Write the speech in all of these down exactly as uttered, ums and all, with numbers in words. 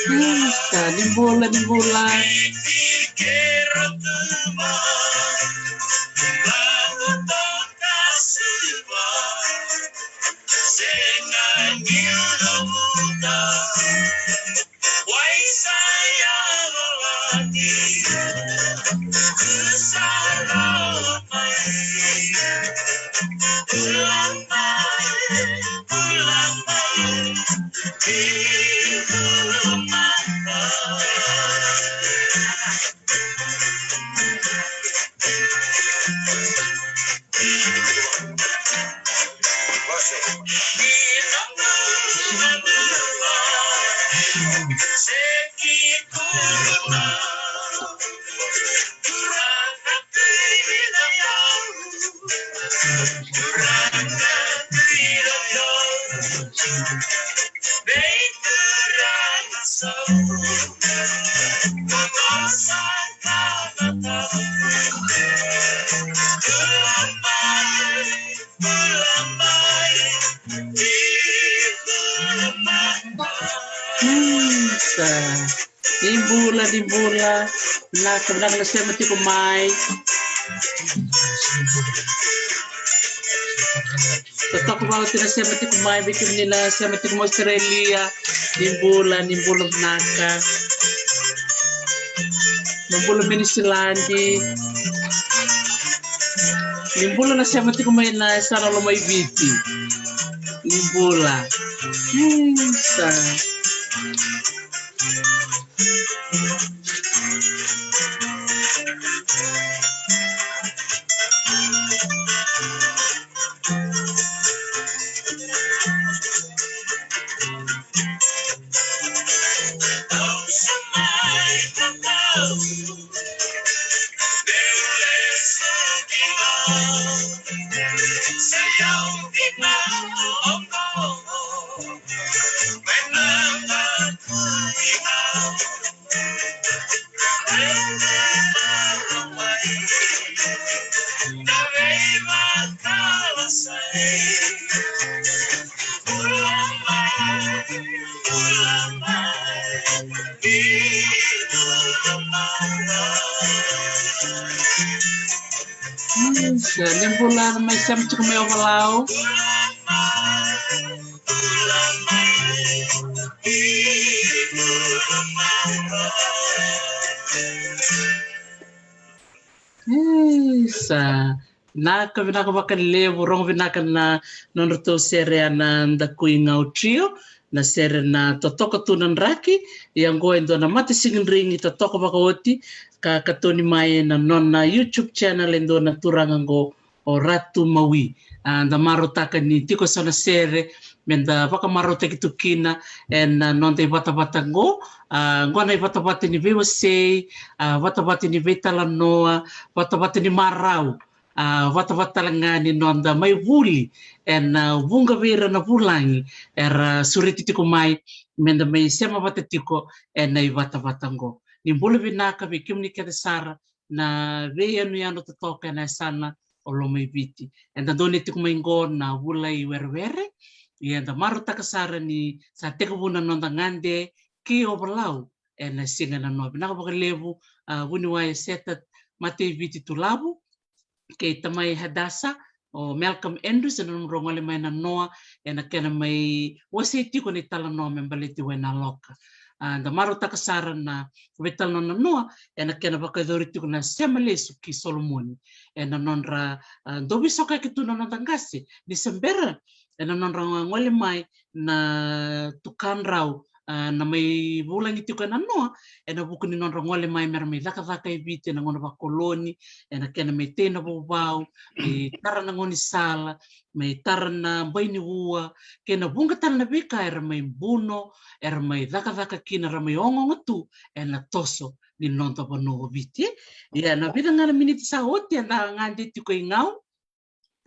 Isa, ni bula, ni bula. Isa. Ni bula, ni bula. Vinaka, vinaka na sema tiko mai. Totoka vakaoti na sema tiko mai, vei kemuni na sema tiko mai Australia. Ni bula, ni bula vinaka. Ni bula mai New Zealand. Ni bula na sema tiko mai na yasana Lomaiviti. Ni bula. Isa. Isa, ni bula mai sema tiko mai Ovalau. Isa, vinaka, vinaka vakalevu, rogo vinaka na nodratou sere ya na Dakui Gau Trio, na sere na Totoka Tu Na Draki. Ia oqo e dua na matasigidrigi totoka vakaoti ka katoni mai ena nona YouTube channel e dua na turaga oqo o Ratu Maui. A, da marautaka ni tiko eso na sere me da vakamarautaki tu kina ena noda ivatavata oqo. A, oqo na ivatavata ni veiwasei, a, vatavata ni veitalanoa, vatavata ni marau, a, vatavata tale ga ni noda mai vuli ena vuqa vei ira na vulagi era sureti tiko mai me da mai sema vata tiko ena ivatavata oqo. Ni bula vinaka vei kemuni kece sara na veiyanuyanu totoka ena yasana o Lomaiviti. Eda dau ni tiko mai oqo na vula i Werewere, ia eda marautaka sara ni sa tekivu na noda gade ki Ovalau ena siga nanoa. Vinaka vakalevu, a, vuniwai Seta Mataiviti Tulavu, kei tamai Hadasa, o Malcolm Andrews, ena nomudrau gole mai nanoa ena kena mai wasei tiko na italanoa me baleti Wainaloka. A, da marautaka sara na veitalanoa na noa ena kena vakayacori tiko na sema lesu ki Solomoni ena nodra, a, dau veisoka ki tu na noda qase ni se bera ena nodra gole mai na tukadrau, a, na mai vulagi tiko ena noa ena vuku ni nodra gole mai mera mai cakacaka e Viti ena gauna vakoloni, ena kena mai tei na vauvau, mai tara na gaunisala, mai tara na bai ni ua, kei na vuqa tale na veika era mai buno, era mai cakacaka kina, era mai ogaoga tu ena toso ni noda vanua o Viti. Ia na vica ga na miniti sa oti eda gade tiko i Gau,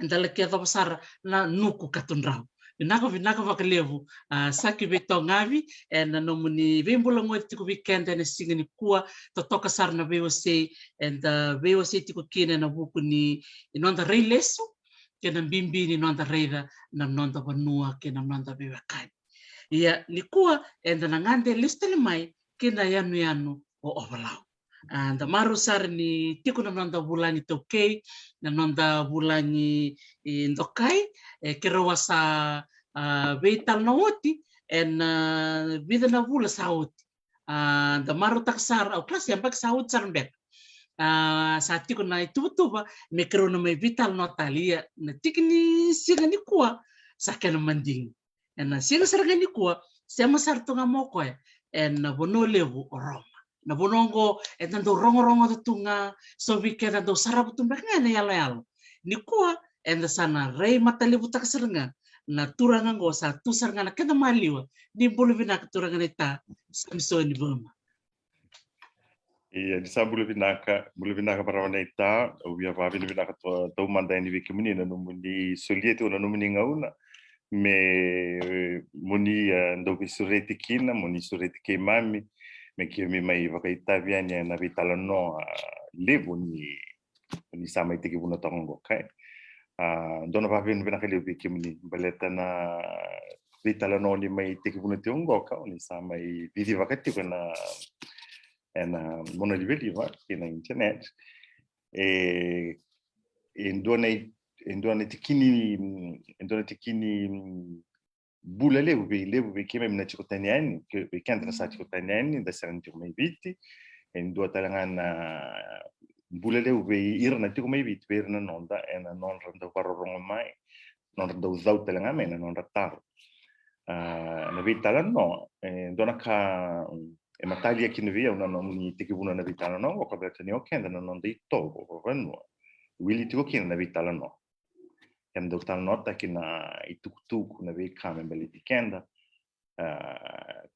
eda laki yacova sara na Nuku Katudrau. Vinaka, vinaka vakalevu, a, Saki Veitogavi, ena nomuni veibulagoci tiko vei keda ena siga nikua, totoka sara na veiwasei eda veiwasei tiko kina ena vuku ni noda rai lesu kei na bibi ni noda raica na noda vanua kei na noda veiwekani. Ia nikua eda na gade lesu tale mai ki na yanuyanu o Ovalau. A, da marau sara ni tiko na noda vulagi taukei, na noda vulagi, e, dokai, e, keirau a sa, a, veitalanoa oti ena, a, vica na vula sa oti. A, da marautaka sara, au kila se yabaki sa oti sara beka. A, sa tiko na ituvatuva me keirau na mai veitalanoa tale, ia na tiki ni siga nikua sa kena madigi. Ena siga sara ga nikua, sema sara tu ga mai o koya ena vanua levu o Roma. Na vanua oqo eda dau rogorogoca tu ga, so vei keda dau sarava tu beka ga ena yaloyalo. Nikua eda sa na rai matalevutaka sara ga na turaga oqo sa tu sara ga na keda maliwa. Ni bula vinaka turaga naita Samisoni Vama. Ia, ni sa bula vinaka, bula vinaka marama naita, au via vakavinavinaka taumada yani vei kemuni na nomuni solia tiko na nomuni gauna me muni, a, dau veisureti kina, muni sureti keimami me keimami mai vakaitavi yani ena veitalanoa, a, levu ni, ni sa mai tekivuna toka oqo, okay? A, dua na vakavinavinaka levu vei kemuni baleta na veitalanoa ni mai tekivuna tiko oqo, ka oni sa mai cicivaka tiko ena, ena monalivaliva kei na internet. E, e dua na i-, e dua na tikini, e dua na tikini bula levu vei, levu vei keimami na tiko tani yani, vei keda na sa tiko tani yani, da sega ni tiko mai Viti. E dua tale ga na bula levu vei ira na tiko mai Viti, vei ira na noda, ena nodra dau vakarorogo mai, nodra dau cau tale ga mai na nodra taro. A, na veitalanoa, e dua na ka e matalia kina vei au na nomuni tekivuna na veitalanoa oqo, ka baleta ni o keda na noda itovo vakavanua wili tiko kina na veitalanoa. Keda dau talanoataki na itukutuku, na veika me baleti keda, a,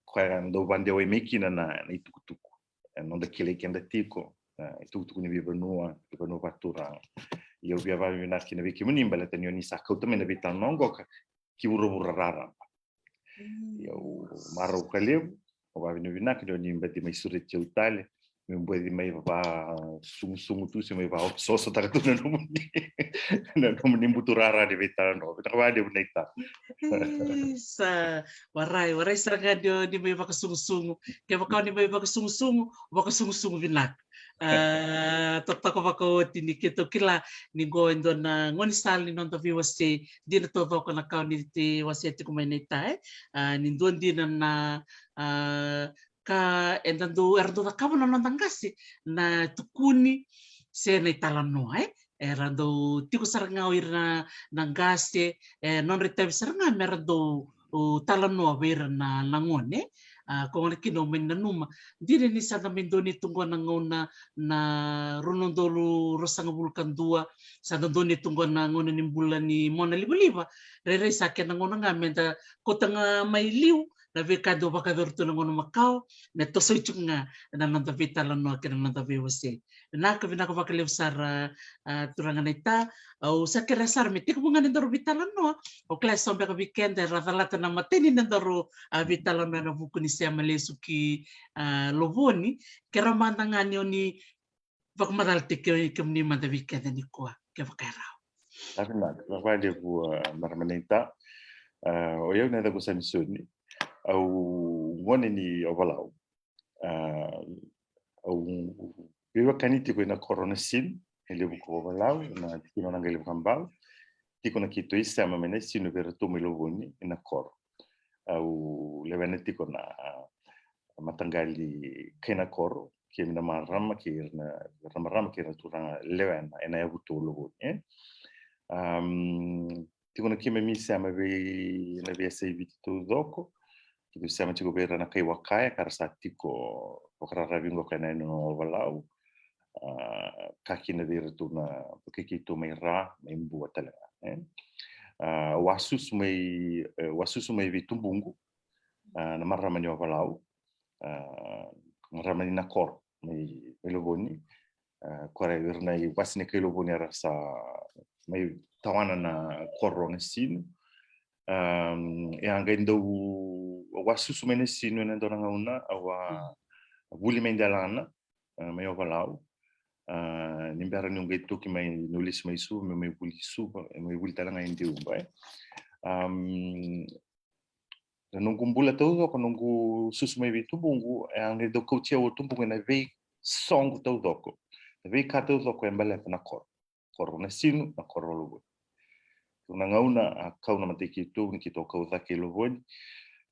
koya dau vadewai mai kina na, na itukutuku. E noda kilai keda tiko, a, itukutuku ni veivanua, veivanua vakaturaga. Ia au via vakavinavinaka kina vei kemuni baleta ni oni sa kauta mai na veitalanoa oqo ki vuravura raraba. Ia au marau vakalevu, au vakavinavinaka ni oni baci mai sureti au tale, me baci mai vakasosomitaka tu na nomuni, na nomuni buturara ni veitalanoa. Vinaka vakalevu naita. Sa warai, warai sara ga ni oni mai vakasosomitaka. Kevaka oni mai vakasosomitaka, vakasosomitaka vinaka. A, totoka vakaoti ni keitou kila ni qo e dua na gaunisala ni noda veiwasei, dina taucoko na ka oni wasea tiko mai naita, e. A, ni dua dina na, a, ka eda dau, era dau cakava na noda qase na tukuni se na italanoa, e. Era dau tiko sara ga o ira na, na qase, e, nodra itavi sara ga mera dau, o, talanoa vei ira na, na gone. A, ko gona kina au mai nanuma. Dina ni sa da mai donuya tu qo na gauna na rua na udolu ruasagavulu ka dua, sa da donuya tu qo na gauna ni bula ni monalivaliva. Rairai sa kena gauna ga meda kauta ga mai liu na veika dau vakayacori tu na gauna makawa, me tosoi tiko ga na noda veitalanoa kei na noda veiwasei. Vinaka, vinaka vakalevu sara, a, turaga naita. Au sa kerea sara me tekivu ga na nodaru veitalanoa. Au kila e so beka vei keda era calata na imatai ni nodaru, a, veitalanoa ena vuku ni sema lesu ki, a, Lovoni. Kerea mada ga ni oni vakamacalataki kemuni mada vei keda nikua, kevaka e rawa. Vinaka, vinaka vakalevu, a, marama naita. A, o yau na yacaqu o Samisoni. Au gone ni Ovalau. A, au veiwekani tiko ena koro o Nasinu, e levu ko Ovalau, na tikina o Naqailevukabau. Tiko na keitou isema mai Nasinu vei iratou mai Lovoni ena koro. Au lewena tiko na, a, mataqali kai na koro, keimami na marama kei ira na, ira na marama kei ira na turaga lewena ena yavutu o Lovoni, e. Am, tiko na keimami isema vei na veiyasai Viti taucoko. Keitou sema tiko vei ira na kai Wakaya ka ra sa tiko vakararavi qo ka ena yanuyanu o Valau. A, ka kina vei iratou na, vei keitou mai Ra, mai Bua tale ga, e. A, au a susu mai, e, au a susu mai Veitubuqu, a, na marama ni Ovalau, a, marama ni Nakoro, mai, mai Lovoni. A, ko ira na iwase ni kai Lovoni era sa mai tawana na koro o Nasinu. Am, e a qai dau, au a susu mai Nasinu ena dua na gauna, au a vuli mai Delana, a, mai Ovalau. A, ni bera niu qai toki mai, niu lesi mai Suva, meu mai vuli Suva, e mai vuli tale ga e Deuba, e. Am, na noqu bula taucoko, noqu susu mai Veitubuqu, e a qai dau kauti au o tubuqu ena veisoqo taucoko, na veika taucoko e baleta na koro. Koro Nasinu, na koro Lovoni. Tiko na gauna a kau na matai keitou, ni keitou kau cake i Lovoni,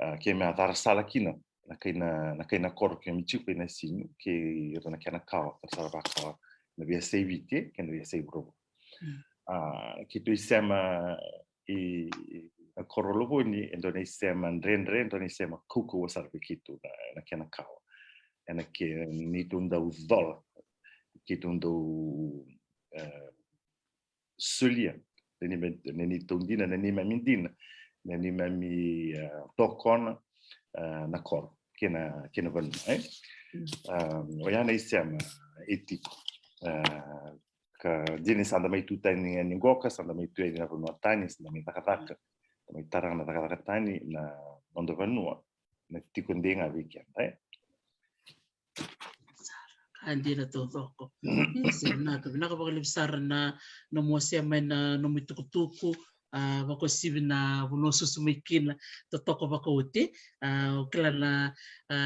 a, keimami a cara sala kina na kai na, na kai na koro keimami tiko i Nasinu kei ira na kena kawa, cara sala vakawa na veiyasai Viti kei na veiyasai vuravura. Mm. A, keitou isema i, i na koro Lovoni, e dua na isema dredre, e dua na isema kaukauwa sara vei keitou na, na kena kawa. Ena ke, neitou dau cola, keitou dau, e, solia na neimami, na neitou dina, na neimami dina, na neimami, e, tokona, e, na koro kei na, kei na vanua, e. Mm. A, oya na isema e tiko. A, ka dina ni sa da mai tu tani yani qo, ka sa da mai tu yani na vanua tani, sa da mai cakacaka, da mai tara na cakacaka tani na noda vanua, na tiko dei ga vei keda, e. Ka dina taucoko. Io, sa vinaka, vinaka vakalevu sara na nomu wasea mai na nomu itukutuku, a, vakauasivi na vanua o susu mai kina, totoka vakaoti. A, au kila na, a,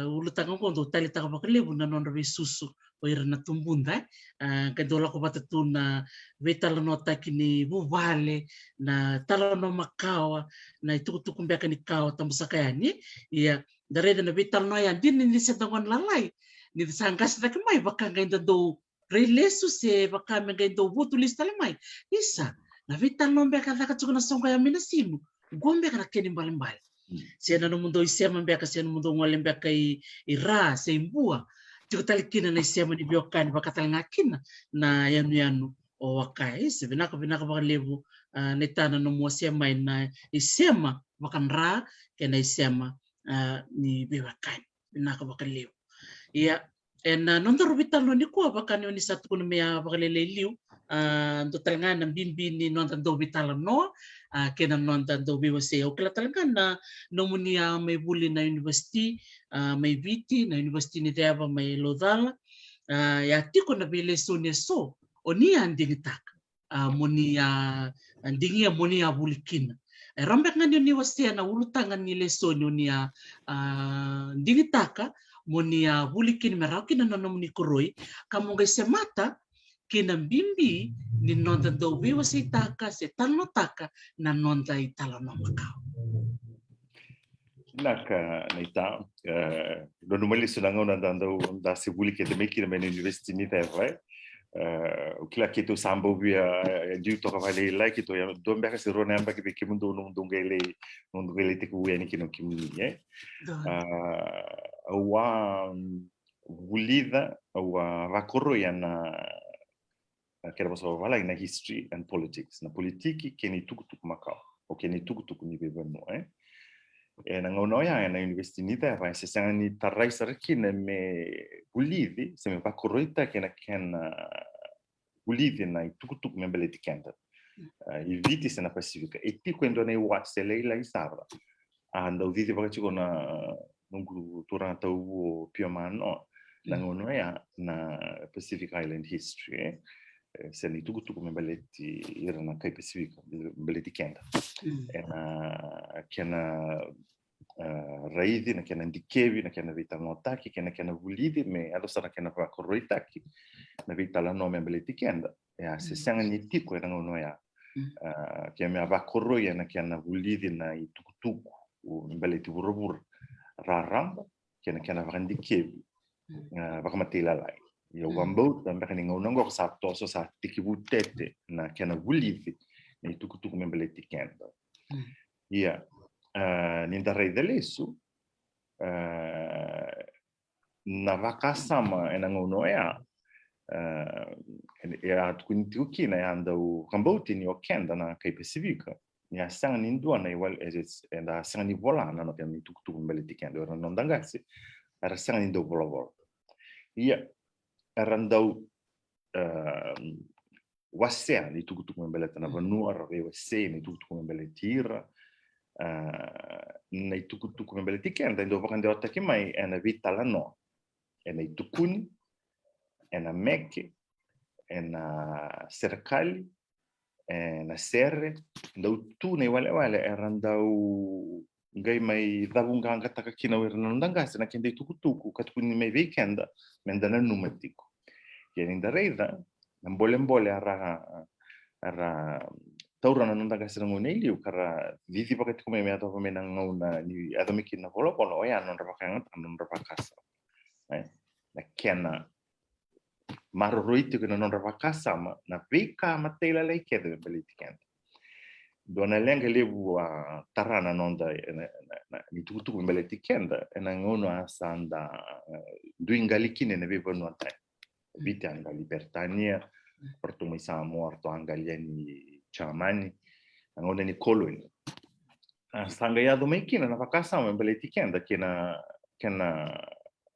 ulutaga oqo dau taleitaka vakalevu na nodra veisusu o ira na tubuda, e. A, qai dau lako vata tu na veitalanoataki ni vuvale, na talanoa makawa, na itukutuku beka ni kawa, tabu saka yani. Ia, da raica na veitalanoa ya, dina ni se da gone lalai, ni da sa qase cake mai, vaka qai da dau rai lesu se vaka me qai dau votu lesu tale mai. Isa, na veitalanoa beka caka tiko na soqo ya mai Nasinu, qo beka na kena ibalebale. Mm. Se na nomudou isema beka, se nomudou gole beka i, i Ra se i Bua, tiko tale kina na isema ni veiwekani, vaka tale ga kina na yanuyanu o Wakaya. Isa, vinaka, vinaka vakalevu, a, naita, na nomu wasea mai na isema vakadra kei na isema, a, ni veiwekani. Vinaka vakalevu. Ia, ena nodaru veitalanoa nikua, vaka ni o ni sa tukuna mai vakalailai liu, a, dua tale ga na bibi ni noda dau veitalanoa, a, kei na noda dau veiwasei. Au kila tale ga na nomuni a mai vuli na univesiti, a, mai Viti, na Univesiti ni Ceva mai Laucala. A, ia tiko na veilesoni eso o ni a digitaka, a, mo ni a, a, digia mo ni a vuli kina. E rawa beka ga ni o ni wasea na ulutaga ni lesoni o ni a, a, digitaka mo ni a vuli kina me rawa kina na nomuni koroi, ka mo qai semata kei na bibi ni noda dau veiwaseitaka se talanoataka na noda italanoa makawa. Vinaka, naita, e, nanuma lesu na gauna da dau, da se vuli kece mai kina mai na Univesiti ni Ceva, e. E, au kila keitou sa bau via, e, liu toka vakalailai, keitou ya dua beka se rua na yabaki vei kemudou, nomudou qai lai, nomudou qai lai tekivu yani kina o kemuni, e. Donu. A, au a, mm, vulica, au a vakoroi ena, na kena vosa vavalagi na history and politics, na politiki kei na itukutuku makawa, o kei na itukutuku ni veivanua, e. Ena gauna oya ena Univesiti ni Ceva e se sega ni tarai sara kina me vulici se me vakoroitaki ena kena vulici na itukutuku me baleti keda, a, i Viti se na Pasifika. E tiko e dua na iwase lailai sara a dau cicivaka tiko na noqu turaga tauvu o Pio Manoa, na gauna oya na Pacific Island history, e, se na itukutuku me baleti ira na kai Pasifika, me baleti keda. Mm. Ena kena, e, raici, na kena dikevi, na kena veitalanoataki, kei na kena vulici me yaco sara na kena vakoroitaki na veitalanoa me baleti keda. Ia, se sega ni tiko ena gauna oya. Mm. A, keimami a vakoroi ena kena vulici na itukutuku me baleti vuravura raraba, kei na kena vakadikevi, mm, ah, vakamatailalai. Ia, mm, vakabauta beka ni gauna oqo sa toso, sa tekivu tete na kena vulici na itukutuku me baleti keda. Mm. Ia, ah, ni da raica lesu, ah, na vakasama ena gauna oya, ah, e a tukuni tiko kina, e a dau vakabauti ni o keda na kai Pasifika, ni a sega ni dua na iwal-, e, e, eda a sega ni vola na noda itukutuku me baleti keda, o ira na noda qase era sega ni dau volavola. Ia, era dau, ah, wasea na itukutuku me baleta na vanua, ra veiwasei na itukutuku me baleti ira. Ah, na itukutuku me baleti keda e dau vakadewataki mai ena veitalanoa, ena itukuni, ena meke, ena serekali, ena sere, dau tu na iwalewale era dau qai mai cavuqaqataka kina o ira na noda qase na keda itukutuku ka tukuni mai vei keda me da nanuma tiko. Ia ni da raica na bolebole era, era taura na noda qase na gauna i liu, ka ra cicivaka tiko mai me yacova mai na gauna ni yaco mai kina na volavola, oya na nodra vakayagataka na nodra vakasama. E, na kena maroroi tiko na nodra vakasama na veika matailalai kece me baleti keda. Dua na leqa levu a tara na noda, na, na, na, na itukutuku me baleti keda ena gauna a sa da, eh, dui qali kina ena veivanua tani. Viti a qali Peritania, ratou mai Samoa, ratou a qali yani Jamani, na gauna ni koloni. A sa qai yaco mai kina na vakasama me baleti keda kei na, kei na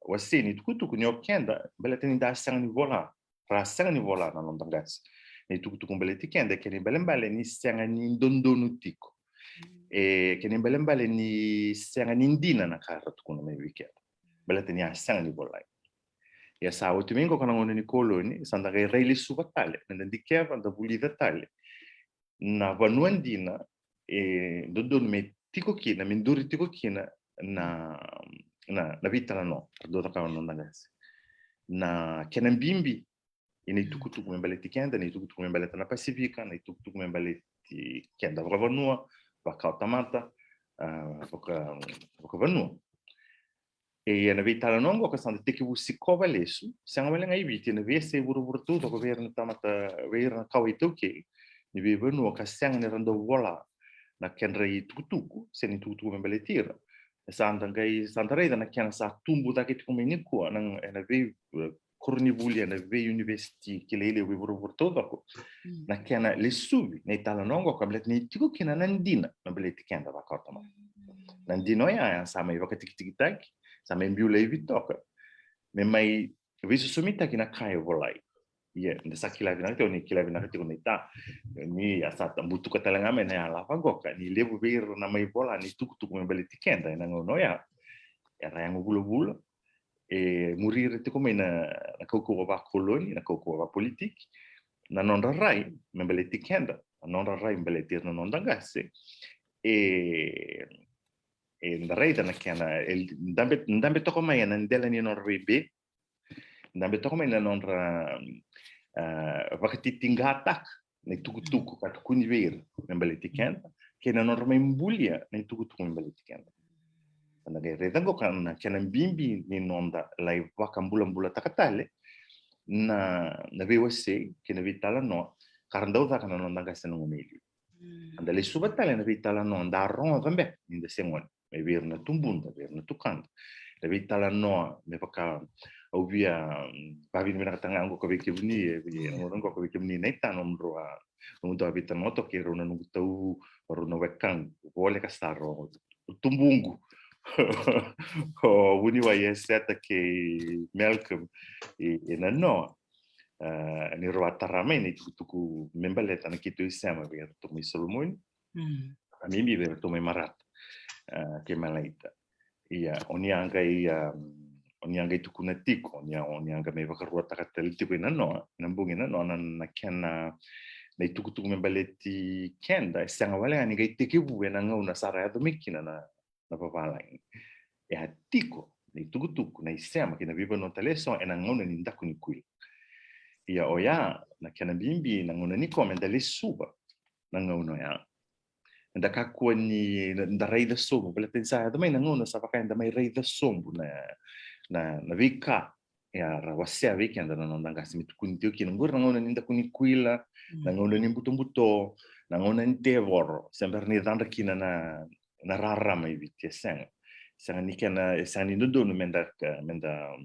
wasei ni tukutuku ni o keda, baleta ni da sega ni vola, ra sega ni vola na noda qase na itukutuku me baleti keda, kena ibalebale ni sega ni dodonu tiko. E, kena ibalebale ni sega ni dina na ka ra tukuna mai vei keda, baleta ni a sega ni volai. Ia sa oti mai qo ka na gauna ni koloni, sa da qai rai lesuva tale, me da dikeva, da vulica tale na vanua dina e dodonu me tiko kina, me duri tiko kina na, na, na veitalanoa ra dau cakava na noda qase. Na kena bibi, ena itukutuku me baleti keda, na itukutuku me baleta na Pasifika, na itukutuku me baleti keda vakavanua, vakaotamata, ah, vaka, vakavanua. E, ena veitalanoa oqo ka sa da tekivu sikova lesu, sega wale ga i Viti, ena veiyasai vuravura taucoko, vei ira na tamata, vei ira na kawa iTaukei ni veivanua ka sega ni ra dau vola na kedra itukutuku se na itukutuku me baleti ira. E sa da qai, sa da raica na kena sa tubu cake tiko mai nikua, na, ena vei, eh, koronivuli, ena veiunivesiti kilai levu e vuravura taucoko. Mm. Na kena lesuvi na italanoa oqo ka baleta ni tiko kina na dina me baleti keda vakaotamata. Mm. Na dina oya, ya sa mai vakatikitikitaki, sa mai biu laivi toka me mai veisosomitaki na ka e volai. Ia, da sa kila vinaka tiko, ni kila vinaka tiko na ita, ni a sa ta butuka tale ga mai na yala vaqo ka ni levu vei ira na mai vola na itukutuku me baleti keda ena gauna oya era yago vulavula, e muri ira tiko mai na, na kaukauwa vakoloni, na kaukauwa vapolitiki, na nodra rai me baleti keda, na nodra rai me baleti ira na noda qase. E, e da raica na kena, e dabe, dabe toka mai ena dela ni nodra veibeni, dabe toka mai na nodra, ah, vakatitiqataka na itukutuku ka tukuni vei ira me baleti keda, kei na nodra mai bulia na itukutuku me baleti keda. Sa da qai raica qo ka na kena bibi ni noda lai vakabulabulataka tale na, na veiwasei kei na veitalanoa ka ra dau caka na noda qase na gauna i liu. Mm. Sa da lesuva tale na veitalanoa da rogoca beka ni da se gone, mai vei ira na tubuda, vei ira na tukada. Na veitalanoa me vaka au via, mm, vakavinavinakataka ga qo ka vei kemuni, e vei, mm, na gauna qo ka vei kemuni na ita, nomudrau a, nomudou a veitalanoa toka kei rau na noqu tau, rau na wekaqu, voleka sara o tubuqu, o vuniwai Eseta kei Malcolm, e, e nanoa. Ah, ni rau a tara mai na itukutuku me baleta na keitou isema vei iratou mai Solomoni. Mm. A bibi vei iratou mai Marata, ah, kei Malaita. Ia, o ni a qai, ah, o ni a qai tukuna tiko, o ni a, o ni a qai mai vakaruataka tale tiko e nanoa, na bogi e nanoa, na, na kena, na itukutuku me baleti keda, e sega wale ga ni qai tekivu ena gauna sa ra yaco mai kina na, na vavalagi. E a tiko na itukutuku, na isema kei na veivanua tale eso ena gauna ni daku ni kuila. Ia oya na kena bibi na gauna nikua me da lesuva na gauna oya. da kakua ni da raica sobu, baleta ni sa yaco mai na gauna sa vaka eda mai raica sobu na, na, na veika era wasea vei keda na noda qase, me tukuni tiko kina qori na gauna ni daku ni kuila, na gauna ni butobuto, na gauna ni tevoro, se bera ni cadra kina na, na rarama i Viti. E sega, sega ni kena, e sega ni dodonu meda, meda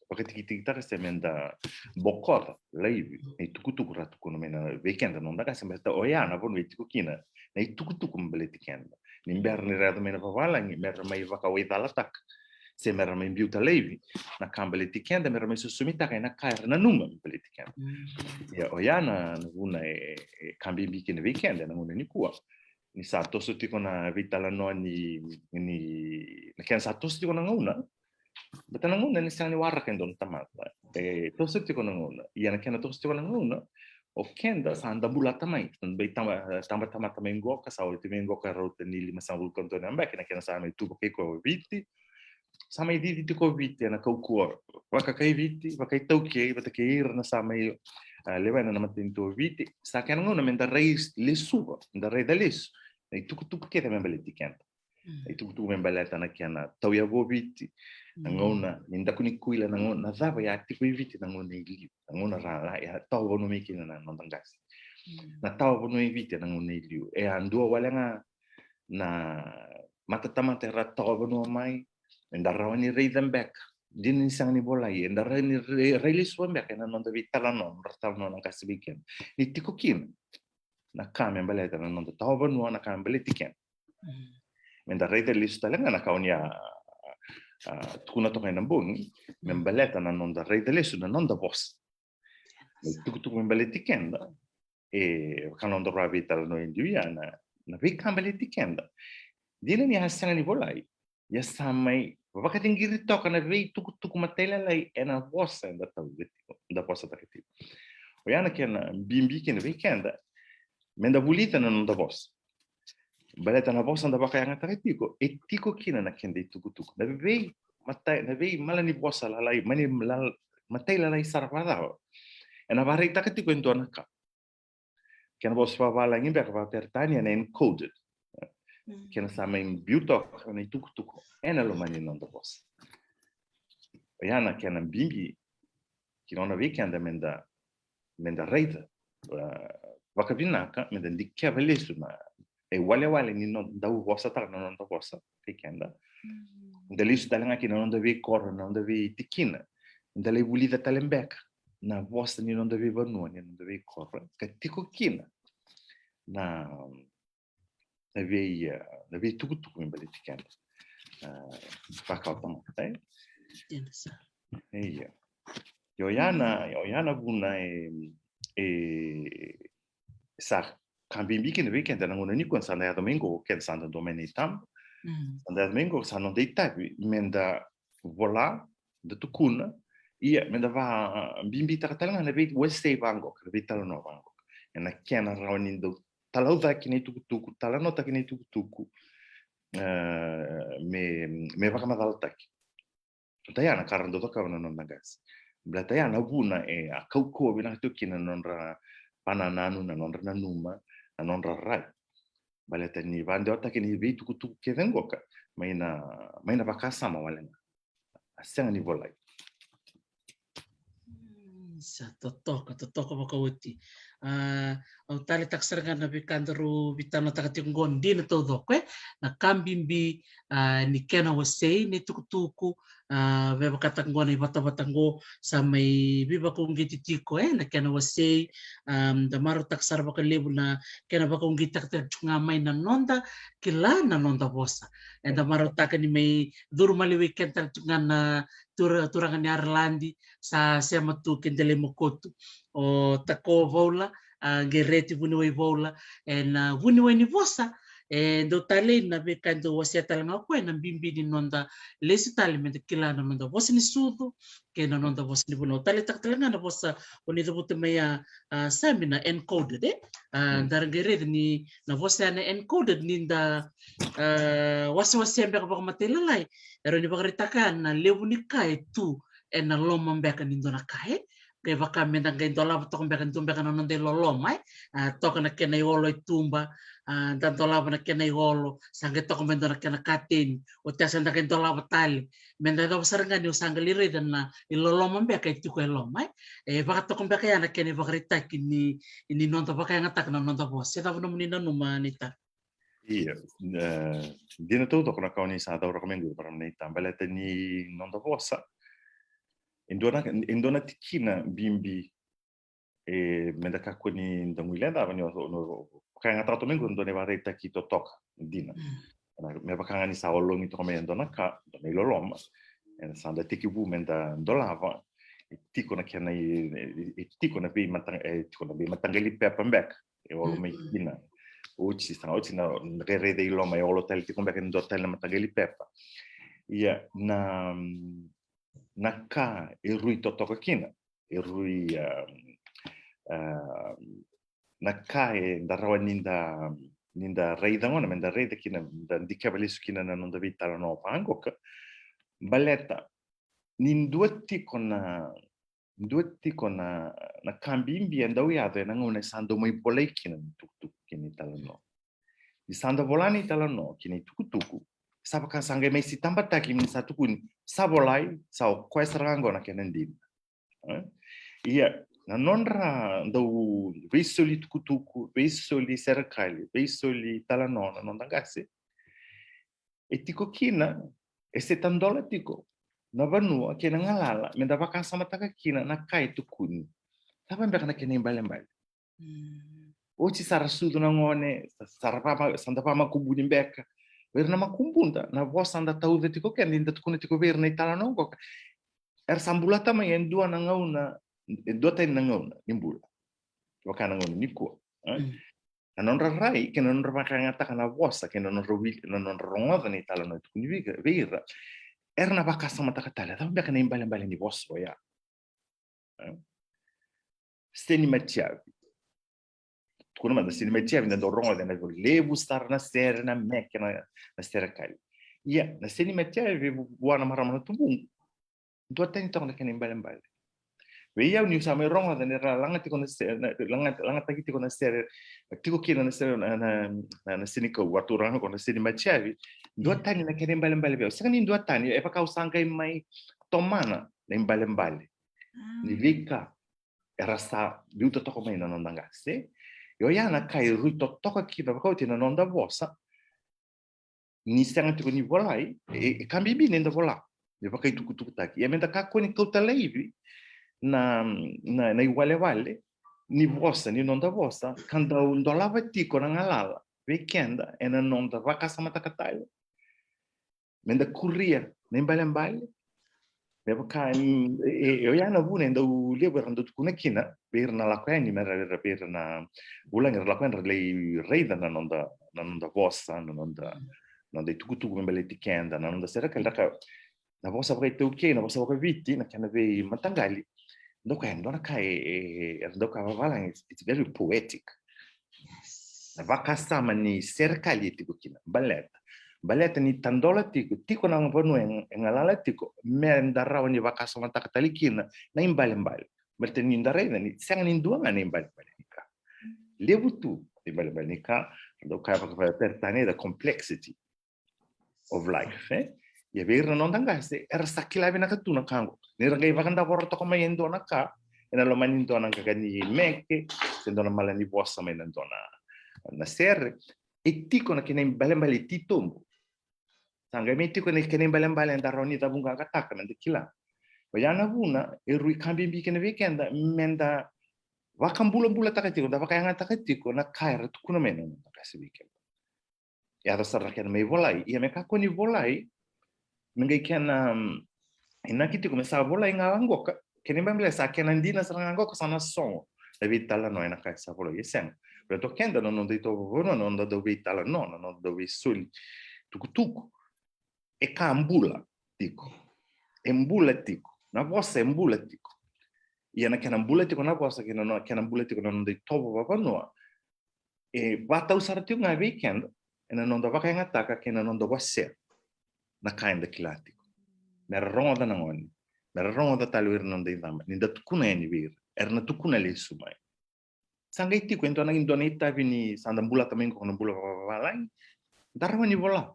vakatikitikitaka se meda bokoca laivi na itukutuku ra tukuna mai na vei keda na noda qase, baleta oya na vanua e tiko kina na itukutuku me baleti keda. Ni bera ni ra yaco mai na vavalagi, mera mai vakawaicalataka se mera mai biuta laivi na ka baleti keda, mera mai sosomitaka ena ka era nanuma me baleti keda. Ia oya na, na vuna e, e ka bibi kina vei keda na gauna nikua. Ni sa toso tiko na veitalanoa ni, ni, na kena sa toso tiko na gauna, baleta na gauna ni sega ni waraka e dua na tamata. E toso tiko na gauna. Ia na kena toso tiko na gauna, o keda sa da bulata mai, sa da mai taba, tabatamata mai qoka, sa oti mai qoka e rauta ni limasagavulu ka dua na yabaki na kena sa mai tu vakaikoya o Viti. Sa mai cici tiko o Viti ena kaukauwa vakakai Viti, vakaitaukei, vata kei ira na sa mai, a, lewena na matanitu o Viti. Sa kena gauna meda rai lesuva, meda raica lesu na itukutuku kece me baleti keda. Na itukutuku me baleta na kena tauyavua o Viti, na gauna ni daku ni kuila, na gauna, na cava e a tiko i Viti na gauna i liu, na gauna ra la e a tawa vanua mai kina na noda qase. Na tawa vanua i Viti ena gauna i liu e a dua wale ga na matatamata era tawa vanua mai, eda rawa ni raica beka. Dina ni sega ni volai, eda rawa ni rai, rai lesuva beka ena noda veitalanoa, nodra talanoa na qase vei keda, ni tiko kina na ka me baleta na noda tawa vanua, na ka me baleti keda. Meda raica lesu tale ga na ka o ni a, a, tukuna toka ena bogi, me baleta na noda raica lesu na noda vosa. Na itukutuku me baleti keda, e, ka noda rua veitalanoa e liu ya na, na veika baleti keda. Dina ni a sega ni volai, ia sa mai vakacegiri toka na veitukutuku matailalai ena vosa eda tau, eda vosataka tiko. Oya na kena bibi kina vei keda meda vulica na noda vosa. Baleta na vosa da vakayagataka tiko, e tiko kina na keda itukutuku. Na vei matai, na vei mala ni vosa lalai, mani lal-, matailalai sara vakacava, ena vakaraitaka tiko e dua na ka. Kena vosa vakavalagi beka, vakaperitania na encoded. Kena sa mai biu toka na itukutuku ena loma ni noda vosa. Oya na kena bibi ki nona vei keda meda, meda raica, a, vakavinaka, meda dikeva lesu na iwalewale ni noda dau vosataka na noda vosa vei keda. Da lesu tale ga ki na noda veikoro, na noda veitikina. Da lai vulica tale beka na vosa ni noda veivanua, ni noda veikoro, ka tiko kina na, na vei, a, na veitukutuku me baleti keda. A, vakaotamata, e? Ia. Io, oya na, oya na vuna e, e sa ka bibi kina vei keda na gauna nikua, sa da yaco mai qo, keda sa da dua mai na itaba. Sa da yaco mai qo, sa noda itavi meda vola, da tukuna, ia meda vakabibitaka tale ga na veiwasei vaqoka, na veitalanoa vaqoka, ena kena rawa ni dau talaucaki na itukutuku, talanoataki na itukutuku, e, me, me vakamacalataki. Baleta ya na ka ra dau cakava na noda qase. Baleta ya na vuna e a kaukauwa vinaka tiko kina na nodra vakanananu, na nodra nanuma, na nodra rai. Baleta ni vakadewataki na veitukutuku kece qoka mai na, mai na vakasama wale ga. A sega ni volai. Sa totoka, totoka vakaoti. A, au taleitaka sara ga na veika daru veitalanoataka tiko qo, dina taucoko, e? Na ka bibi, a, ni kena wasei na itukutuku, a, vevakataka qo na ivatavata qo sa mai veivakauqeti tiko, e, na kena wasei. A, da marautaka sara vakalevu na kena vakauqetaka tale tiko ga mai na noda kila na noda vosa. Eda marautaka ni mai curu maliwai keda tale tiko ga na tura, turaga ni Araladi sa sema tu ke Delai Mokotu, o Tako Vaula, a, Qereti Vuniwai Vaula, ena vuniwai ni vosa. E dau talei na veika e dau wasea tale ga o koya na bibi ni noda lesu tale meda kila na noda vosa ni sucu kei na noda vosa ni vanua. Au taleitaka tale ga na vosa o ni cavuta mai ya, a, Sami, na encoded, e? A, da ra qai raica ni na vosa ya na encoded, ni da, a, wasewasea beka vakamatailalai, e rawa ni vakaraitaka ya na levu ni ka e tu ena loma beka ni dua na ka, e? Qai vaka me da qai dolava toka beka, dua beka na noda iloloma, e? A, toka na kena iolo e tuba, a, da dolava na kena iolo, sa qai toka mai dua na kena kateni. Oti ya sa da qai dolava tale. Me da yacova sara ga ni o sa qai lai raica na iloloma beka e tiko e loma, e? E vaka toka beka ya na kena ivakaraitaki ni, ni noda vakayagataka na noda vosa. Se cava nomuni nanuma, Neita? Ia, e, dina taucoko na ka o ni sa cauraka mai qo, marama Neita, baleta ni noda vosa e dua na, e dua na tikina bibi, e, me da kakua ni da guilecava ni o, o, o, vakayagataka toka mai qo e dua na ivakaraitaki totoka dina. Mm. Na, me vaka ga ni sa ologi toka mai e dua na ka, dua na iloloma, e sa da tekivu me da dolava, e tiko na kena i, e, e tiko na veimata, e tiko na veimataqali pepa beka e olo mai kina. Oti sa, oti na, na qai raica i loma e olo tale tiko beka e dua tale na mataqali pepa. Ia, na, na ka e rui totoka kina, e rui, a, a, na ka eda rawa ni da, ni da raica gona, me da raica kina, da dikeva lesu kina na noda veitalanoa vaqoka. Baleta ni dua tiko na, dua tiko na, na ka bibi e dau yaco ena gauna e sa dau mai volai kina na itukutuku kei na italanoa. Ni sa da vola na italanoa kei na itukutuku, sa vaka sa qai mai sitabataki, ni sa tukuni, sa volai, sa o koya sara ga qo na kena dina. E? Ia, na nodra dau veisoli tukutuku, veisoli serekali, veisoli talanoa na noda qase, e tiko kina, e se tadola tiko na vanua kei na galala me da vakasamataka kina na ka e tukuni. Cava beka na kena ibalebale? Mm. Oti sa ra sucu na gone, sa, sa ra vama-, sa da vakamakubuni beka. Vei ira na makubuda, na vosa da tauca tiko keda, da tukuna tiko vei ira na italanoa qoka, era sa bulata mai e dua na gauna, e dua tani na gauna ni bula. Vaka na gauna nikua, e? Mm. Na nodra rai kei na nodra vakayagataka na vosa kei na nodra wili, na nodra rogoca na italanoa e tukuni vei, vei ira, era na vakasamataka tale, cava beka na ibalebale ni vosa oya? E? Seni matiavi. Tukuna mada, seni matiavi, da dau rogoca ena levu sara na sere, na meke, na, na serekali. Ia, na seni matiavi, vua na marama na tubuqu, dua tani toka na kena ibalebale. Vei au, niu sa mai rogoca ni ra laga tiko na se-, na, laga, lagataki tiko na sere, tiko kina na sere, na, na, na, na senikau, vakaturaga qo na seni matiavi. Dua tani na kena ibalebale vei au. Sega ni dua tani, e vaka au sa qai mai tomana na ibalebale ni veika era sa biuta toka mai na noda qase. Io, oya na ka e rui totoka kina vakaoti na noda vosa. Ni sega tiko ni volai, e, e ka bibi ni da vola, me vakaitukutukutaki. Ia me da kakua ni kauta laivi na, na, na iwalewale ni vosa, ni noda vosa, ka dau dolava tiko na galala vei keda ena noda vakasamataka tale. Me da kuria na ibalebale. Me vaka, e, e, oya na vuna e dau levu era dau tukuna kina vei ira na lako yani, me ra, ra, vei ira na vulagi era lako yani ra lai raica na noda, na noda vosa, na noda, noda itukutuku me baleti keda, na noda serekali, na ka, na vosa vakaitaukei, na vosa vakaviti, na kena veimataqali. Dau ka, e dua na ka e, e, e, dau ka vavalagi, it's, it's very poetic. Yes. Na vakasama ni serekali e tiko kina, baleta. Baleta ni tadola tiko, tiko na vanua e, e galala tiko, me da rawa ni vakasamataka tale kina na ibalebale. Baleta ni da raica ni sega ni dua ga na ibalebale ni ka. Levu tu na ibalebale ni ka, dau ka vaka, vaka Peritania, the complexity of life, e? Ia vei ira na noda qase, era sa kila vinaka tu na ka qo. Ni ra qai vakadavora toka mai e dua na ka ena loma ni dua na qaqa ni meke, se dua na mala ni vosa mai na dua na, na sere, e tiko na kena ibalebale titobu. Sa qai mai tiko na kena ibalebale eda rawa ni cavuqaqataka, me da kila. Oya na vuna e rui ka bibi kina vei keda, me da vakabulabulataka tiko, da vakayagataka tiko na ka era tukuna mai na noda qase vei keda. Yaco sara na kena mai volai. Ia me kakua ni volai, me qai kena, mm, inaki tiko me sa volai ga qoka. Kena ibalebale sa kena dina sara ga qoka, sa na sogo na veitalanoa ena ka e sa volai. E sega. Baleta o keda na noda itovo vanua, na noda dau veitalanoa, na noda dau veisoli tukutuku, e ka bula tiko. E bula tiko. Na vosa e bula tiko. Ia na kena bula tiko na vosa, kei na no-, kena bula tiko na noda itovo vavanua, e vakatau sara tiko ga vei keda ena noda vakayagataka kei na noda wasea na ka eda kila tiko. Me ra rogoca na gone, me ra rogoca tale o ira na noda icaba, ni da tukuna yani vei ira, era na tukuna lesu mai. Sa qai tiko e dua na, dua na itavi ni sa da bulata mai qo na bula vakavalagi, da rawa ni vola.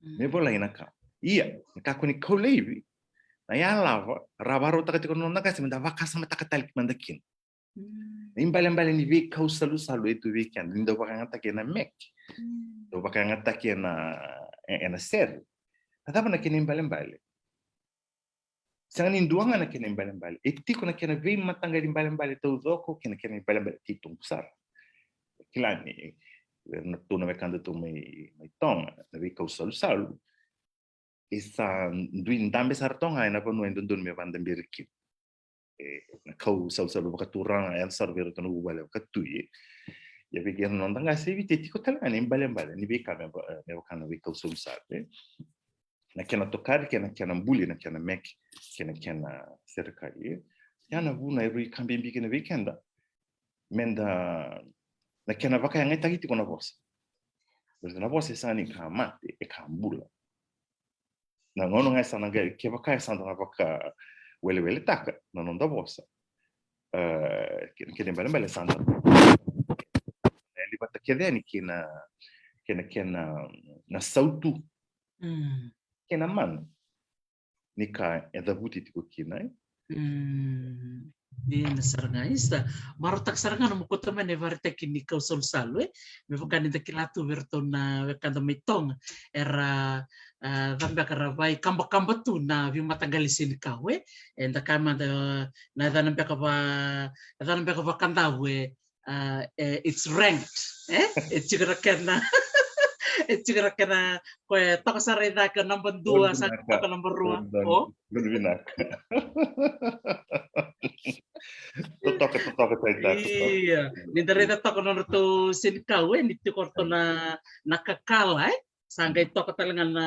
Me volai na ka. Ia, na ka ko ni kau laivi, na yalava ra vakarautaka tiko na noda qase me da vakasamataka tale mada kina. Na ibalebale ni veikau salusalu e tu vei keda, ni dau vakayagataki ena meke, dau vakayagataki ena, e, ena sere. Na cava na kena ibalebale? Sega ni dua ga na kena ibalebale. E tiko na kena veimataqali ibalebale taucoko kei na kena ibalebale titobu sara. Kila ni, e, na tu na wekada tu mai, mai Toga, na veikau salusalu e sa dui dabe sara toka ga ena vanua e dodonu me vadaberi kina. E, na kau salusalu vakaturaga, e yaco sara vei iratou na vuvale vakatui, e. Ia vei keda na noda qase e Viti e tiko tale ga na ibalebale ni veika me va-, me vaka na veikau salusalu, e. Na kena tokari, kei na kena buli, na kena meke, kei na kena serekali, e. Ia na vuna e rui ka bibi kina vei keda, meda, na kena vakayagataki tiko na vosa. Baleta na vosa e sega ni ka mate, e ka bula. Na gauna ga e sa na qai, kevaka e sa da na vakaweleweletaka na noda vosa, e, ke-, kena ibalebale e sa da, e, yali vata kece yani kei na, kei na, kei na, na sautu, kei na mana ni ka e cavuti tiko kina, e. Ia, na sara ga, isa. Marautaka sara ga na nomu kauta mai na ivakaraitaki ni kau salusalu, e. Me vaka ni da kila tu vei iratou na wekada mai Toga, era, a, cava beka, ra vakaikabakaba tu na veimataqali senikau, e. Eda kaya mada, na yacana beka va, yacana beka va Kadavu, e, a, e, it's ranked, e? E tiko na kena, e tiko na kena, ko e toka sara i cake o naba dua, sa toka naba rua. O? Donu vinaka. Totoka, totoka, totoka. Ia, ni da raica toka na nodratou senikau, e, ni tiko o ratou na, na kakala, e? Sa qai toka tale ga na,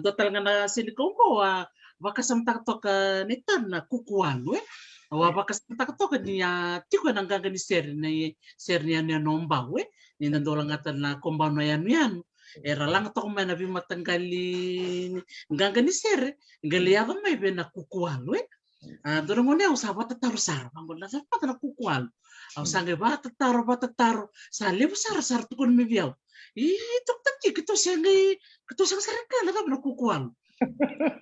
dua tale ga na senikau qo a vakasamataka toka ni tana kukualu, e. Au a vakasamataka toka ni a tiko ena qaqa ni sere, na sere ni yanuyanu o Bau, e. Ni da dau lagata na kobau na yanuyanu, era laga toka mai na veimataqali qaqa ni sere, qai lai yaco mai vei na kukualu, e. A, dua na gauna au sa vatataro sara, vaqo, na cava mada na kukualu? Au sa qai vatataro, vatataro, sa levu sara, sa ra tukuna mai vei au: "I, tokotaki, keitou se qai, keitou sega sara ni kila na cava na kukualu."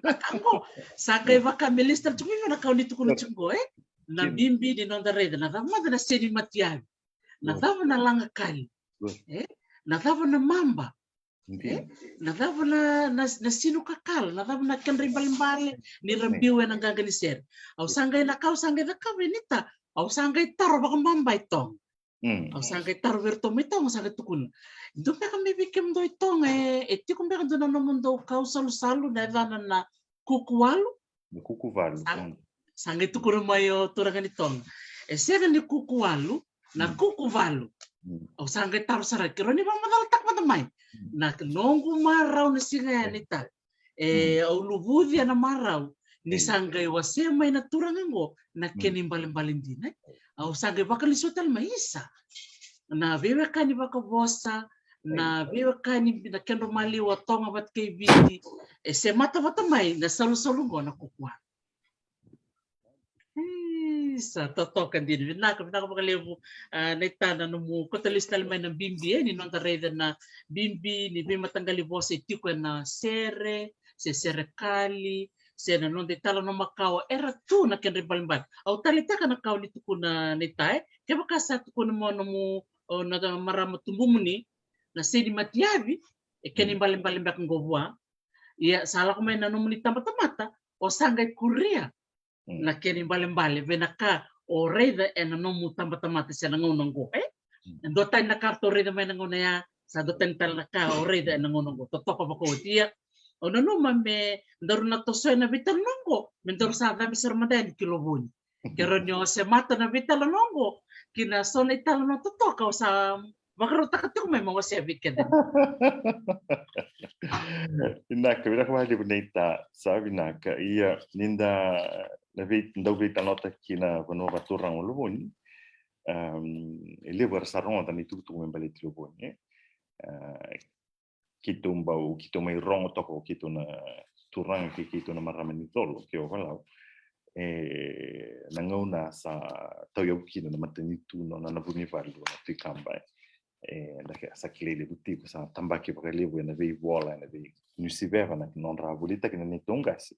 Na ka qo, sa qai vaka me lesu tale tiko mai vei au na ka o ni tukuna tiko qo, e? Na bibi ni noda raica na cava mada na seni matiyavi, na cava na lagakali, e? Na cava na maba, e? Na cava na, na, na sinu kakala, na cava na kedra ibalebale ni ra biu ena qaqa ni sere. Au sa qai, na ka au sa qai cakava, e, Nita, au sa qai taro vakababa i Toga. Au sa qai taro vei iratou mai Toga, sa qai tukuna: "Dua beka mai vei kemudou i Toga, e, e tiko beka dua na nomudou kau salusalu, na yacana na kukualu?" Na kukuvalu. Sa, sa qai tukuna mai o turaga ni Toga: "E sega ni kukualu, na kukuvalu." Au sa qai taro sara, keirau ni vakamacalataka mada mai. Na noqu marau na siga yani tale, e, au luvuci ena marau ni sa qai wasea mai na turaga qo na kena ibalebale dina, e. Au sa qai vakalesua tale mai, isa, na veiwekani vakavosa, na veiwekani, na kedra maliwa Toga vata kei Viti, e semata vata mai na salusalu qo na kukualu. Isa, totoka dina. Vinaka, vinaka vakalevu, a, Nita, na nomu kauta lesu tale mai na bibi, e, ni noda raica na bibi ni veimataqali vosa e tiko ena sere, se serekali, se na noda italanoa makawa, era tu na kedra ibalebale. Au taleitaka na ka o ni tukuna, Nita, e, kevaka sa tukuna mai o nomu, o na marama tubumuni na seni matiyavi, e kena ibalebale beka qo vua. Ia sa lako mai na nomuni tabatamata, o sa qai kuria na kena ibalebale vei na ka o raica ena nomu tabatamata se na gauna qo, e? E dua tani na ka ratou raica mai na gauna ya, sa dua tani tale na ka o raica ena gauna qo. Totoka vakaoti. Ia, au nanuma me daru na tosoya na veitalanoa qo, me daru sa cabe sara mada yani ki Lovoni. Keirau ni o semata na veitalanoa qo ki na so na italanoa totoka, au sa vakarautaka tiko mai meu wasea vei keda. Vinaka, vinaka vakalevu Nita, sa vinaka. Ia, ni da na vei, dau veitalanoataki ki na vanua vakaturaga o Lovoni. Em, e levu era sa rogoca na itukutuku me baleti Lovoni, e? E, keitou bau, keitou mai rogo toka o keitou na turaga kei keitou na marama ni colo kei Ovalau. E, na gauna sa tauyavu kina na matanitu, nona na vunivalu na Tui Kaba, e, da ke, sa kilai levu tiko, sa tabaki vakalevu ena veivola, ena veiniusiveva, na nodra volitaki na neitou qase.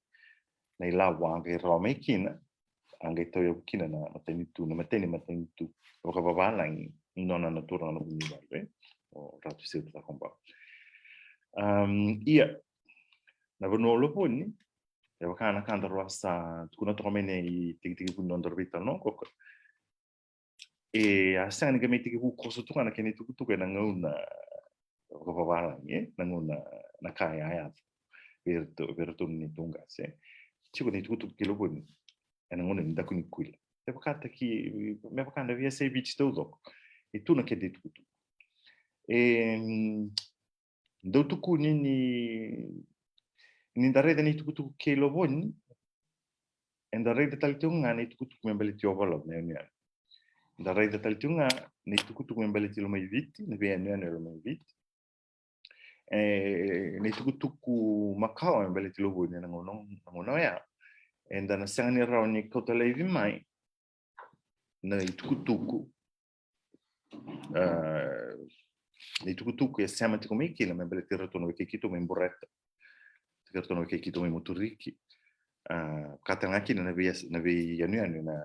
Na ilavo a qai rawa mai kina, a qai tauyavu kina na matanitu, na imatai ni matanitu vakavavalagi, nona na turaga na vunivalu, e, o Ratu Siuta Cakobau. Am, ia, na vanua o Lovoni, e vaka na ka daru a sa tukuna toka mai na itekitekivu ni nodaru veitalanoa qo, e a sega ni qai mai tekivu koso tu ga na kena itukutuku ena gauna vakavavalagi, e, na gauna, na ka e a yaco vei iratou, vei iratou na neitou qase. Tiko na itukutuku kei Lovoni ena gauna ni daku ni kuila. E vakataki, me vaka na veiyasai Viti taucoko, e tu na keda itukutuku. E, dau tukuni ni, ni da raica na itukutuku kei Lovoni, eda raica tale tiko ga na itukutuku me baleti Ovalau, na yanuyanu. Da raica tale tiko ga na itukutuku me baleti Lomaiviti, na veiyanuyanu e Lomaiviti. E, na itukutuku makawa me baleti Lovoni ena gauna, na gauna oya. Eda na sega ni rawa ni kauta laivi mai na itukutuku, a, na itukutuku e sema tiko mai kina me baleti iratou na wekai keitou mai Bureta, iratou na wekai keitou mai Moturiki. A, ka tale ga kina na vei, na veiyanuyanu ena,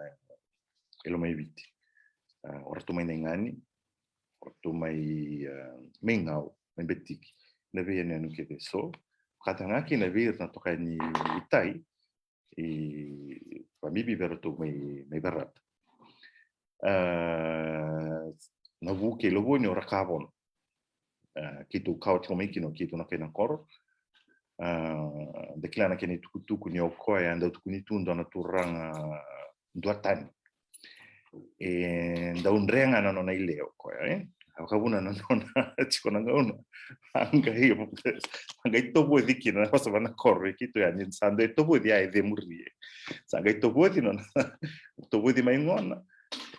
e Lomaiviti. A, o ratou mai Naigani, o ratou mai, a, mai Gau, mai Betiki, na veiyanuyanu kece eso. Ka tale ga kina vei ira na toka yani i tai, i vabibi vei iratou mai, mai Verata. A, na vu kei Lovoni o Rakavono. A, keitou kawa tiko mai kina o keitou na kai na koro. A, da kila na kena itukutuku ni o koya e dau tukuni tu dua na turaga duatani. E dau dre ga na nona ile o koya, e. A vakavuna na nona tiko na gauna a qai, a qai tovoci kina na vosa vana koro, e keitou yani sa dau tovoci a e cemuri, e. Sa qai tovoci nona, tovoci mai gona,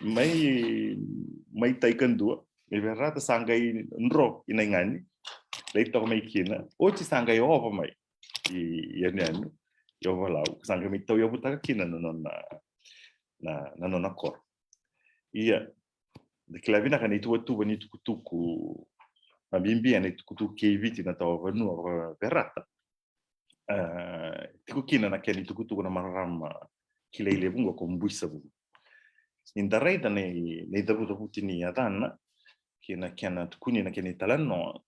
mai, mai tai kadua, mai Verata sa qai dro i Naigani, lai toka mai kina, oti sa qai ova mai i, i yanuyanu, i Ovalau, sa qai mai tauyavutaka kina na nona, na, na nona koro. Ia, da kila vinaka na ituvatuva ni tukutuku, na bibi na itukutuku kei Viti na tawa vanua, Verata. A, tiko kina na kena itukutuku na marama kilai levu qo ko Bui Savulu. Ni da raica na i, na icavucavuti ni yacana kei na kena tukuni na kena italanoa,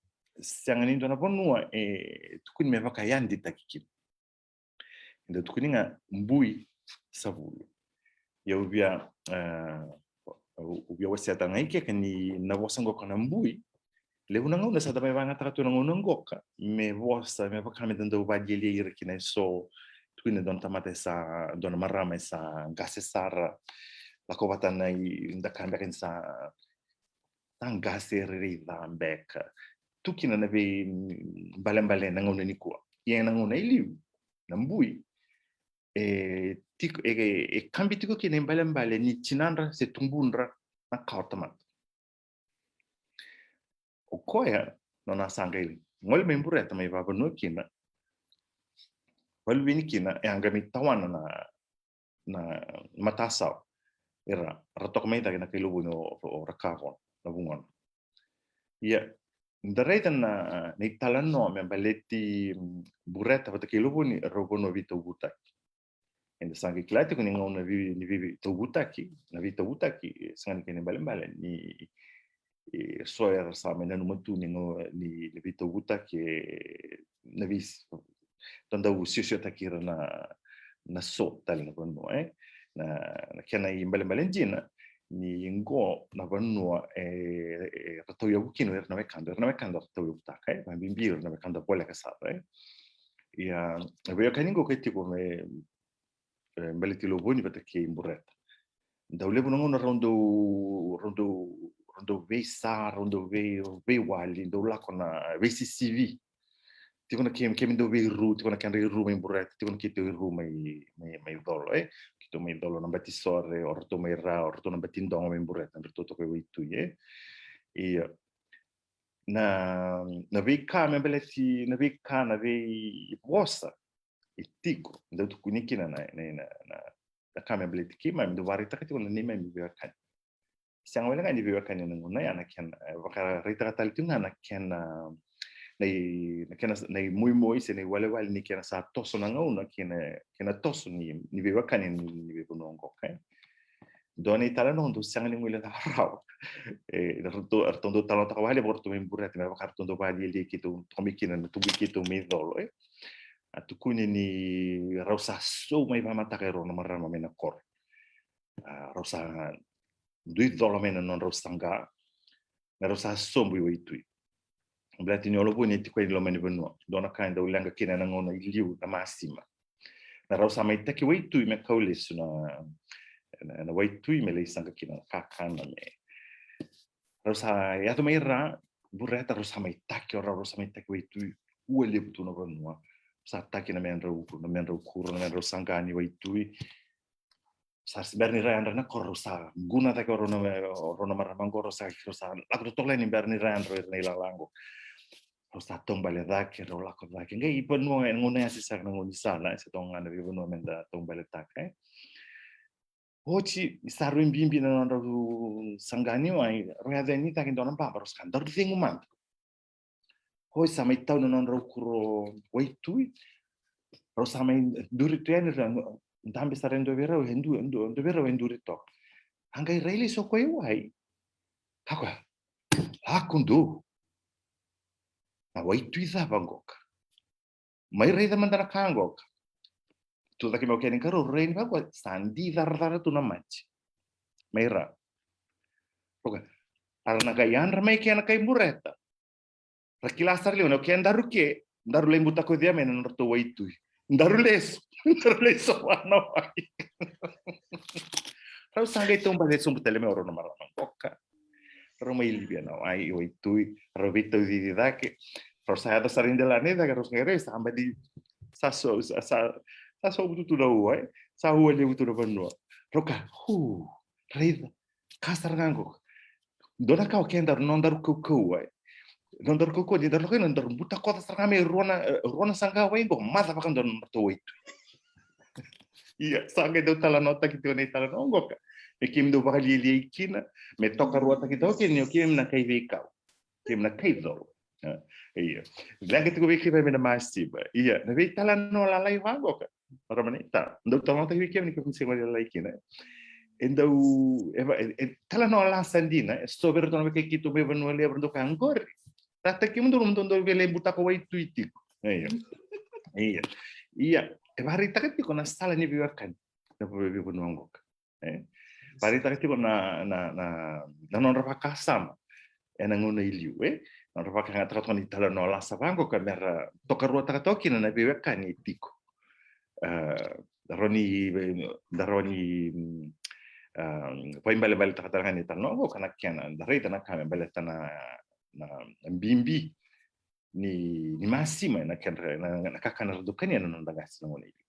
sega ni dua na vanua e tukuni me vakayaditaki kina. Eda tukuni ga Bui Savulu. Ia au via, e, au via wasea tale ga i keka ni na vosa qoka na bui, levu na gauna sa da mai vagataka tu na gauna qoka me vosa, me vaka me da dau valialia ira kina eso. Tukuni e dua na tamata e sa, dua na marama e sa qase sara, lako vata na i, da kaya beka ni sa, sa qase rairai ca beka. Tu kina na veibalebale na gauna nikua. Ia na gauna e liu, na bui e tiko, e, e kabi tiko kina ibalebale ni tinadra se tubudra na kawa tamata. O koya, nona sa qai gole mai Bureta mai vavanua kina, vakaluveni kina, e a qai mai tawana na, na matasawa. Era, ra toka mai cake na kai Lovoni o, o Rakavono, na vugona. Ia, da raica na, na italanoa me baleti, mm, Bureta vata kei Lovoni, rau vanua veitauvutaki. Eda sa qai kila tiko ni gauna vei, ni vei, veitauvutaki, na veitauvutaki, e sega ni kena ibalebale ni, e, so era sa mai nanuma tu ni gauna ni, ni veitauvutaki, e, na vei, da dau siosiotaki ira na, na so tale na vanua, e. Na, na kena ibalebale dina ni qo na vanua e, e ra tauyavu kina o ira na wekada, ira na wekada ra tauyavutaka, e, vabibi ira na wekada voleka sara, e. Ia, na veiwekani qo ke tiko me, e, baleti Lovoni vata kei Bureta. Dau levu na gauna rau dau, rau dau, rau dau veisa, rau dau vei, veiwali, dau lako na veisisivi. Tiko na kemi, kemi dau veiru, tiko na kedra iru mai Bureta, tiko na keitou iru mai, mai, mai Colo, e. Keitou mai Colo na bati sore, o ratou mai Ra, o ratou na bati dogo mai Bureta, na ratou toka e waitui, e. Ia, na, na veika me baleti, na veika, na veivosa e tiko, dau tukuni kina na, na, na, na, na ka me baleti keimami, dau vakaraitaka tiko na neimami veiwekani. Sega wale ga ni veiwekani ena gauna ya, na kena, e, vakaraitaka tale tiko ga na kena, na i, na kena, na imoimoi se na iwalewale ni kena sa toso na gauna kei na, kei na toso ni, ni veiwekani ni, ni veivanua oqo, okay? Dua na italanoa dau sega ni guilecava rawa. E, ratou, ratou dau talanoataka vakalevu o ratou mai Bureti, me vaka ratou dau vakalialiai keitou toka mai kina, na tubu keitou mai Colo, e. A tukuni ni rau sa sou mai vakamataka e rua na marama mai na koro. A, rau sa dui Colo mai na nodrau saqa, na rau sa sobu i waitui. Baleta ni Olovuni e tiko i loma ni vanua. Dua na ka e dau leqa kina ena gauna i liu na masima. Na rau sa mai taki waitui me kau lesu na, na, na waitui me lai saqa kina na kakana me. Rau sa yaco mai ra, Bureta, rau sa mai taki o rau, rau sa mai taki waitui, ua levu tu na vanua. Sa taki na medrau, na medrau kuro, na medrau saqa ni waitui. Sa se bera ni ra yadra na koro, rau sa guna cake o rau na, o rau na marama qo, rau sa, rau sa lako totolo yani bera ni ra yadra o ira na ilala qo. Rau sa taubale cake, rau lako cake. Qai vanua, e, gauna ya se sara na gauna ni sala, e, se toka ga na veivanua me da taubaletaka, e. Oti, ni sa rui bibi na nodrau saqa ni wai, rau yaco yani cake dua na baba, rau sa ka daru cegu mada. Oi, sa mai tau na nodrau kuro waitui. Rau sa mai duri tu yani, rau dabe sara e dua vei rau, e du, e du, e dua vei rau e duri toka. A qai rai lesu o koya i wai. Ka koya, lako du. Na waitui cava qoka? Mai raica mada na ka qoka. Tu cake mai o kena ikarua, rai ni vaqo, sa di caracara tu na mati. Mai ra. Oka. A ra na qai yadra mai kena kai Bureta. Ra kila sara levu ni o kedaru ke, daru lai butakoci mai na nodratou waitui. Daru lesu, daru lesu vana wai. Rau sa qai taubale sobu tale mai o rau na marama qoka. Rau mai livia na wai, waitui, rau veitaucici cake. Rau sa yaco sara i delana i cake, rau sa qai rai, sa badi, sa so, sa, sa, sa so bututu na ua, e? Sa ua levu tu na vanua. Rau ka, hu, raica, ka sara ga qoka. Dua na ka o kedaru, nodaru kaukauwa, e. Nodaru kaukauwa, ni daru lako i na daru butakoca sara ga mai rua na, e, rua na saqa wai qo, maca vakadua na nodratou waitui. Ia, sa qai dau talanoataki tiko na italanoa qoka. Me keimami dau vakalialiai kina, me tokaruataki toka kina, ni o keimami na kai veikau. Keimami na kai Colo. A, ia. Leqa tiko vei keimami na masiva. Ia, na veitalanoa lalai vaqoka. Marama naita. Dau talanoataki vei kemuni ni kemuni se gone lalai kina. E dau, e va, e, e talanoa lasa dina, e so vei iratou na wekai keitou mai Vanua Levu, dau kaya qori. Tata kemudou, dou, dou via lai butako waitui tiko. Ia. Ia. Ia. E vakaraitaka tiko na sala ni veiwekani. Na veivanua qoka. E? Vakaraitaka tiko na, na, na, na nodra vakasama ena gauna i liu, e? Nodra vakayagataka toka na italanoa lasa vaqoka me ra tokaruataka toka kina na veiwekani e tiko. A, da rawa ni, da rawa ni, mm, a, vakaibalebaletaka tale ga na italanoa qoka na kena, da raica na ka me baleta na, na, na bibi ni, ni masima, na kedra, na, na kakana ra dau kania na noda qase na gauna i liu.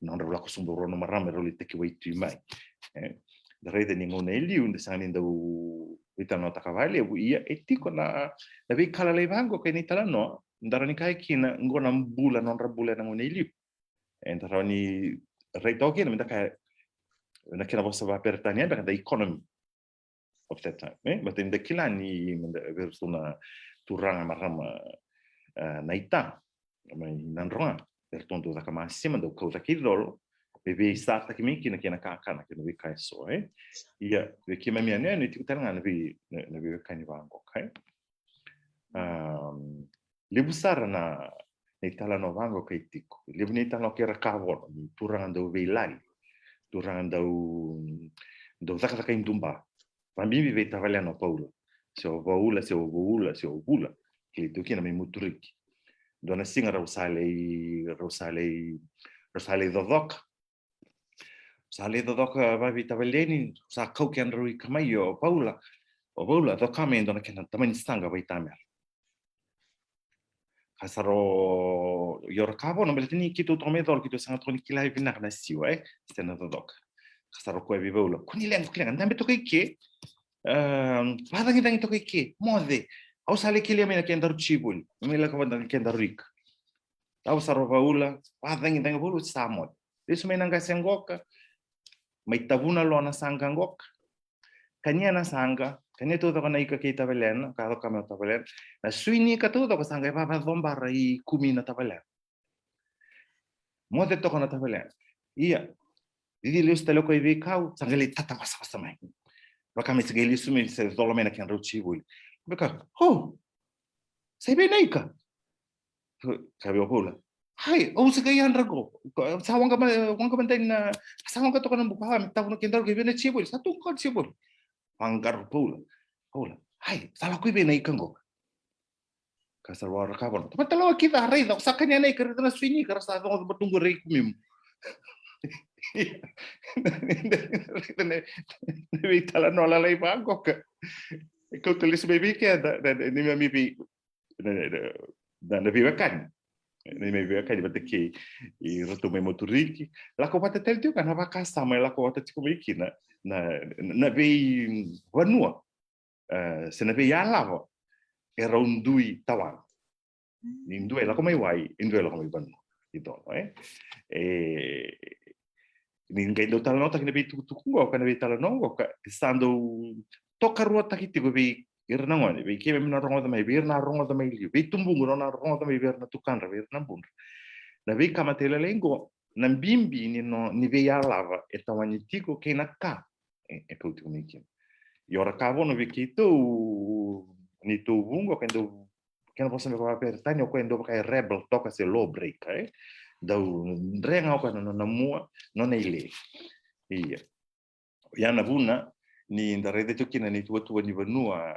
Nodrau lako sobu rua na marama, rau lai taki waitui mai. E, da raica ni gauna i liu, da sega ni dau veitalanoataka vakalevu, ia e tiko na, na veika lalai vaqoka ena italanoa, da rawa ni kaya kina, qo na bula, nodra bula ena gauna i liu. E, da rawa ni rai toka kina, me da kaya, na kena vosa vakaperitania, beka the economy of that time, e? Baleta ni da kila ni, me da, vei iratou na turaga marama, e, naita, mai Nadroga, vei iratou dau caka masima, dau kau cake i Colo, me veisataki mai kina kei na kakana, kei na veika eso, e? Ia, vei keimami yanuyanu, e tiko tale ga na vei, na, na veiwekani vaqoka, e? Am, levu sara na, na italanoa vaqoka e tiko. Levu na italanoa kei ira Kavono, ni turaga dau veilali, turaga dau, dau cakacaka i duba. Vabibi vei tavalena o Paula. Se o Vaula, se o Vaula, se o Vula. Kilai tu kina mai Muturiki. Dua na siga rau sa lai, rau sa lai, rau sa lai cocoka. Sa lai cocoka vakaveitavaleni, sa kau kedrau ika mai o Paula. O Paula, coka mai e dua na kena tamani saqa vaitamera. Ka sa rau, io ra Kavono, baleta ni keitou toka mai Colo, keitou sega toka ni kila vinaka na siwa, e? Se na cocoka. Ka sa rau kaya vei Paula, ko ni leqa, ko ni leqa, dabe toka i ke. Ehm, vacagicagi toka i ke, moce. Au sa lai kelia mai na kedaru tui voli. Mai lako vata na kedaru ika. Au sa rau Vaula, vacagicagi Vaula, sa moce. Lesu mai na qase qoka. Mai tavuna lo na saqa qoka. Kania na saqa, kania taucoko na ika kei tavalena, ka coka mai o tavalena. Na sui ni ika taucoko saqa e vavacobara i kumi na tavalena. Moce toka na tavalena. Ia. Cici lesu tale o koya i veikau, sa qai lai tata vasavasa mai. Vaka me sa qai lesu mai, sa cola mai na kedrau tiko voli. Veikau, "Ho! Sa i vei na ika?" Ka vei o Paula. "Hai, au sa qai yadra qo. Sa waqa ma-, waqa mada na, sa waqa toka na buka, a, me tavuna kedrau, ke vei na tiko voli. Sa tu qo tiko voli." Vaqara o Paula. Paula. "Hai, sa lako i vei na ika qo?" Ka sa wara ka vona. Tamata lawa kece a raica, sa kania na ika, raica na sui ni ika, ra sa coqa matuqu rai kumimu. Na, na veitalanoa lalai vaqoka. E kauta lesu mai vei keda, na, na, neimami vei, na, na, na, na veiwekani. Neimami veiwekani vata kei iratou mai Moturiki. Lako vata tale tiko ga na vakasama e lako vata tiko mai kina, na, na, na veivanua. E, se na veiyalava e rau dui tawana. Ni dua e lako mai wai, e dua e lako mai vanua. I donu, e? E, ni qai dau talanoataki na veitukutuku qoka, na veitalanoa qoka, e sa dau tokaruataki tiko vei ira na gone, vei keimami na rogoca mai, vei ira na rogoca mai liu, vei tubuqu na nona rogoca mai, vei ira na tukadra, vei ira na budra. Na veika matailalai qo, na bibi ni no, ni veiyalava e tawani tiko kei na ka e, e kau tiko mai kina. Io, ra ka vona vei keitou, neitou vu qo, kei dau, kena vosa me vakaperitania, o koya e dau vaka e rebel toka se law breaker, e? Dau dre ga o koya na nona mua, nona ile. Ia. Ia na vuna ni da raica tiko kina na ituvatuva ni vanua,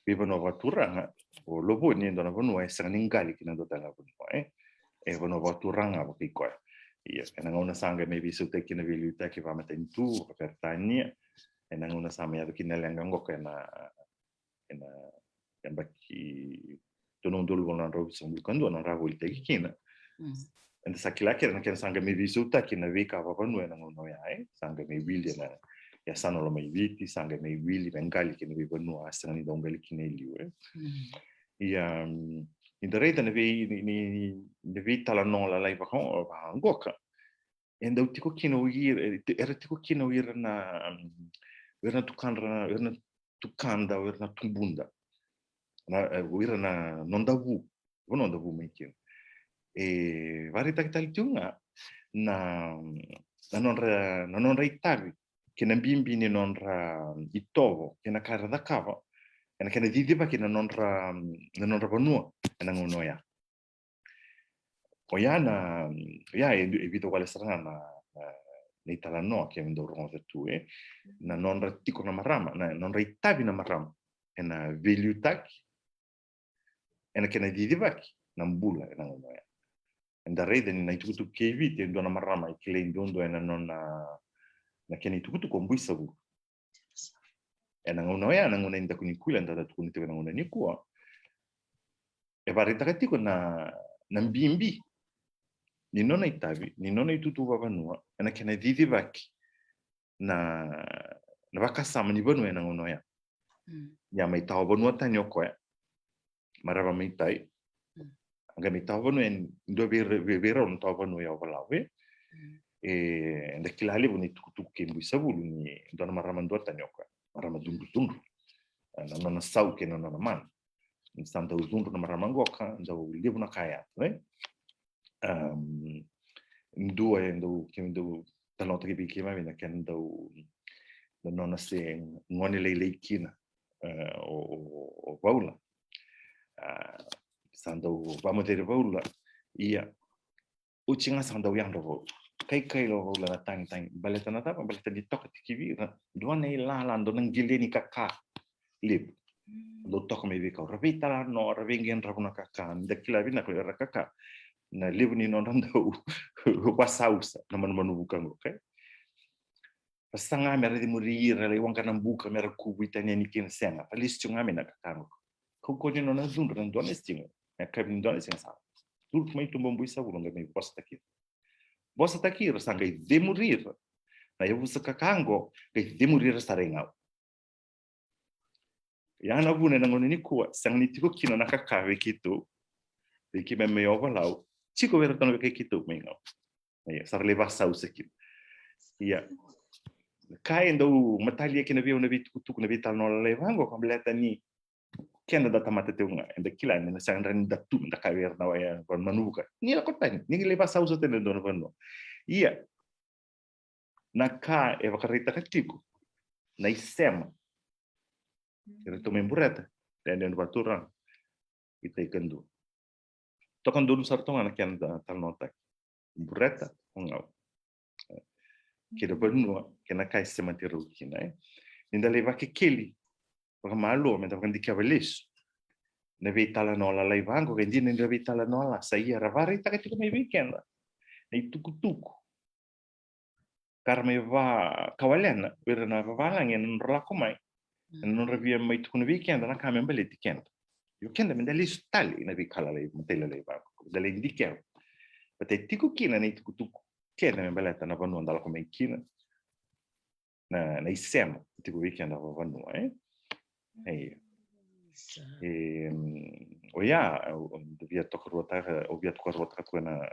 veivanua vakaturaga, o Lovoni e dua na vanua e sega ni qali kina dua tale na vanua, e? E vanua vakaturaga vakaikoya. Ia, ena gauna sa qai mai veisautaki kina veiliutaki vakamatanitu, vakaperitania, ena gauna sa mai yaco kina na leqa qoka ena, ena yabaki tolu na udolu na drau vitusagavulu ka dua, na nodra volitaki kina. Mm. Eda sa kila kece na kena sa qai mai veisautaki na veika vakavanua ena gauna oya, e? Sa qai mai wili ena yasana Lomaiviti, sa qai mai wili me qali kina veivanua a sega ni dau qali kina e liu, e? Mm. Ia, mm, ni da raica na vei, ni, ni, ni, na veitalanoa lalai vaka, vaqoka. E dau tiko kina o ira, e, era tiko kina o ira na, mm, o ira na tukadra, o ira na tukada, o ira na tubuda. Na, e, o ira na noda vu, o noda vu mai kina. E vakaraitaki tale tiko ga na, na nodra, na nodra itavi kei na bibi ni nodra itovo kei na ka era cakava ena kena cicivaki na nodra, na nodra vanua ena gauna oya. Oya na, oya e, e vica wale sara ga na, na, na italanoa keimami dau rogoca tu, e. Na nodra tiko na marama, na nodra itavi na marama ena veiliutaki, ena kena cicivaki na bula ena gauna oya. Eda raica ni na itukutuku kei Viti e dua na marama e kilai duadua ena nona, na kena itukutuku o Buisavulu. Ena gauna oya, na gauna ni daku ni kuila eda tukuna tiko ena gauna nikua. E vakaraitaka tiko na, na bibi ni nona itavi, ni nona itutu vakavanua ena kena cicivaki na, na vakasama ni vanua ena gauna oya. Mm. Ia mai tawa vanua tani o koya, marama mai tai. Mm. A qai mai tawa vanua e dua vei, vei, vei rau na tawa vanua e Ovalau, e? Mm. E, eda kila levu na itukutuku kei Buisavulu ni dua na marama duatani o koya. Marama cudrucudru. E, na nona sau kei na nona mana. Ni sa dau cudru na marama qoka, dau levu na ka e yaco, e? Am, dua e dau, keimami dau talanoataki vei keimami na kena dau, na nona se gone lailai kina, e, o, o, o Vaula. A, sa dau vakamaceri Vaula. Ia, oti ga sa dau yadra Vaula. Kaikai lo Vaula na tagitagi. Baleta na cava? Baleta ni toka tikivi ira dua na ilala, dua na qele ni kaka levu. Mm. Dau toka mai veikau, ra veitalanoa, ra veiqedravu na kaka, da kila vinaka era kaka. Na levu ni nodra dau wasausa na manumanu vuka qo, okay? Ra saga me ra cemuri ira, lai waqa na buka me ra kuvui tani yani kina, sega. Ra lesu tiko ga mai na kaka qo. Kaukaua ni nona cudru na dua na siga. Na yakavi ni dua na siga sa curu mai tuba o Buisavulu qai mai vosataki ira. Vosataki ira sa qai cemuri ira na yavusa kaka qo, qai cemuri ira sara i Gau. Ia na vuna ena gauna nikua sega ni tiko kina na kaka vei keitou, vei keimami mai Ovalau, tiko vei iratou na vei keitou mai Gau. Ia, sa ra lai vasausa kina. Ia, ka e dau matalia kina vei au na veitukutuku, na veitalanoa lalai vaqo, ka baleta ni keda da tamata tiko ga, eda kila ni na sega ni da tu, da kaya vei ira na wai, e, vanua manuvuka, ni lako tani, ni lai vasausa tani e dua na vanua. Ia, na ka e vakaraitaka tiko na isema, ira tu mai Bureta, Dede, Vaturaga, Itaikadua. Toka donu sara toka ga na kena talanoataki. Bureta, o Gau. Kei na vanua, kei na ka e semati rau kina, e. Ni da lai vakekeli vakamalua, me da vakadikeva lesu na veitalanoa lalai vaqo, ka e dina ni ra veitalanoa lasa, ia ra vakaraitaka tiko mai vei keda na itukutuku ka ra mai vakawalena o ira na vavalagi ena nodra lako mai, ena nodra via mai tukuna vei keda na ka me baleti keda. Io, keda me da lesu tale ina veika lalai, matailalai vaqo, me da lai dikeva vata e tiko kina na itukutuku keda me baleta na vanua da lako mai kina, na, na isema tiko vei keda vakavanua, e? Io. Sa. E, mm, oya, au, au via tokaruataka, au via tokaruataka tu ena,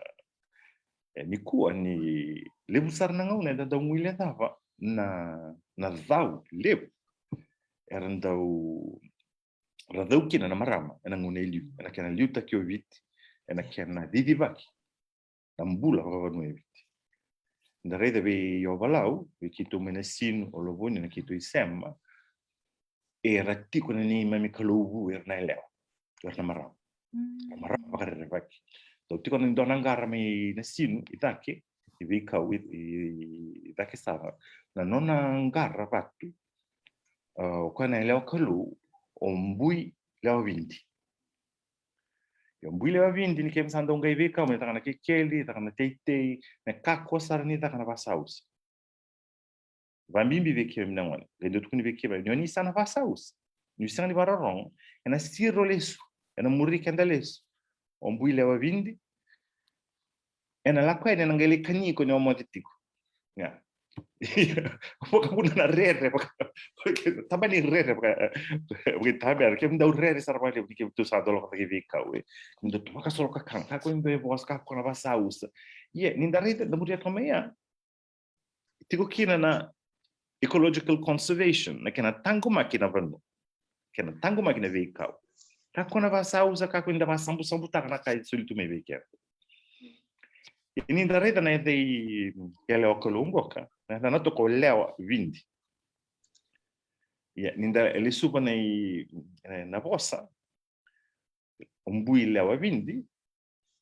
e, nikua ni levu sara na gauna eda dau guilecava na, na cau levu era dau, ra cau kina na marama ena gauna e liu, ena kena liutaki o Viti, ena kena cicivaki na bula vakavanua e Viti. Da raica vei Ovalau, vei keitou mai Nasinu, o Lovoni, na keitou isema, era tiko na neimami kalou vu, era na yalewa, era na marama. Mm. Marama vakarerevaki. Dau tiko na dua na qara mai Nasinu i cake, i veikau i, i, i cake sara. Na nona qara vatu, a, o koya na yalewa kalou, o Bui Lewa Vidi. Io, Bui Lewa Vidi, ni keimami sa dau qai veikau, me caka na kekeli, caka na teitei, me kakua sara ni caka na vasausa. Vabibi vei keimami na gone, qai dau tukuni vei keimami, ni o ni sa na vasausa, ni o sega ni vakarorogo, ena siro lesu, ena muri keda lesu o Bui Lewa Vidi, ena lako yani ena qai lai kani iko ni o moce tiko. Ia. Vakavuna na rere, vaka, tabani rere, vaka, vaka tabera, kemudou rere sara vakalevu ni kemudou sa dau lako cake i veikau, e. Kemudou tu vakasolo kakana, kakua ni dua e vosa, kakua na vasausa. Ia, ni da raica, da muria toka mai ya. Tiko kina na ecological conservation, na kena taqomaki na vanua. Kena taqomaki na veikau. Kakua na vasausa, kakua ni da vasabusabutaka na ka e soli tu mai vei keda. Ia ni da raica na yaca i yalewa kalou qoka, na yacana toka o Lewa Vidi. Ia, ni da lesuva na i, e, na vosa, o Bui Lewa Vidi,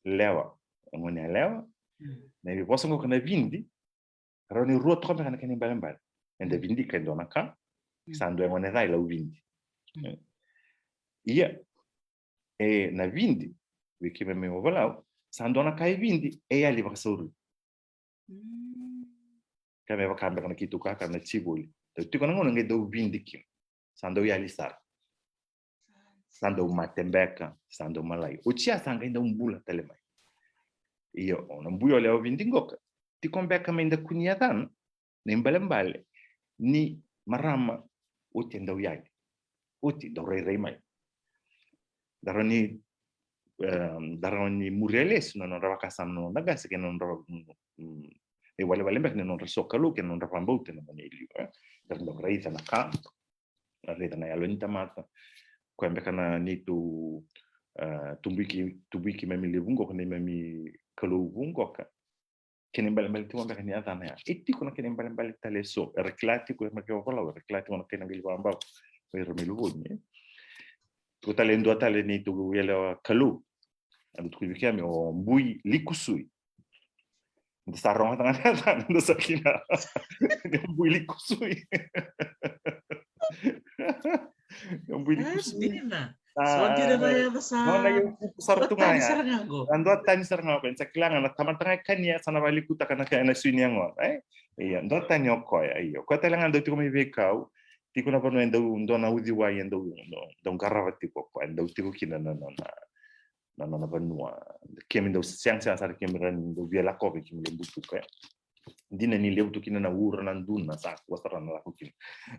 lewa, e gone yalewa. Mm. Na i vosa qoka na Vidi, rawa ni rua toka beka na kena ibalebale. Eda vidika e dua na ka, mm, sa dua e gone ca e Lau Vidi. Mm. E. Ia, e, na Vidi, vei keimami Ovalau, sa dua na ka e Vidi, e yali vakasauri. Mm. Ka me vaka beka na keitou kakana na tivoli. Dau tiko na gauna qai dau Vidi kina. Sa dau yali sara. Sa dau mate beka, sa dau malai. Oti ya sa qai dau bula tale mai. Io, o na Bui Lewa Vidi qoka, tiko beka mai da kua ni yacana, na ibalebale ni marama oti e dau yali. Oti dau rairai mai. Da rawa ni, em, da rawa ni muria lesu na nodra vakasama na noda qase kei na nodra, mm, mm, na iwalewale beka ni nodra sokalou kei na nodra vakabauta ena gauna e liu, e. Da rawa ni dau raica na ka, raica na yalo ni tamata. Koya beka na neitou, e, tubuiki, tubuiki keimami levu qoka, neimami kalou vu qoka. Kena ibalebale tiko beka ni yacana ya. E tiko na kena ibalebale tale eso. Era kila tiko, era kila Ovalau, era kila tiko na kena qai vakabau. Era mai Lovoni, e. Tiko tale e dua tale neitou yalewa kalou. Eda tukuni vei keimami o Bui Likusui. Da sa rogoca ga na yacana, da sa kila. O Bui Likusui. O Bui Likusui. Ah, dina. Ah, so dina na yaca sa. Nona yaca sara tu ga ya. Sara ga qo. Dua tani sara ga qo. Sa kila ga na tamata ga e kania sa na vakalikutaka na ka ena sui ni yagona, e? Ia, dua tani o koya, io. Koya tale ga dau tiko mai veikau. Tiko na vanua e dau, dua na uciwai e dau, dau, dau qarava tiko o koya, e dau tiko kina na, na, na, na nona vanua. Keimami dau segasega sara, keimami rawa ni dau via lakova, keimami lai butuka, e. Dina ni levu tu kina na ura, na duna, sa kua sara na lako kina.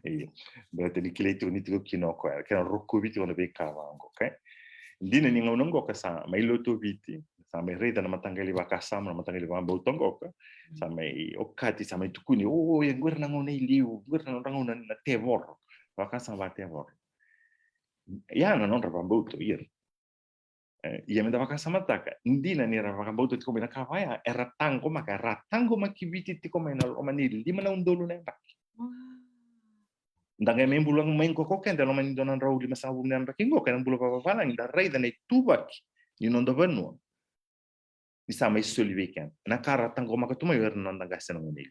Io. Baleta ni kilai tiko ni tiko kina o koya, kena rokovi tiko na veika vaqo, okay? Dina ni gauna qoka sa mai lotu o Viti, Sa mai raica na mataqali vakasama, na mataqali vakabauta qoka. Sa mai okati, sa mai tukuni, o, e qori na gauna i liu, qori na nodra gauna na tevoro. Vakasama vakatevoro. Ia na nodra vakabauta o ira. E, ia meda vakasamataka, dina ni ra vakabauta tiko mai na ka vaya, era taqomaka, era taqomaki Viti tiko mai na loma ni lima na udolu na yabaki. Da qai mai bula mai qo ko keda e loma ni dua na drau lima sagavulu na yabaki qo, kena bula vakavalagi, da raica na ituvaki ni noda vanua. Ni sa mai soli vei keda. Na ka ra taqomaka tu mai o ira na noda qase na gone.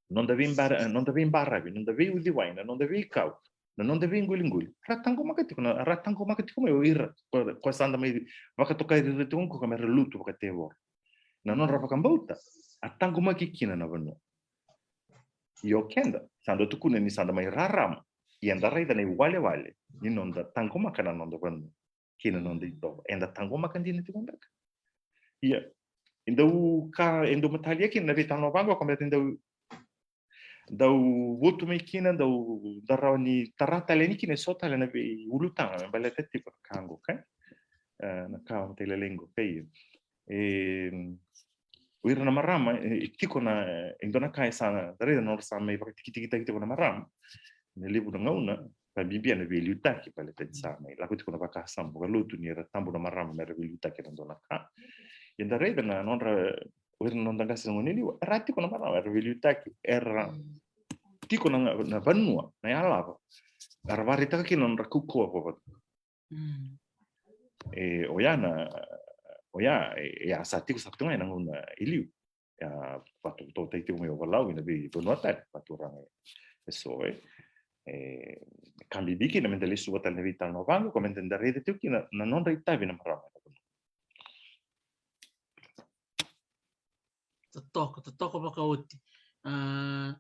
Noda veibara-, noda veibaravi, noda veiuciwai, na noda veikau, na noda veiqoliqoli. Ra taqomaka tiko, na, ra taqomaka tiko mai o ira, ko, ko sa da mai vakatokai ira tiko qo ka me ra lutu vakatevoro. Na nodra vakabauta, a taqomaki kina na vanua. Io keda, sa da tukuna ni sa da mai rarama, ia da raica na iwalewale ni noda taqomaka na noda vanua kei na noda itovo. Eda taqomaka dina tiko beka. Ia, e dau ka, e dau matalia kina na veitalanoa vaqo, ka me dau, dau votu mai kina, dau, da rawa ni tara tale yani kina eso tale na veiulutaga me baleta tiko na ka qo, okay? E, na ka matailalai qo, okay? E, o ira na marama, e, e tiko na, e dua na ka e sa na, da raica na nodra sa mai vakatikitikitaki tiko na marama. Na levu na gauna, ka bibi na veiliutaki, baleta ni sa mai lako tiko na vakasama vakalotu ni era tabu na marama me ra veiliutaki ena dua na ka. Ia da raica na nodra, o ira na noda qase na gone yalewa, era tiko na marama, era veiliutaki, era tiko na, na vanua, na yalava. Era vakaraitaka kina na nodra kaukauwa vakavanua. Mm. E, oya na, oya, e, e, a sa tiko sa tu ga ena gauna i liu. E a vakatokatokataki tiko mai o Valau ina veivanua tale, vakaturaga eso, e. E, ka bibi kina meda lesuva tale na veitalanoa vaqo, ka meda raica tiko kina na nodra itavi na marama ena vanua. Totoka, totoka vakaoti. A,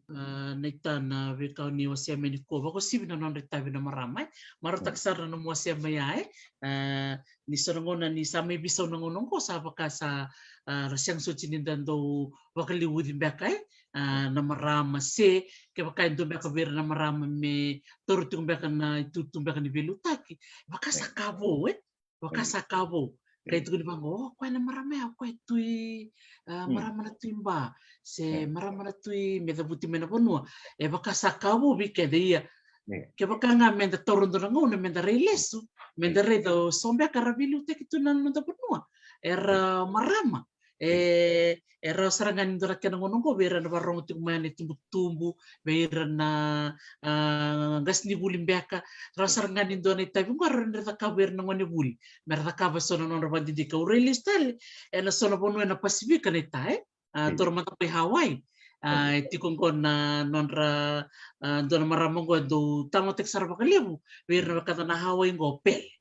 a, naita na veika ni wasea mai nikua, vakauasivi na nodra itavi na marama, e. Marautaka sara na nomu wasea mai ya, e. A, ni so na gauna ni sa mai veisau na gauna oqo, sa vaka sa, a, ra sega soti ni da dau vakaliuci beka, e. A, na marama se, kevaka e dua beka vei ira na marama me taura tiko beka na itutu beka ni veiliutaki. Vaka sa ka vou, e. Vaka sa ka vou. Kai tukuni vaqo, o koya na marama ya, o koya e tui, a, marama na Tui Ba, se marama na Tui me cavuti mai na vanua. E vaka sa ka vou vei keda, ia. Kevaka ga meda taura dua na gauna, meda rai lesu, meda raica o so beka ra veiliutaki tu na noda vanua. Era marama. E, e rawa sara ga ni dua na kena gauna oqo vei ira na vakarogo tiko mai na itubutubu, vei ira na, a, qasenivuli beka. Rawa sara ga ni dua na itavi oqo era na cakava vei ira na gonevuli me ra cakava eso na nodra vakadidike. Au rai lesu tale ena so na vanua ena Pasifika, naita, e. A, taura mada mai Hawaii. A, e tiko oqo na nodra, a, dua na marama oqo e dau talanoataki sara vakalevu vei ira na wekada na Hawaii oqo, o Pele.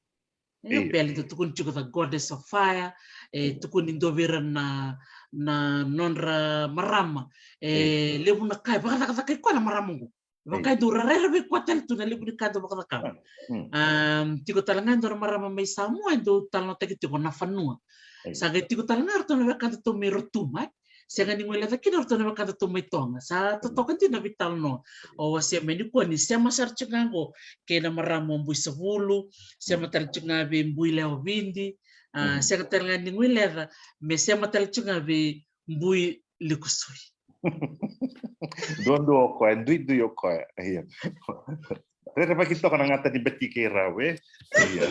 E, o Pele e dau tukuni tiko the goddess of fire, e tukuni dua vei ira na, na nodra marama. E levu na ka e vakacakacakai koya na marama oqo. Vaka e dau rairai vei koya tale tu na levu ni ka e dau vakacakava. A, tiko tale ga e dua na marama mai Samoa e dau talanoataki tiko, o Nafanua. Sa qai tiko tale ga o ratou na wekadatou mai Rotuma, e. Sega ni guileca kina o ratou na wekadatou mai Toga. Sa totoka dina na veitalanoa. O wasea mai nikua ni sema sara tiko ga oqo kei na marama o Bui Savulu, sema tale tiko ga vei Bui Lewa Vidi, a, sega tale ga ni guileca me sema tale tiko ga vei Bui Likusui. Duadua o koya, duidui o koya. Ia. Rerevaki toka na gata ni bati kei rau, e? Ia.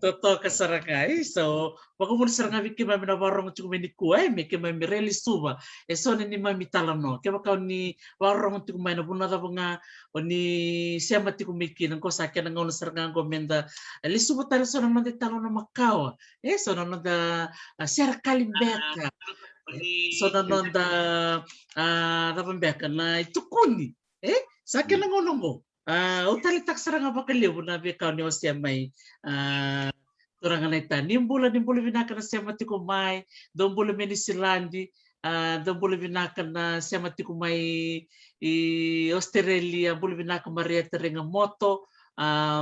Totoka sara ga, e? So, vakavuna sara ga vei keimami na vakarorogo tiko mai nikua, e? Me keimami rai lesuva eso na neimami talanoa. Kevaka o ni vakarorogo tiko mai na vanua cava ga o ni sema tiko mai kina, qo sa kena gauna sara ga qo meda lesuva tale so na noda italanoa makawa, e? So na noda, a, serekali beka, so na noda, a, cava beka na itukuni. E, sa kena gauna oqo. A, au taleitaka sara ga vakalevu na veika o ni wasea mai. A, turaga naita, ni bula, ni bula vinaka na sema tiko mai. Dou bula mai Niusiladi. A, dou bula vinaka na sema tiko mai i Australia. Bula vinaka Marieta Regamoto. A,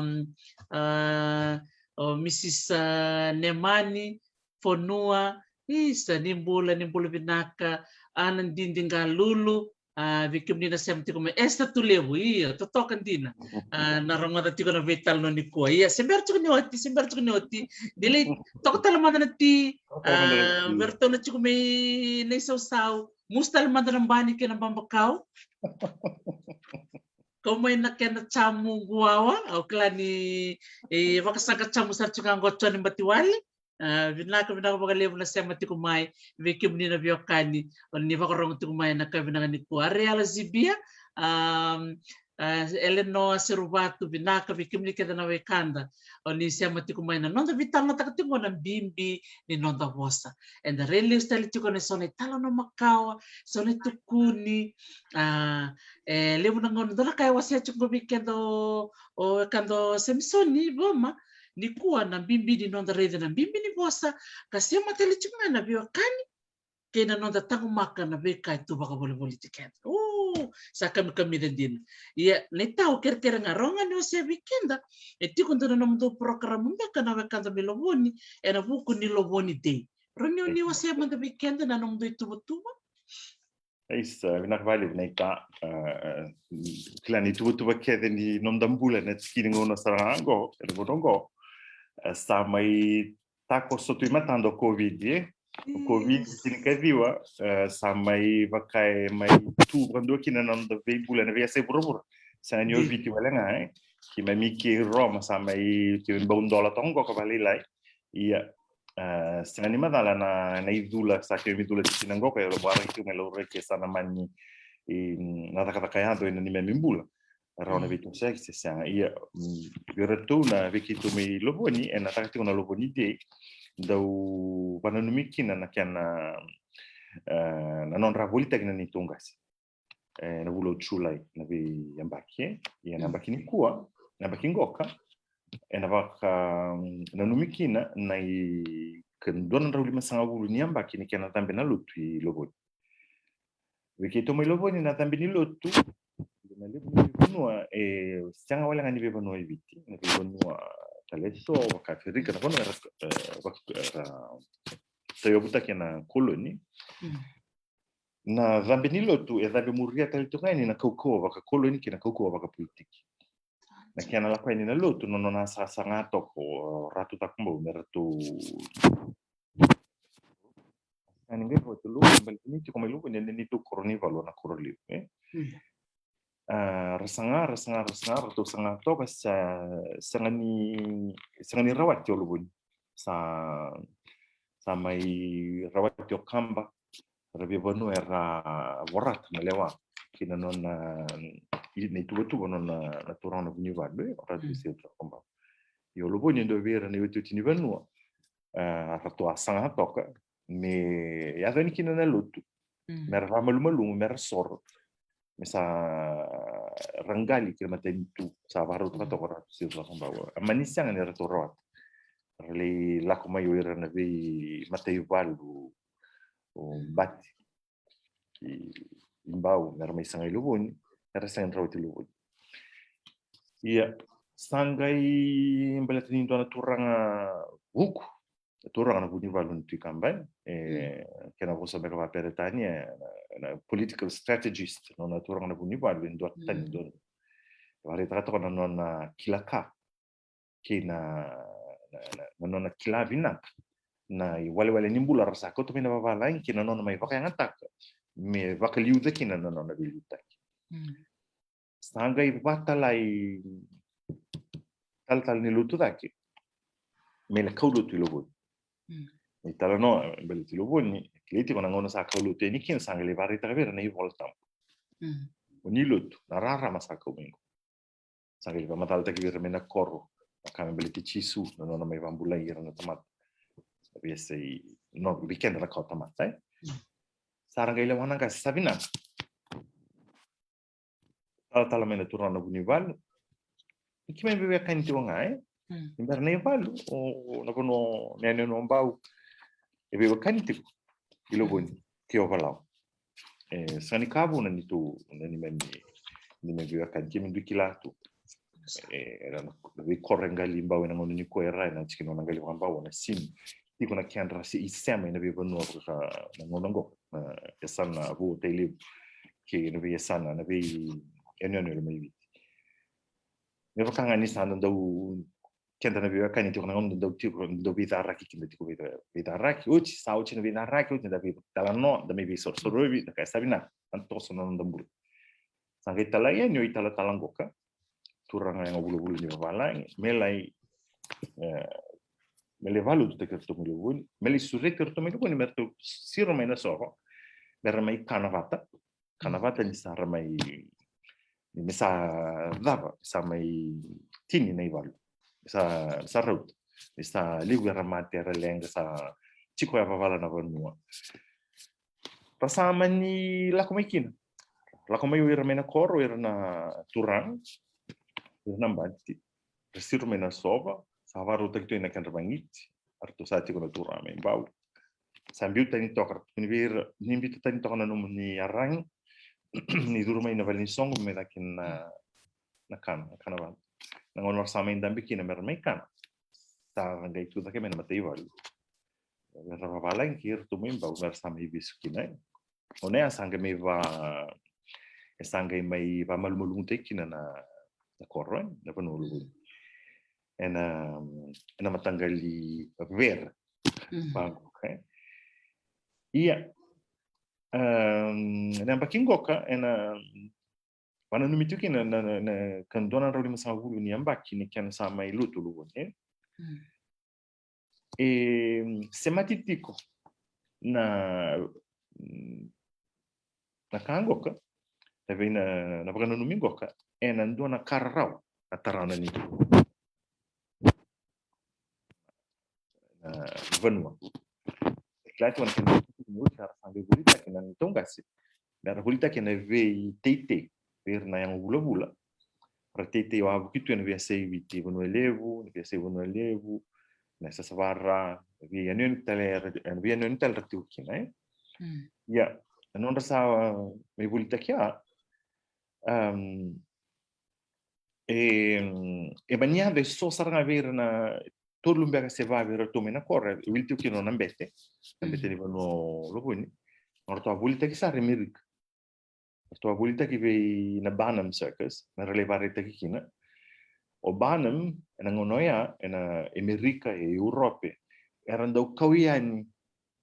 a, o Misis, a, Nemani Fonua. Isa, ni bula, ni bula vinaka. Ana Didi Qalulu. A, vei kemuni na sema tiko mai, Esther Tulevu, io, totoka dina. A, na rogoca tiko na veitalanoa nikua. Ia, se bera tiko ni oti, se bera tiko ni oti. Delay, toka tale mada na ti. A, bera tau na tiko mai na isausau. Musu tale mada na bani kei na babakau. Kau mai na kena chamu guawa, au kila ni, e, vakasaqa chamu sara tiko ga qo Joni Batiwale. A, vinaka, vinaka vakalevu na sema tiko mai, vei kemuni na veiwekani, o ni vakarogo tiko mai na ka vinaka nikua. Areala Zibia, a, a, Elenoa Seruvatu, vinaka vei kemuni kece na wekada, o ni sema tiko mai na noda veitalanoataka tiko na bibi ni noda vosa. Eda railesuta tale tiko na so na italanoa makawa, so na itukuni, a, e levu na gauna, dua na ka e wasea tiko vei keda o, o wekada o Samisoni Voma, nikua na bibi ni noda raica na bibi ni vosa, ka sema tale tiko ga na veiwekani, kei na noda taqomaka na veika e tu vakavolivoli tiko keda. O, sa kamikamica dina. Ia, na itau kerekere ga, rogo ga ni wasea vei keda, e tiko dua na nomudou porokaramu beka na wekada mai Lovoni, ena vuku ni Lovoni Day. Rawa ni o ni wasea mada vei keda na nomudou ituvatuva? Isa, vinaka vakalevu na ita, a, kila ni tuvatuva kece ni noda bula na tiki ni gauna sara ga oqo, ena gauna oqo. A, sa mai takoso tu i matada o COVID, e? O COVID tinikaciwa, e, sa mai vaka e mai tu vakadua kina na noda veibula ena veiyasai vuravura. Sega ni o Viti wale ga, e? Keimami kei Roma sa mai, keimami bau dola toka qo ka vakalailai. Ia, e, sega ni macala na, na icula sa keimami cula tiko kina qo, ka e waraki tiko mai laurai ke sa na mani, e, na cakacaka yaco ena neimami bula. Rawa na veitosoyaki se sega. Ia, mm, vei iratou na, vei keitou mai Lovoni, ena caka tiko na Lovoni Day, dau vananumi kina na kena, e, na nodra volitaki na neitou qase. E, na vula o Julai, na veiyabaki, e. Ia na yabaki nikua, na yabaki qoka, ena vaka, mm, nanumi kina na i, ka dua na drau limasagavulu ni yabaki ni kena cabe na lotu i Lovoni. Vei keitou mai Lovoni na cabe ni lotu, na levu ni veivanua, e sega wale ga ni veivanua i Viti, na veivanua tale eso, vaka Aferika, na vanua era, e, vaka, era tauyavutaki ena koloni. Mm. Na cabe ni lotu, e cabe muria tale tu ga yani na kaukauwa vakakoloni kei na kaukauwa vakapolitiki. Na kena lako yani na lotu, na nona sasaga toka o Ratu Cakobau me ratou Sega ni qai rawati Lovoni, baleta ni tiko mai Lovoni ena neitou koro ni valu na koro levu, e? Mm. A, ra saga, ra saga, ra saga, ratou saga toka, sa, sega ni, sega ni rawati o Lovoni. Sa, sa mai rawati o Kaba, ra veivanua era vorata na lewa kei na nona, i, na ituvatuva nona, na turaga na Vunivalu, e, o Ratu Isaiah Cakobau. Ia o Lovoni e dua vei ira na iotioti ni vanua, e, ratou a saga toka me yaco yani kina na lotu, mm, me ra vakamalumalumu, me ra soro, me sa ra qali ki na matanitu, sa vakarautaka toka o Ratu Isaiah Cakobau. A mani sega ni ratou rawata. Ra lai lako mai o ira na veimataivalu, o, mm, Bati, i, i Bau, me ra mai saga i Lovoni, era sega ni rawati Lovoni. Ia, sa qai baleta ni dua na turaga vuku, turaga na Vunivalu ni Tui Kaba, e, mm, kena vosa beka vakaperetania, e, na, na political strategist, nona turaga na Vunivalu, e dua tani, mm, dua. Vakaraitaka toka na nona kila ka kei na, na, na, na nona kila vinaka na iwalewale ni bula ra sa kauta mai na vavalagi kei na nona mai vakayagataka me vakaliuca kina na nona veiliutaki. Mm. Sa qai vatalai talatala ni lotu cake me na kaulotu i Lovoni. Mm. Ni talanoa baleti Lovoni, kilai tiko na gauna sa kaulotu yani kina, sa qai lai vakaraitaka vei ira na iVola Tabu. Mm. O ni lotu, na rarama sa kau mai qo. Sa qai vakamacalataki vei ira mai na koro na ka me baleti Jisu, na nona mai vakabulai ira na tamata. Sa via sei, no, vei keda na kawa tamata, e? Mm. Sa ra qai lewa na qase, sa vinaka. Talatala mai na turaga na Vunivalu. Ni keimami veiwekani tiko ga, e? Mm. Ni bera na ivalu, o, o, na vanua, na yanuyanu o Bau. E veiwekani tiko i Lovoni, mm, kei Ovalau. E, sega ni ka vou na neitou, na neimami, neimami veiwekani, keimami dui kila tu. E, era na veikoro e qali i Bau ena gauna nikua, era na tiki nona qali vakaBau, na Simi. Tiko na kedra se isema ena veivanua vaka na gauna qo, na yasana vou o Tailevu. kei na veiyasana, na veiyanuyanu e loma i Viti. Me vaka ga ni sa da dau, keda na veiwekani tiko na gauna da dau tiko, da dau veicaraki kina tiko, veica-, veicaraki, oti, sa oti na veicaraki, oti da veitalanoa, da mai veisorosorovi, da kaya sa vinaka, na toso na noda bula. Sa qai talai yani o italatala qoka, turaga yago vulavula ni vavalagi, me lai, e, me lai valututaki iratou mai Lovoni, me lai sureti iratou mai Lovoni, me ratou siro mai Nasova, me ra mai kana vata, kana vata ni sa ra mai, ni sa cava, sa mai tini na ivalu, sa, sa rauta, ni sa levu era mate, era leqa, sa tiko yavavala na vanua. Ra sa mani lako mai kina. Lako mai o ira mai na koro, o ira na turaga, o ira na bati. Ra siro mai Nasova, sa vakarautaki tu na kedra vagiti. Eratou sa tiko na turaga mai Bau. Sa biu tani toka, ratou tukuni vei ira, ni biuta tani toka na nomuni yaragi, ni curu mai na vale ni soqo, me caka na, na kana, na kana vata. Na gauna ra sa mai dabe kina me ra mai kana, sa ra qai tu cake mai na mataivalu. Era vavalagi kei iratou mai Bau, me ra sa mai vesu kina, e. Gauna ya sa qai mai va, e sa qai mai vamalumalumutaki kina na, na koro, e, na vanua Lovoni. Ena, ena mataqali Vera. Mhm. Vaqo, e. Ia, em, na yabaki qoka, ena, vakananumi tu kina na, na, na, ka dua na drau limasagavulu ni yabaki ni kena sa mai lotu Lovoni, e. Mm. E semati tiko na, na ka qoka, na vei na, na vakananumi qoka, ena dua na ka rarawa na tara na neitou na vanua. Kila tiko na kena oti, era sa qai volitaki na neitou qase me ra volitaki ena veiteitei vei ira na yago vulavula. Ra teitei wavoki tu ena veiyasai Viti Vanua Levu, na veiyasai Vanua Levu, na Sasavara, na veiyanuyanu tale ra, na veiyanuyanu tale ra tiko kina, e. Mm. Ia, na nodra sa mai volitaki ya, um, e, e mani yaco e so sara ga vei ira na tolu beka se va vei iratou mai na koro, e wili tiko kina o Nabete, Nabete, mm, ni vanua o Lovoni. Eratou a volitaki sara e Merika. Eratou a volitaki vei na Barnum Circus me ra lai vakaraitaki kina. O Barnum, ena gauna oya, ena Amerika, e Europe, era dau kau yani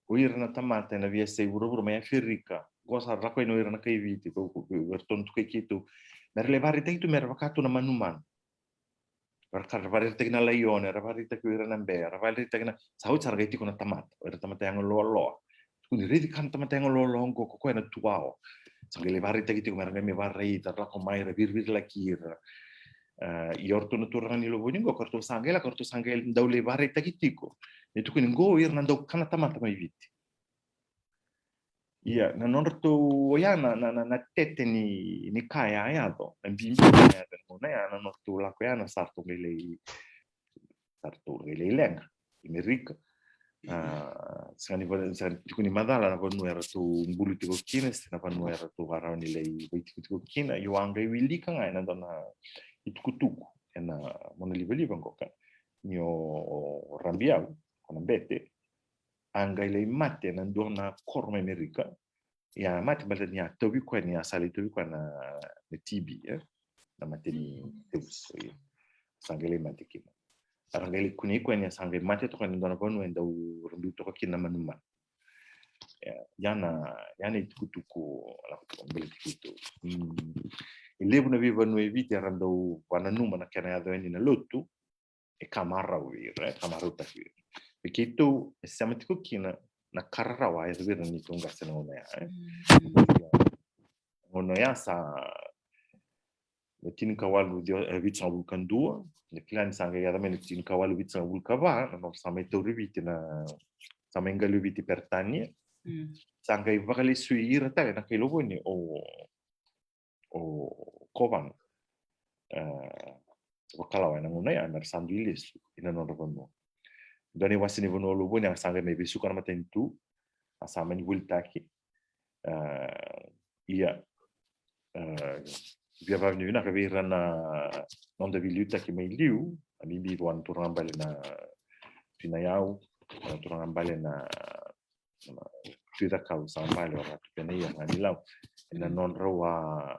o ira na tamata ena veiyasai vuravura, mai Aferika, qo sa lako yani o ira na kai Viti, ko, ko, ko, eratou na tukai keitou, me ra lai vakaraitaki tu me ra vaka tu na manumanu. Era ka, era vakaraitaki na laione, era vakaraitaki o ira na bea, era vakaraitaki na, sa oti sa ra qai tiko na tamata, o ira tamata yago loaloa. Tukuni, raici ka na tamata yago loaloa qo, ko koya na tuwawa. Sa qai lai vakaraitaki tiko me ra qai mai vakaraica, ra lako mai, ra virivirilaki ira. E, ia o ratou na turaga ni Lovoni qo, ko ratou sa qai lako, ratou sa qai dau lai vakaraitaki tiko. Ni tukuni qo o ira na dau kana tamata mai Viti. Ia, na nodratou, oya na, na, na, na tete ni, ni ka e a yaco, na bibi ni ka e a yaco, na gauna ya, na nodratou lako ya, na sa ratou qai lai, sa ratou qai lai leqa i Merika. A, sega ni va-, sega ni tiko ni macala na vanua eratou buli tiko kina, se na vanua eratou vakarau ni lai vaitikotiko kina, io a qai wilika ga ena dua na itukutuku ena monalivaliva qoka, ni o Rabiau, o Nabete, a qai lai mate ena dua na koro mai Merika. Ia mate baleta ni a tauvi koya, ni a sa lai tauvi koya na, na T B, e? Na mate ni tevus, e. Sa qai lai mate kina. Era qai lai kunei koya ni a sa qai mate toka ena dua na vanua e dau ra biu toka kina na manumanu. Ia, ia na, ia na itukutuku lako toka baleti keitou. Mm. E levu na veivanua e Viti era dau vakananuma na kena yaco yani na lotu, e ka marau vei ira, e ka marautaki vei ira. Vei keitou, e sema tiko kina na ka rarawa e yaco vei ira na neitou qase na gauna ya, e. Mm. Gauna ya sa na tinikawalu, e, vitusagavulu ka dua, na kila ni sa qai yaco mai na tinikawalu vitusagavulu ka va, na nodra sa mai tauri Viti na, sa mai qali Viti Peritania. Mm. Sa qai vakalesui ira tale na kai Lovoni o o Kovana, e, Vakalawa ena gauna ya, me ra sa dui lesu ina nodra vanua. Dua na iwase ni vanua o Lovoni a sa qai mai vesuka na matanitu, a sa mani volitaki. E, ia, e, via vakavinavinaka vei ira na noda veiliutaki mai liu, a bibi vua na turaga bale na Tui Nayau, na turaga bale na na Tui Cakau, sa bale o Ratu Penaiya Ganilau, ena nodrau a,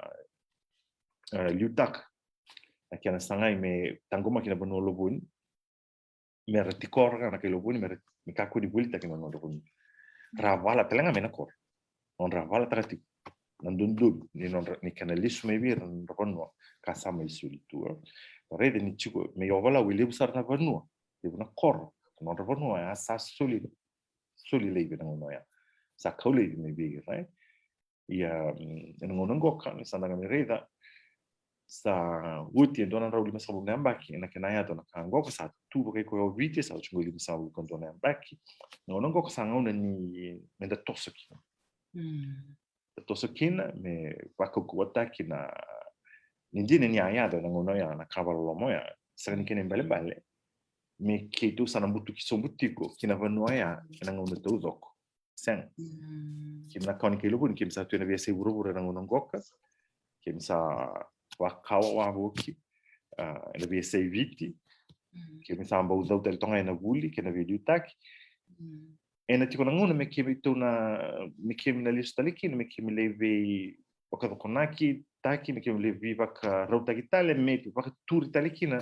a, liutaka na kena sagai me taqomaki na vanua o Lovoni, me ra tikora ga na kai Lovoni, me ra, me kakua ni volitaki na nodra vanua. Ra vala tale ga mai na koro, nodra valataka tiko na dodonu ni nodra, ni kena lesu mai vei ira na nodra vanua ka sa mai soli tu. Raica ni tiko mai Ovalau e levu sara na vanua, levu na koro, nodra vanua ya sa soli, soli laivi na gauna oya. Sa kau laivi mai vei ira, e. Ia, mm, ena gauna qoka, ni sa da qai mai raica, sa oti e dua na drau limasagavulu na yabaki ena kena yaco na ka qoka, sa tu vakai koya o Viti, sa oti qo limasagavulu ka dua na yabaki. Na gauna qoka sa gauna ni meda toso kina. Mm. Da toso kina me vakaukauwataki na, ni dina ni a yaco ena gauna oya na ka vakaloloma oya. Sega ni kena ibalebale me keitou sa na butuki sobu tiko ki na vanua oya ena gauna taucoko. Sega. Mm. Keimami na kawa ni kai Lovoni, keimami sa tu ena veiyasai vuravura ena gauna qoka. Keimami sa vakawa wavoki, a, ena veiyasai Viti. Mm. Keimami sa bau cau tale toka ga ena vuli kei na veiliutaki. Mm. Ena tiko na gauna me keimami tou na, me keimami na lesu tale kina, me keimami lai veivakoconakitaki, me keimami lai veivakarautaki tale, me vakaturi tale kina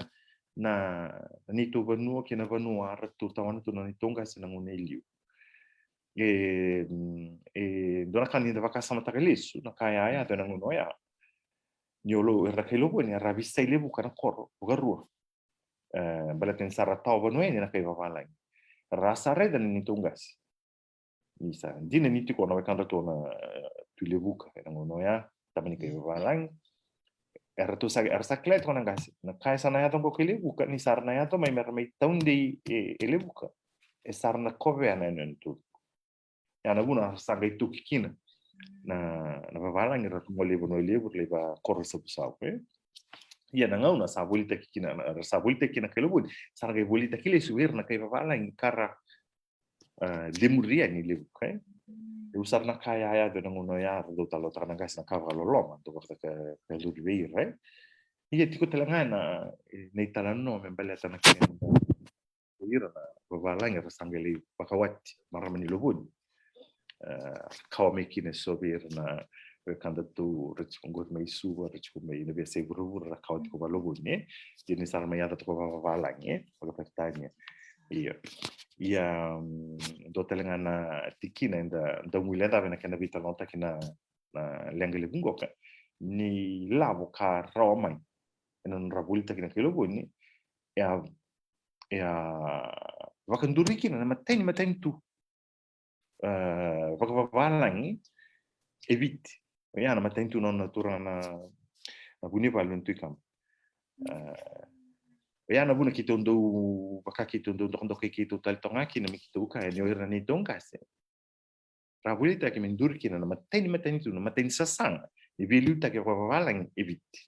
na, na neitou vanua kei na vanua eratou tawana tu na neitou qase na gauna e liu. E, e dua na ka ni da vakasamataka lesu, na ka ya, ya, ena gauna oya. Ni o Lo-, era na kai Lovoni, era a veisai Levuka na koro vakarua. E, baleta ni sa ra tawa vanua yani na kai vavalagi. Ra sa raica na neitou qase. Ni sa dina ni tiko na wekadratou na, e, Tui Levuka ena gauna oya, tama ni kai vavalagi. Eratou sa, era sa kila tiko na qase. Na ka e sa na yaco qo kei Levuka, ni sa ra na yaco mai me ra mai taudei e, e Levuka, e sa ra na kovea na yanuyanu taucoko. Ya na vuna sa qai toki kina na, na vavalagi, ra gole i Vanua Levu, ra lai vakoro savusavu, e. Ia na gauna sa volitaki kina, na, sa volitaki kina kai Lovoni, sa ra qai volitaki lesu vei ira na kai vavalagi ka ra, a, lemuri yani Levuka, e. Levu sara na ka ya, ya, ena gauna oya, ra dau talanoataka na qase na ka vakaloloma, dau vakatakavi vei ira, e. Ia tiko tale ga na, e, na italanoa me baleta na kena o ira na vavalagi era sa qai lai vakawati marama ni Lovoni. E, kawa mai kina eso vei ira na wekadatou, ra tiko qori mai Suva, ra tiko mai na veiyasai vuravura, ra kawa tiko vakaLovoni, e. Dina ni sa ra mai yaco tiko vakavavalagi, e, vakaperitania. Ia. Ia, mm, dua tale ga na tikina eda dau guilecava ena kena veitalanoataki na, na leqa levu qoka, ni lavo ka rawa mai ena nodra volitaki na kai Lovoni, e a, e a vakaduri kina na imatai ni matanitu, e, vakavavalagi e Viti. Oya na matanitu nona turaga na, na Vunivalu na Tui Kaba. E, oya na vuna keitou dau, vaka keitou dau dokadokai keitou tale toka ga kina me keitou kaya ni o ira na neitou qase ra volitaki me duri kina na imatai ni matanitu, na imatai ni sasaga ni veiliutaki vakavavalagi e Viti.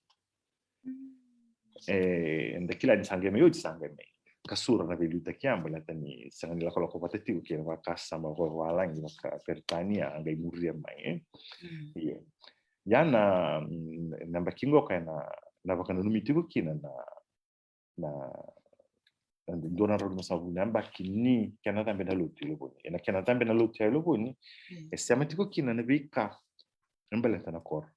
E, eda kila ni sa qai mai oti, sa qai mai kasura na veiliutaki ya, baleta ni sega ni lakolako vata tiko kei na vakasama vakavavalagi vakaperitania a qai muria mai, e. Mm. Ia. Ia na, mm, na yabaki qoka ena, na vakananumi tiko kina na, na, na dua na drau limasagavulu na yabaki ni kena cabe na lotu i Lovoni. Ena kena cabe na lotu ya i Lovoni, mm, e sema tiko kina na veika e baleta na koro.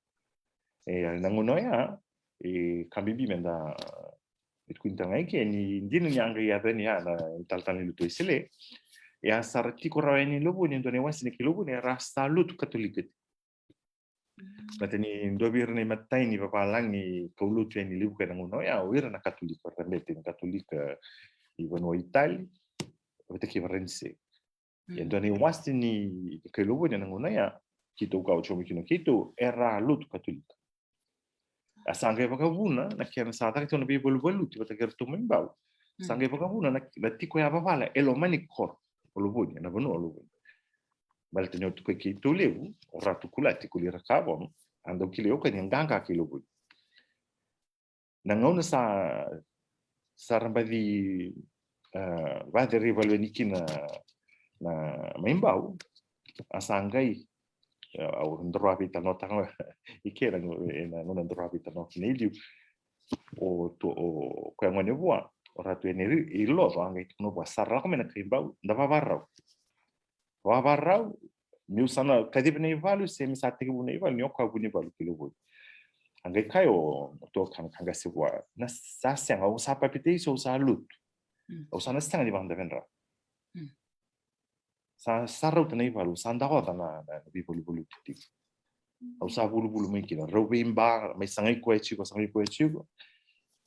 E, na gauna oya, e ka bibi meda, e tukuni tale ga i ke ni dina ni a qai yaco yani ya na italatala ni lotu Wesele, e a sa ra tiko rawa yani i Lovoni e dua na iwase ni kai Lovoni era sa lotu Katolika. Baleta ni dua vei ira na imatai ni vavalagi kaulotu yani i Levuka ena gauna oya, o ira na Katolika, ra bete ni Katolika i vanua o Itali vata kei Varanise. Mm. E dua na iwase ni kai Lovoni ena gauna oya, keitou ka oti mai kina keitou, era lotu Katolika. A sa qai vakavuna na kena sa caka tiko na veivaluvaluti vata kei ratou mai Bau. Sa, mm, qai vakavuna na, na tiko yavavala e loma ni koro o Lovoni, na vanua o Lovoni. Baleta ni o tukai keitou levu, o Ratu Kulati Kulirakavono, a dau kilai o koya ni qaqa kei Lovoni. Na gauna sa, sa ra baci, e, vacere i valu yani kina na, na mai Bau, a sa qai, e, au daru a veitalanoataka i ke na, na gauna daru a veitalanoa kina i liu. O tu, o koya gone vua, o Ratu Eneri Iloco, a qai tukuna vua, sa ra lako mai na kai Bau, da vavarau. Vavarau, Meu sa na kacivi na ivalu se me sa tekivu na ivalu ni o koya Vunivalu ki Lovoni. A qai kaya o, o Tuakana ka qase vua, na sa sega, au sa papitaiso, au sa lotu. Au sa na sega ni vakadavedrau. Sa, sa rauta na ivalu, sa daoca na, na, na veivaluvaluti tiko. Au sa vuluvulu mai kina, rau veiba, mai sagai koya tiko, sagai koya tiko.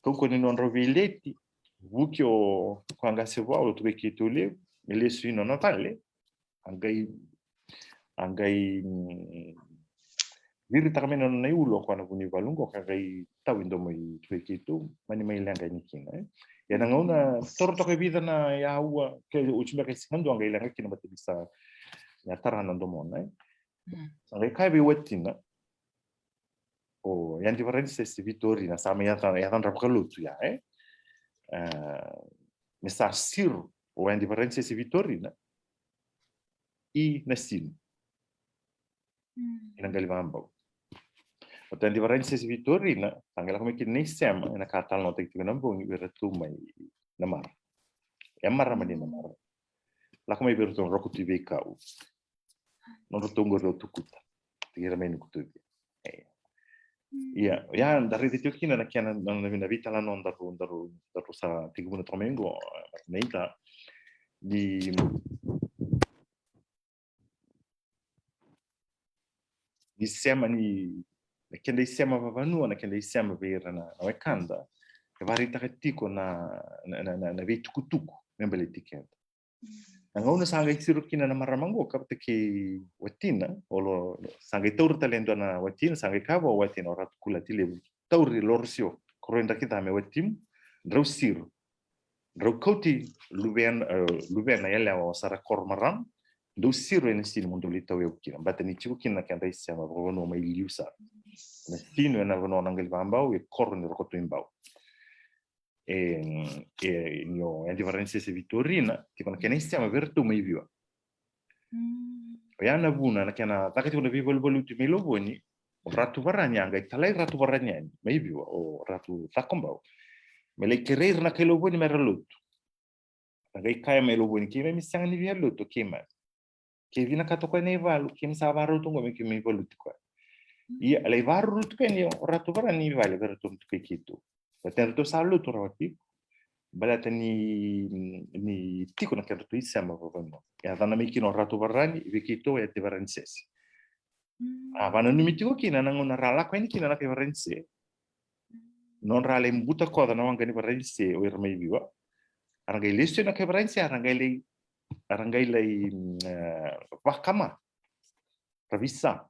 Kau koni nodrau veileti, vuki o koya qase vua, o tukai keitou levu, me lesu i nona vale. A qai, a qai, mm, viritaka mai na nona iulu o koya na Vunivalu qo ka qai tau i domo i tukai keitou, mani mai leqa yani kina, e. Ia na gauna toro toka e vica na yaua, ke oti beka e siga dua a qai leqa kina vata ni sa, ya tara na domona, e. Sa qai kaya vei watina, o Yadi Varanisese Vitorina, sa mai yaca, yacadra vakalotu ya, e. E, me sa siro o Yadi Varanisese Vitorina i Nasinu. I Naqalivabau. O Yadi Varanisese Vitorina, sa qai lako mai kina na isema, ena ka talanoataki tiko na bogi, vei iratou mai Namara. E marama ni Namara. Lako mai vei iratou na Roko Tui Veikau. Nodratou qori o Tukuta. Tiki ira mai Nukutuvi. E. Ia, ia, da raica tiko kina na kena, na, na, na veitalanoa daru, daru, daru sa tekivu na toka mai qo, e, na ita. Ni, ni sema ni, na keda isema vavanua, na keda isema vei ira na, na wekada. E vakaraitaka tiko na, na, na, na, na veitukutuku, me baleti keda. Na gauna sa qai siro kina na marama qo, ka vata kei watina, o lo, sa qai taura tale e dua na watina, sa qai kaya vua o watina, o Ratu Kulati Levu, tauri Lorosio, koroi Drakica me watimu, drau siro. Drau kauti luvena, e, luvena yalewa o Sarakoro Marama, dou siro e Nasinu mo dou lai tauyavu kina. Baleta ni tiko kina na kedra isema vakavanua mai liu sara. Nasinu ena vanua o Naqalivabau, e koro ni Roko Tui Bau. E, e, ni o Yadi Varanisese Vitorina, tiko na kena isema vei iratou mai Viwa. Oya na vuna na kena caka tiko na veivaluvaluti mai Lovoni, o Ratu Varani a qai talai Ratu Varani yani mai Viwa, o Ratu Cakobau, me lai kerei ira na kai Lovoni me ra lotu. Ra qai kaya mai Lovoni, keimami sega ni via lotu o keimami. Ke vinakata o koya na ivalu, keimami sa vakarau tu qo me keimami valuti koya. Ia, a lai vakarau tu koya ni o Ratu Varani i vale vei ratou na tukai keitou. Baleta ni ratou sa lotu rawa tiko. Baleta ni, ni tiko na kedratou isema vavanua. Ia, yacana mai kina o Ratu Varani, vei keitou e Yadi Varanisese. A vakananumi tiko kina na gauna ra lako yani kina na kai Varanise. Nodra lai butakoca na waqa ni Varanise o ira mai Viwa. A ra qai lesu na kai Varanise, a ra qai lai, a ra qai lai, mm, e, vakama. Ra visa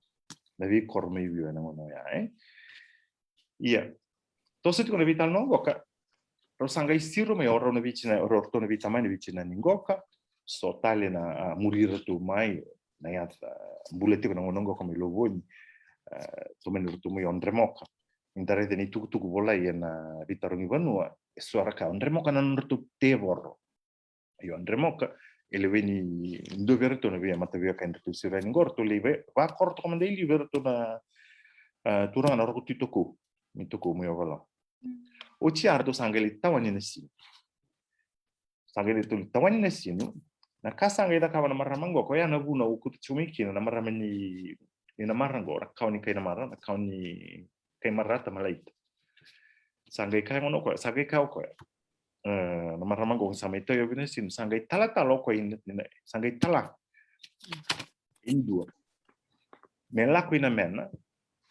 na veikoro mai Viwa ena gauna oya, e. Ia. Toso tiko na veitalanoa qoka. Rau sa qai siro mai o rau na veitina, o ratou na veitamani, veitinani qoka. So tale na, a, muri iratou mai, na yaca, a, bula tiko na gauna qoka mai Lovoni. A, tomani iratou mai o Dremoka. Ni da raica na itukutuku volai ena veitarogi vanua, e so era kaya o Dremoka na nodratou tevoro. Io, o Dremoka, e lewe ni dua vei iratou na vei mataveiyakadratou siro yani qo, ratou lai vakoro toka mada i liu vei iratou na, a, turaga na Roko Tui Tokou, ni Tokou mai Ovalau. Oti ya ratou sa qai lai tawani Nasinu. Sa qai lai tawani Nasinu. Na ka sa qai cakava na marama qo, koya na vuna au kauta tiko mai kina na marama ni, ni Namara qo, na kawa ni kai Namara, na kawa ni kai Marata, Malaita. Sa qai kaya gona o koya, sa qai kaya o koya. E, na marama qo sa mai tauyavu i Nasinu, sa qai talatala o koya i na, i na, sa qai tala e dua. Me lako i Namena,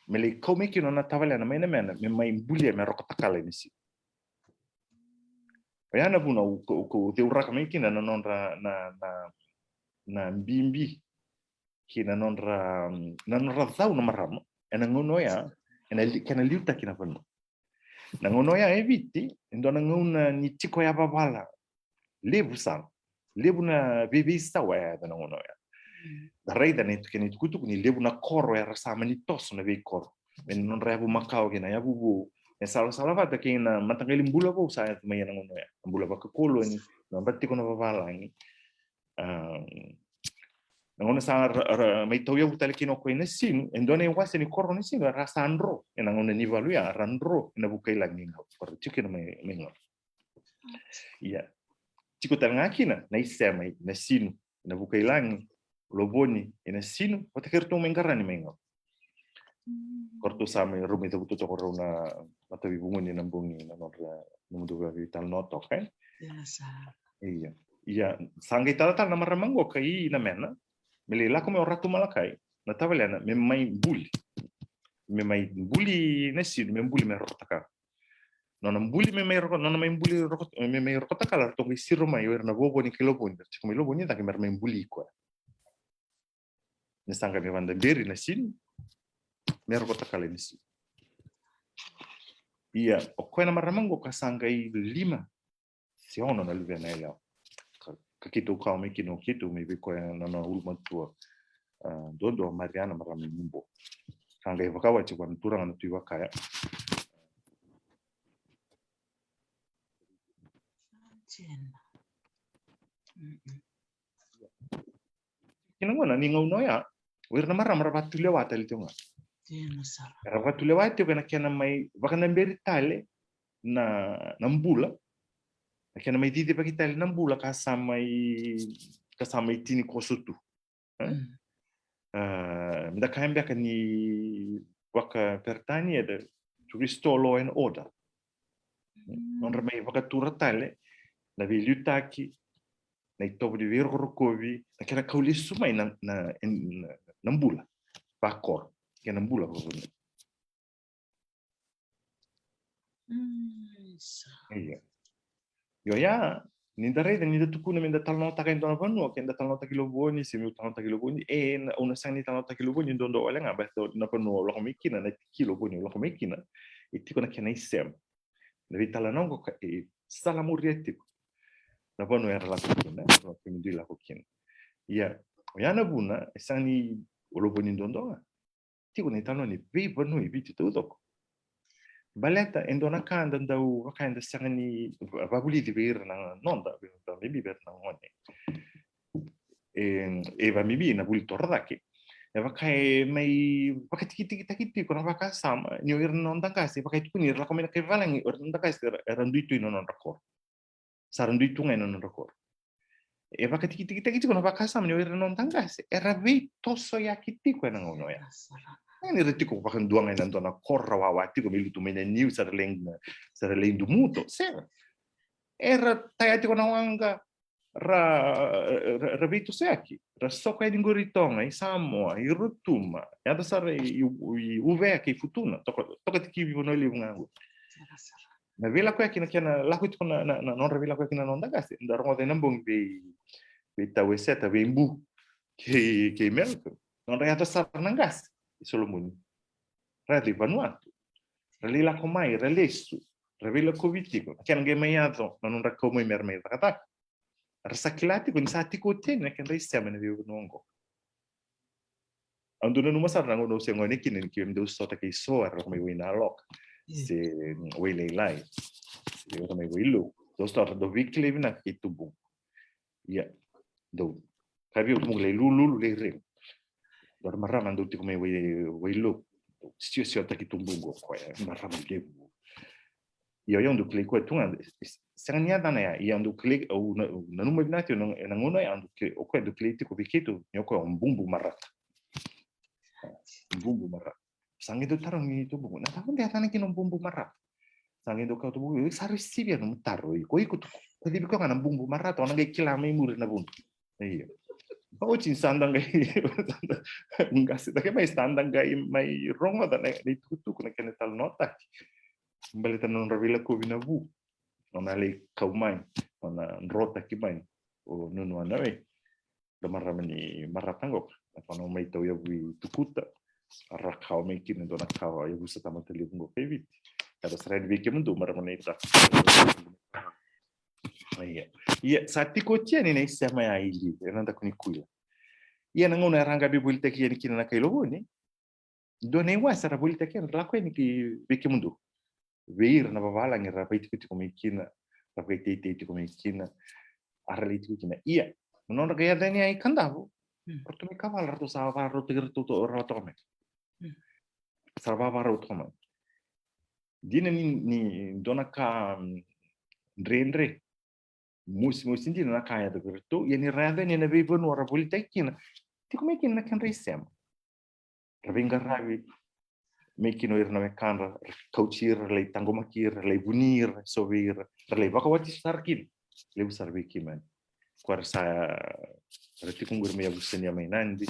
me lai kau mai kina na tavalena mai Namena, me mai bulia me Roko Takala i Nasinu. Oya na vuna au, au, au ceuraka mai kina na nodra, na, na, na bibi kei na nodra, na nodra cau na marama ena gauna oya, ena li-, kena liutaki na vanua. Na gauna oya e Viti, e dua na gauna ni tiko yavavala levu sara. Levu na veiveisawa e yaco na gauna oya. Da raica na itu-, kena itukutuku ni levu na koro era sa mani toso na veikoro. Me na nodra yavu makawa kei na yavu vou. Me salasala vata kei na mataqali bula vou sa yaco mai ena gauna oya. Na bula vakakoloni, nodra tiko na vavalagi. A, na gauna sa ra, ra, mai tauyavu tale kina o koya i Nasinu, e dua na iwase ni koro Nasinu, era sa dro, ena gauna ni valu ya, era dro, ena vukailagi ga, era tiko kina mai, mai ga. Ia. Tiko tale ga kina, na isema i Nasinu, ena vukailagi, Lovoni, e Nasinu, vata kei ratou mai Qarani mai Gau. Ko ratou sa mai, rau mai cavuta toka rau na mataveivugoni na bogi na nodra, nomudou veitalanoa toka, e? Ia, sa. Ia. Ia, sa qai talatala na marama qo ka i Namena, me lai lako mai o Ratu Malakai, na tavalena, me mai buli. Me mai buli Nasinu, me buli me Rokotakala. Nona buli me mai Roko, nona mai buli Roko, me mai Rokotakala, ratou qai siro mai o ira na vovo ni kai Lovoni, tiko mai Lovoni, cake me ra mai buli koya. Ni sa qai me vadaberi Nasinu, me Rokotakala Nasinu. Ia, o koya na marama qo ka sa qai lima se ono na luvena yalewa. Ka, ka keitou kawa mai kina o keitou mai vei koya na, na ulumatua, ah, duadua, Mariana, marama i Mubo. Sa qai vakawati koya na turaga na Tui Vakaya. Jena. Mm-mm. Kina gona ni gauna oya, o ira na marama ra vakatulewa tale tiko ga. Jena sara. Ra vakatulewa tiko ena kena mai vakanaberi tale na, na bula. Na kena mai cicivaki tale na bula ka sa mai, ka sa mai tini koso tu. E? Mm. Ah, me da kaya beka ni vakaperitania, e, to restore law and order. Mm. Nodra mai vakatura tale na veiliutaki, na itovo ni veirokorokovi, na kena kau lesu mai na, na, na, na bula vakoro, kei na bula vakavanua. Mm, sa. Ia. Io ya, ni da raica, ni da tukuna me da talanoataka e dua na vanua, ke da talanoataki Lovoni, se meu talanoataki Lovoni, e, na, au na sega ni talanoataki Lovoni, duadua wale ga, baleta na vanua au lako mai kina, na tiki Lovoni au lako mai kina, e tiko na kena isema. Na veitalanoa qo ka e salamuria tiko na vanua era lako kina, na vanua kemudou lako kina. Ia, oya na vuna, e sega ni o Lovoni duadua ga. Tiko na italanoa ni veivanua e Viti taucoko. Baleta e dua na ka da dau vaka eda sega ni va-, vavulici vei ira na noda, vei ira na bibi, vei ira na gone. E, e vabibi na vuli torocake. E vaka e mai vakatikitikitaki tiko na vakasama ni o ira na noda qase, e vaka e tukuni ira lako mai na kai valagi, o ira na noda qase era, era dui tu ina nodra koro. Sa ra dui tu ga ina nodra koro. E vakatikitikitaki tiko na vakasama ni o ira na noda qase era veitosoyaki tiko ena gauna oya. Sega ni ra tiko vakadua ga ina dua na koro ra wawa tiko me lutu mai na niu sa ra lai, sa ra lai dumuto. Sega. Era taya tiko na waqa, ra, ra, ra veitosoyaki. Ra soko yani qori i Toga, i Samoa, i Rotuma, yaco sara i, i, i Uvea kei Futuna, toka, toka tikivi Vanua Levu ga qo. Sega sara. Na veilakoyaki na kena lako tiko na, na, na nodra veilakoyaki na noda qase, da rogoca ena bogi vei, vei Tau Eseta, vei Bu kei, kei Melka. Nodra yaco sara na qase i Solomoni. Ra yaco i Vanuatu. Ra lai lako mai, ra lesu, ra veilakovi tiko. Na kena qai mai yaco na nodra kau mai me ra mai cakacaka. Ra sa kila tiko ni sa tiko oti yani na kedra isema ena veivanua oqo. Au dau nanuma sara na gauna au se gone kina ni keimami dau sota kei So, era lako mai Wainaloka. Mm. Se, mm, Wailailai. Se era mai Wailou. Dau sota, dau veikilai vinaka kei Tubuqu. Ia, dau. Ka vei au Tubuqu lai lululu, lai regu. Dua na marama dau tiko mai Wai, Wailou. Siosiotaki Tubuqu o koya, marama levu. Ia, ia, au dau kilai koya tu ga, e, e, sega ni yacana ya, ia au dau kilai, au na, au nanuma vinaka tiko, na, ena gauna ya, au dau kilai, o koya dau kilai tiko vei keitou, ni o koya o Bubu Marata. Bubu Marata. Sa qai dau tarogi ni Tubuqu, na cava beka e yacana kina o Bubu Marata? Sa qai dau kaya o Tubuqu, oi, sa risivi ya nomu taro, iko, iko tu, kacivi koya ga na Bubu Marata, o na qai kila mai muri na vudu. Io. Oti ni sa da qai, qase cake mai, sa da qai mai rogoca na, na itukutuku, na kena talanoataki. Baleta na nodra veilakovi na vu. Nona lai kau mai, nona drotaki mai o Nunuana Wai. Da marama ni Marata qo ka. Na kona mai tau yavu i Tukuta. Ra kawa mai kina dua na kawa, yavusa tamata levu qo kei Viti. Ka da sara yani vei kemudou marama na ita. Ia. Ia, sa tiko oti yani na isema ya i liu, ena daku ni kuila. Ia, na gauna era qai volitaki yani kina na kai Lovoni, dua na iwase ra volitaki yani, ra lako yani ki vei kemudou. Vei ira na vavalagi ra vaitikotiko mai kina, ra vakaiteitei tiko mai kina, a ra lai tiko kina. Ia, na nodra qai yaco yani i Kadavu, mm, ratou mai kavala, ratou sa vakarautaki ratou to-, rawa toka mai. Mm. Sa ra vavarau toka mai. Dina ni, ni dua na ka, mm, dredre. Mosimosi dina na ka e yaco vei iratou, ia ni ra yaco yani ena veivanua ra volitaki kina, tiko mai kina na kedra isema. Ra veiqaravi mai kina o ira na wekadra, ra kauti ira, ra lai taqomaki ira, ra lai vuni ira, so vei ira, ra lai vakawati sara kina. Levu sara vei keimami. Ko era sa, era tiko qori mai Yavusa Nia mai Nadi,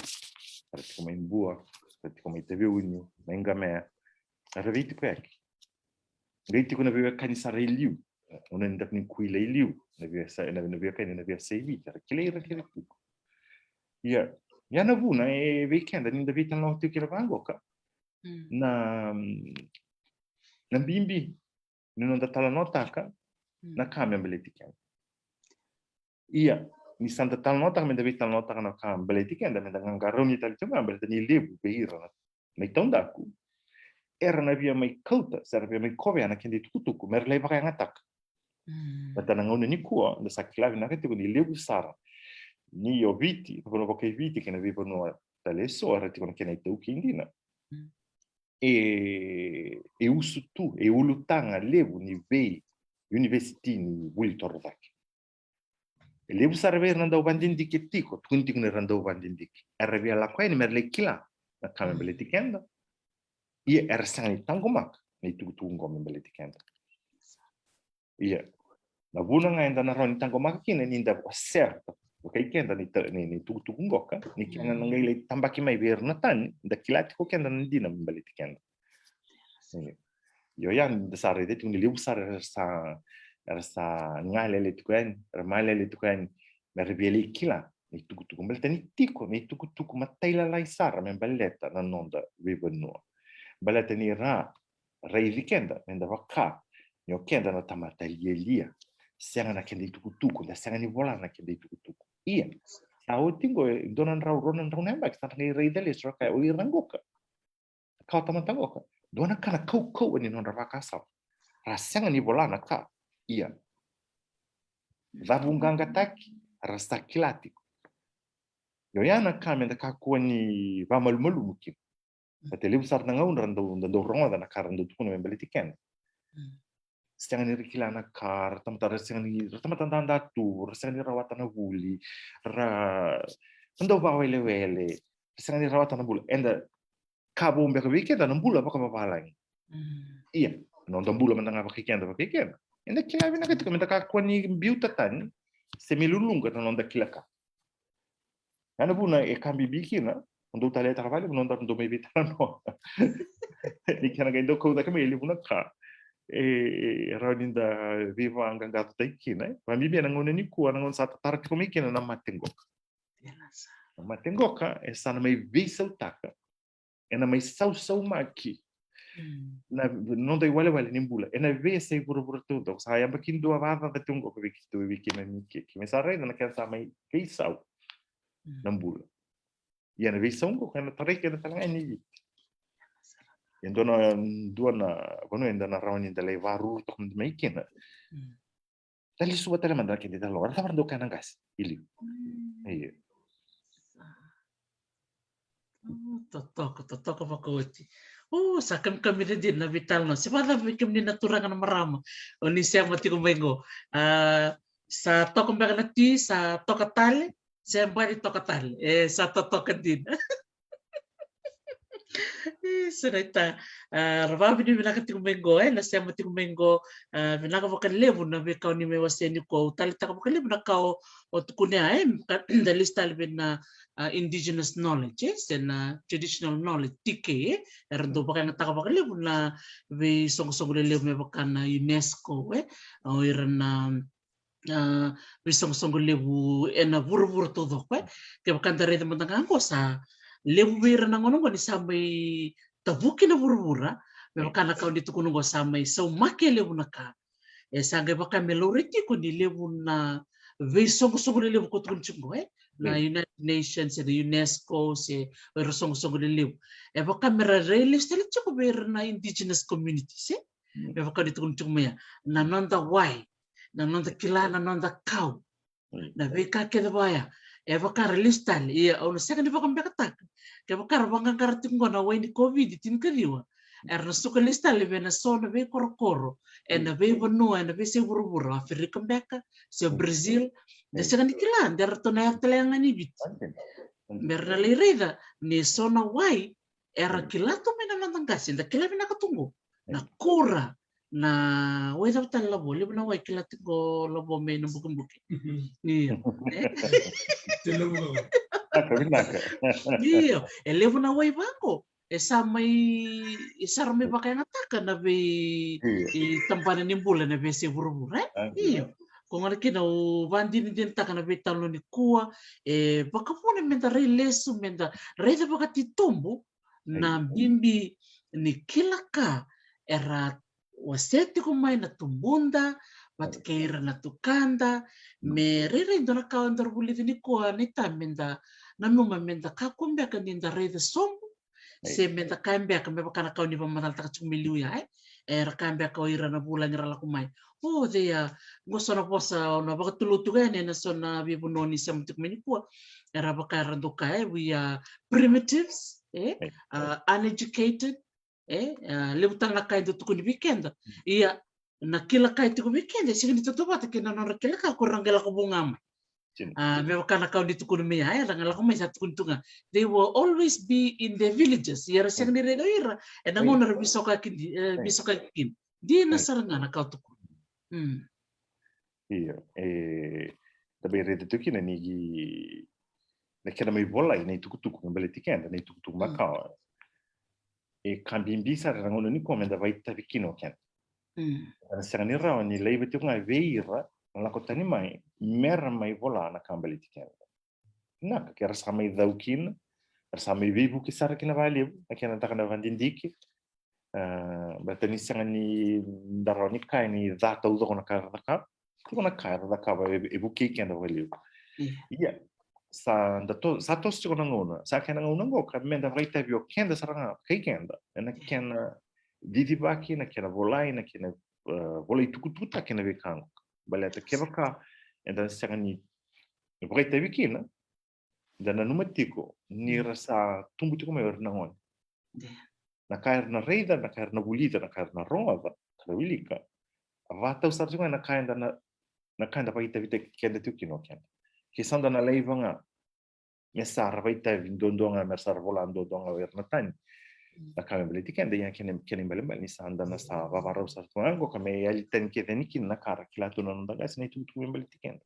era tiko mai Bua, era tiko mai Taveuni, mai Qamea. Era veitikoyaki. Qai tiko na veiwekani sara i liu. Una ni daku ni kuila i liu. Na veiwekani, na veiwekani, na veiwekani sa i Viti. Era kilai ira kece tiko. Ia, ia na vuna e vei keda ni da veitalanoa tiko kina vaqoka. Na, na bibi ni noda talanoataka na ka me baleti keda. Ia, ni sa da talanoataka, me da veitalanoataka na ka baleti keda, me da qaqarauni tale tiko ga baleta ni levu vei ira na, na itaudaku era na via mai kauta, se ra via mai kovea na keda itukutuku me ra lai vakayagataka. Baleta na gauna nikua da sa kila vinaka tiko ni levu sara ni o Viti, vanua vakaiviti kei na veivanua tale eso era tiko na kena iTaukei dina, e, e usutu, e ulutaga levu ni vei univesiti ni vuli torocake. E levu sara vei ira na dauvadidike tiko, tukuni tiko ni ra dauvadidike, era via lako yani me ra lai kila na ka me baleti keda. Ia era sega ni taqomaka na itukutuku qo me baleti keda. Ia, na vuna ga eda na rawa ni taqomaka kina ni da wasea vakaikeda ni, ni, ni tukutuku qoka, ni kena na qai lai tabaki mai vei ira na tani, da kila tiko keda na dina me baleti keda. Io, ia, da sa raica tiko ni levu sara era sa, era sa galele tiko yani, era malele tiko yani me ra via lai kila na itukutuku. Baleta ni tiko na itukutuku matailalai sara me baleta na noda veivanua. Baleta ni ra raici keda me da vaka ni o keda na tamata lialia. Sega na keda itukutuku, da sega ni vola na keda itukutuku. Ia, sa oti qo e dua na drau, rua na drau na yabaki sa ra qai raica lesu ra kaya o ira qoka, ka o tamata qoka, dua na ka na kaukauwa ni nodra vakasama. Ra sega ni vola na ka. Ia, cavuqaqataki, ra sa kila tiko. Io, ia na ka me da kakua ni vakamalumalumu kina. Baleta e levu sara na gauna ra dau, da dau rogoca na ka ra dau tukuna me baleti keda. Sega ni ra kila na ka, ra tamata, ra sega ni, ra tamata dada tu, ra sega ni rawata na vuli, ra, ra dau vakawelewele, ra sega ni rawata na bula. Eda, ka vou beka vei keda na bula vakavavalagi. Ia, noda bula mada ga vakaikeda, vakaikeda. Eda kila vinaka tiko me da kakua ni biuta tani se me luluqa na noda kila ka. Ia na vuna e ka bibi kina, o dou taleitaka vakalevu na noda dou mai veitalanoa. Ni kena qai dau kau cake mai e levu na ka e, e rawa ni da veivaqaqacotaki kina, e. Vakabibi ena gauna nikua, na gauna sa tatara tiko mai kina na mate qoka. Na mate qoka e sa na mai veisautaka, ena mai sausaumaki na noda iwalewale ni bula ena veiyasai vuravura taucoko. Sa yabaki dua vakacaca tiko qo vei keitou, vei keimami, ke, keimami sa raica na kena sa mai veisau na bula. Ia na veisau qo ena tarai keda tale ga ni Viti. E dua na, dua na vanua eda na rawa ni da lai vakaruru toka mai kina. Da lesuva tale mada na keda italanoa, ra cava ra dau kaya na qase i liu. Io. O, totoka, totoka vakaoti. O, sa kamikamica dina na veitalanoa. Se vakacava vei kemuni na turaga, na marama, o ni sema tiko mai qo? A, sa toka beka na ti, sa toka tale, se bale toka tale. E, sa totoka dina. E, sa naita. A, ra vakavinavinaka tiko mai qo, e, na sema tiko mai qo. A, vinaka vakalevu na veika o ni mai wasea nikua. Au taleitaka vakalevu na ka o, o tukuna, e, ka da lesu tale vei na, a, indigenous knowledge, e, se na traditional knowledge, T K, e. Era dau vakayagataka vakalevu na veisoqosoqo lelevu me vaka na UNESCO, e. O ira na a, veisoqosoqo levu ena vuravura taucoko, e. Kevaka da raica mada ga qo sa levu vei ira na gone qo ni sa mai tavuki na vuravura, me vaka na ka o ni tukuna qo sa mai saumaki e levu na ka. E sa qai vaka me laurai tiko ni levu na veisoqosoqo lelevu ko tukuni tiko qo, e. Na United Nations, e na UNESCO, se o ira soqosoqo lelevu. E vaka me ra rai lesu tale tiko vei ira na indigenous communities, e. Me vaka ni tukuni tiko mai ya. Na noda wai, na noda kila, na noda kau. Na veika kece vaya. E vaka ra lesu tale, ia au na sega ni vakabekataka. Kevaka ra vaqaqara tiko qo na wai ni COVID tinikaciwa, era na suka lesu tale vei na so na veikorokoro, ena veivanua, ena veiyasai vuravura, o Aferika beka, se o Brazil. De sega ni kila, de ratou na yaco tale ga i Viti. Me ra na lai raica ni so na wai era kila tu mai na noda qase, da kila vinaka tu qo. Na kura, na wai cava tale lavo, levu na wai kila tu qo lavo mai na bukibuki. Io. Vinaka, vinaka. Io, e levu na wai vaqo e sa mai, e sa ra mai vakayagataka na vei, io, i tabana ni bula na veiyasai vuravura, e? Io. Ko gona kina au vakadinadinataka na veitalanoa nikua, e vakavuna me da rai lesu, me da raica vakatitobu na bibi ni kila ka era wasea tiko mai na tubuda vata kei ira na tukada. Me rairai dua na ka daru vulica nikua, ni ta me da nanuma me da kakua beka ni da raica sobu, se me da kaya beka me vaka na ka o ni vakamacalataka tiko mai liu ya, e? Era kaya beka o ira na vulagi ra lako mai, o, they are, qo so na vosa o na vakatulou tiko yani ena so na veivanua o ni sema tiko mai nikua. Era vaka era dau kaya, e, we are primitives, e? Uneducated, e? Levu tale na ka e dau tukuni vei keda. Ia, na kila ka e tiko vei keda e sega ni tautauvata kei na nodra kila ka ko ra qai lako vou ga mai. Me vaka na ka o ni tukuna mai ya, era ga lako mai sa tukuni tu ga. They will always be in their villages. Ia era sega ni raica o ira ena gauna era veisokaki, e, veisokaki kina. Dina sara ga na ka o tukuna. Io, e, da mai raica tu kina ni na kena mai volai na itukutuku me baleti keda, na itukutuku makawa. E ka bibi sara ena gauna nikua me da vakaitavi kina o keda. Ena sega ni rawa ni laiva tiko ga vei ira na lako tani mai me ra mai vola na ka baleti keda. Na ka ke ra sa mai cau kina, ra sa mai veivuke sara kina vakalevu na kena taka na vakadidike. A, baleta ni sega ni da rawa ni kaya ni ca taucoko na ka era caka. Tiko na ka era cakava e, e vukei keda vakalevu. Ia, sa da to, sa toso tiko na gauna, sa kena gauna qoka me da vakaitavi o keda sara ga kei keda ena kena cicivaki, na kena volai, na kena, e, volai tukutukutaki na veika qoka. Baleta kevaka eda sega ni vakaitavi kina, da nanuma tiko ni ra sa tubu tiko mai o ira na gone. Na ka era na raica, na ka era na vulica, na ka era na rogoca, ka ra wilika, a vakatau sara tiko ga na ka eda na, na ka eda vakaitavitaki keda tiko kina o keda. Ke sa da na laiva ga me sa ra vakaitavi duadua ga, me ra sa ra vola duadua ga o ira na tani na ka me baleti keda, ia kena, kena ibalebale ni sa da na sa vavarau sara tu ga qoka me yali tani kece yani kina na ka ra kila tu na noda qase na itukutuku me baleti keda.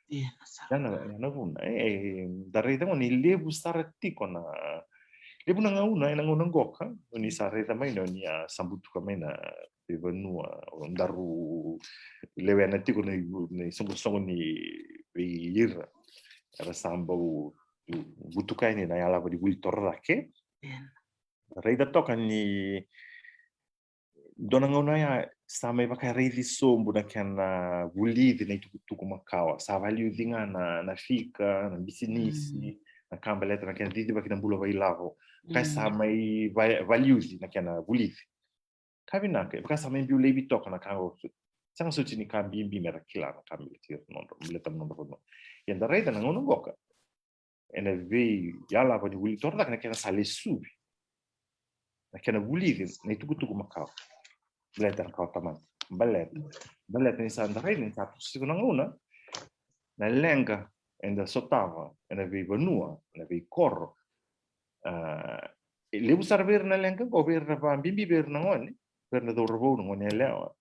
Ia na, ia na vuna e, e da raica gona ni levu sara tiko na, levu na gauna ena gauna qoka o ni sa raica mai ni o ni a sa butuka mai na veivanua, o daru lewena tiko na i, na isoqosoqo ni vei ira era sa bau butuka yani na yalava ni vuli torocake. Raica toka ni dua na gauna ya sa mai vakaraici sobu na kena vulici na itukutuku makawa, sa valiuci ga na, na fika, na bisinisi, na ka baleta na kena cicivaki na bula vakailavo. Ka sa mai va, valiuci na kena vulici. Ka vinaka, e vaka sa mai biu laivi toka na ka qo. Sega soti ni ka bibi me ra kila na ka baleti ira nodra, baleta nodra vanua. Ia da raica na gauna qoka ena veiyalava ni vuli torocake na kena sa lesuvi na kena vulici na itukutuku makawa. Baleta na kawa tamata. Baleta, baleta ni sa da raica ni sa toso tiko na gauna, na leqa eda sotava ena veivanua, na veikoro. A, e levu sara vei ira na leqa qo, vei ira na vakabibi vei ira na gone, vei ira na cauravou, na gone yalewa,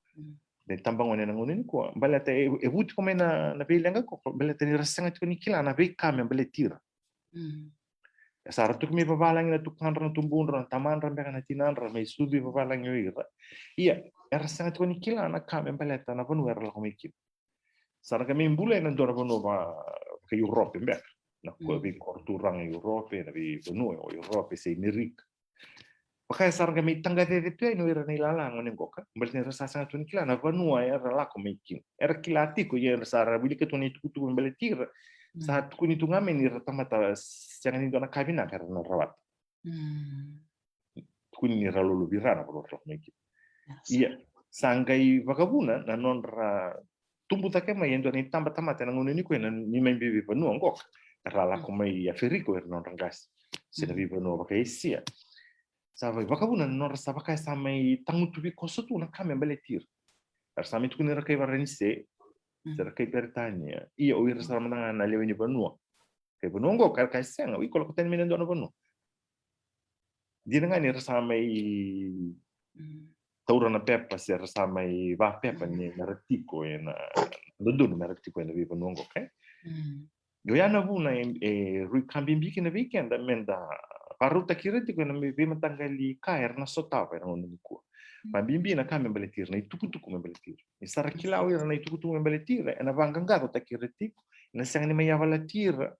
na itabagone ena gauna nikua. Baleta e, e vu tiko mai na, na veileqa qo, baleta ni ra sega tiko ni kila na veika me baleti ira. E sa ra tuki mai vavalagi na tukadra, na tubudra, na tamadra beka, na tinadra, mai sucu i vavalagi o ira. Ia era sega tiko ni kila na ka me baleta na vanua era lako mai kina. Sa ra qai mai bula ena dua na vanua va, vaka Europe beka, na ko, veikoro turaga i Europe, na veivanua o Europe se Amerika. Vaka e sa ra qai mai taqacece tu yani o ira na ilala gone qoka, baleta ni ra sa sega tu ni kila na vanua era lako mai kina. Era kila tiko, ia era sa ra wilika tu na itukutuku me baleti ira. Sa tukuni tu ga mai ni ra tamata sega ni dua na ka vinaka era na rawata. Tukuni ni ra lolovi ira na vanua ra lako mai kina. Ia sa qai vakavuna na nodra tubu cake mai e dua na itabatamata ena gauna nikua ena neimami veivanua qoka. Era lako mai Aferika o ira na nodra qase, se na veivanua vaka Esia. Sa vakavuna na nodra sa vaka e sa mai tagutuvi koso tu na ka me baleti ira. Era sa mai tukuni ira kai Varanise se ra kai Peritania. Ia o ira sara mada ga na lewe ni vanua Kei vanua oqo ka, ka e sega, o iko lako tani mai na dua na vanua. Dina ga ni ra sa mai taura na pepa se ra sa mai vapepa ni na ra tiko ena dodonu me ra tiko ena veivanua oqo, okay? Io, ya na vuna e, e rui ka bibi kina vei keda me da varautaki ira tiko ena veimataqali ka era na sotava ena gauna nikua. Vabibi na ka me baleti ira, na itukutuku me baleti ira. Ni sa ra kila o ira na itukutuku me baleti ira, ena vaqaqacotaki ira tiko, ena sega ni mai yavalati ira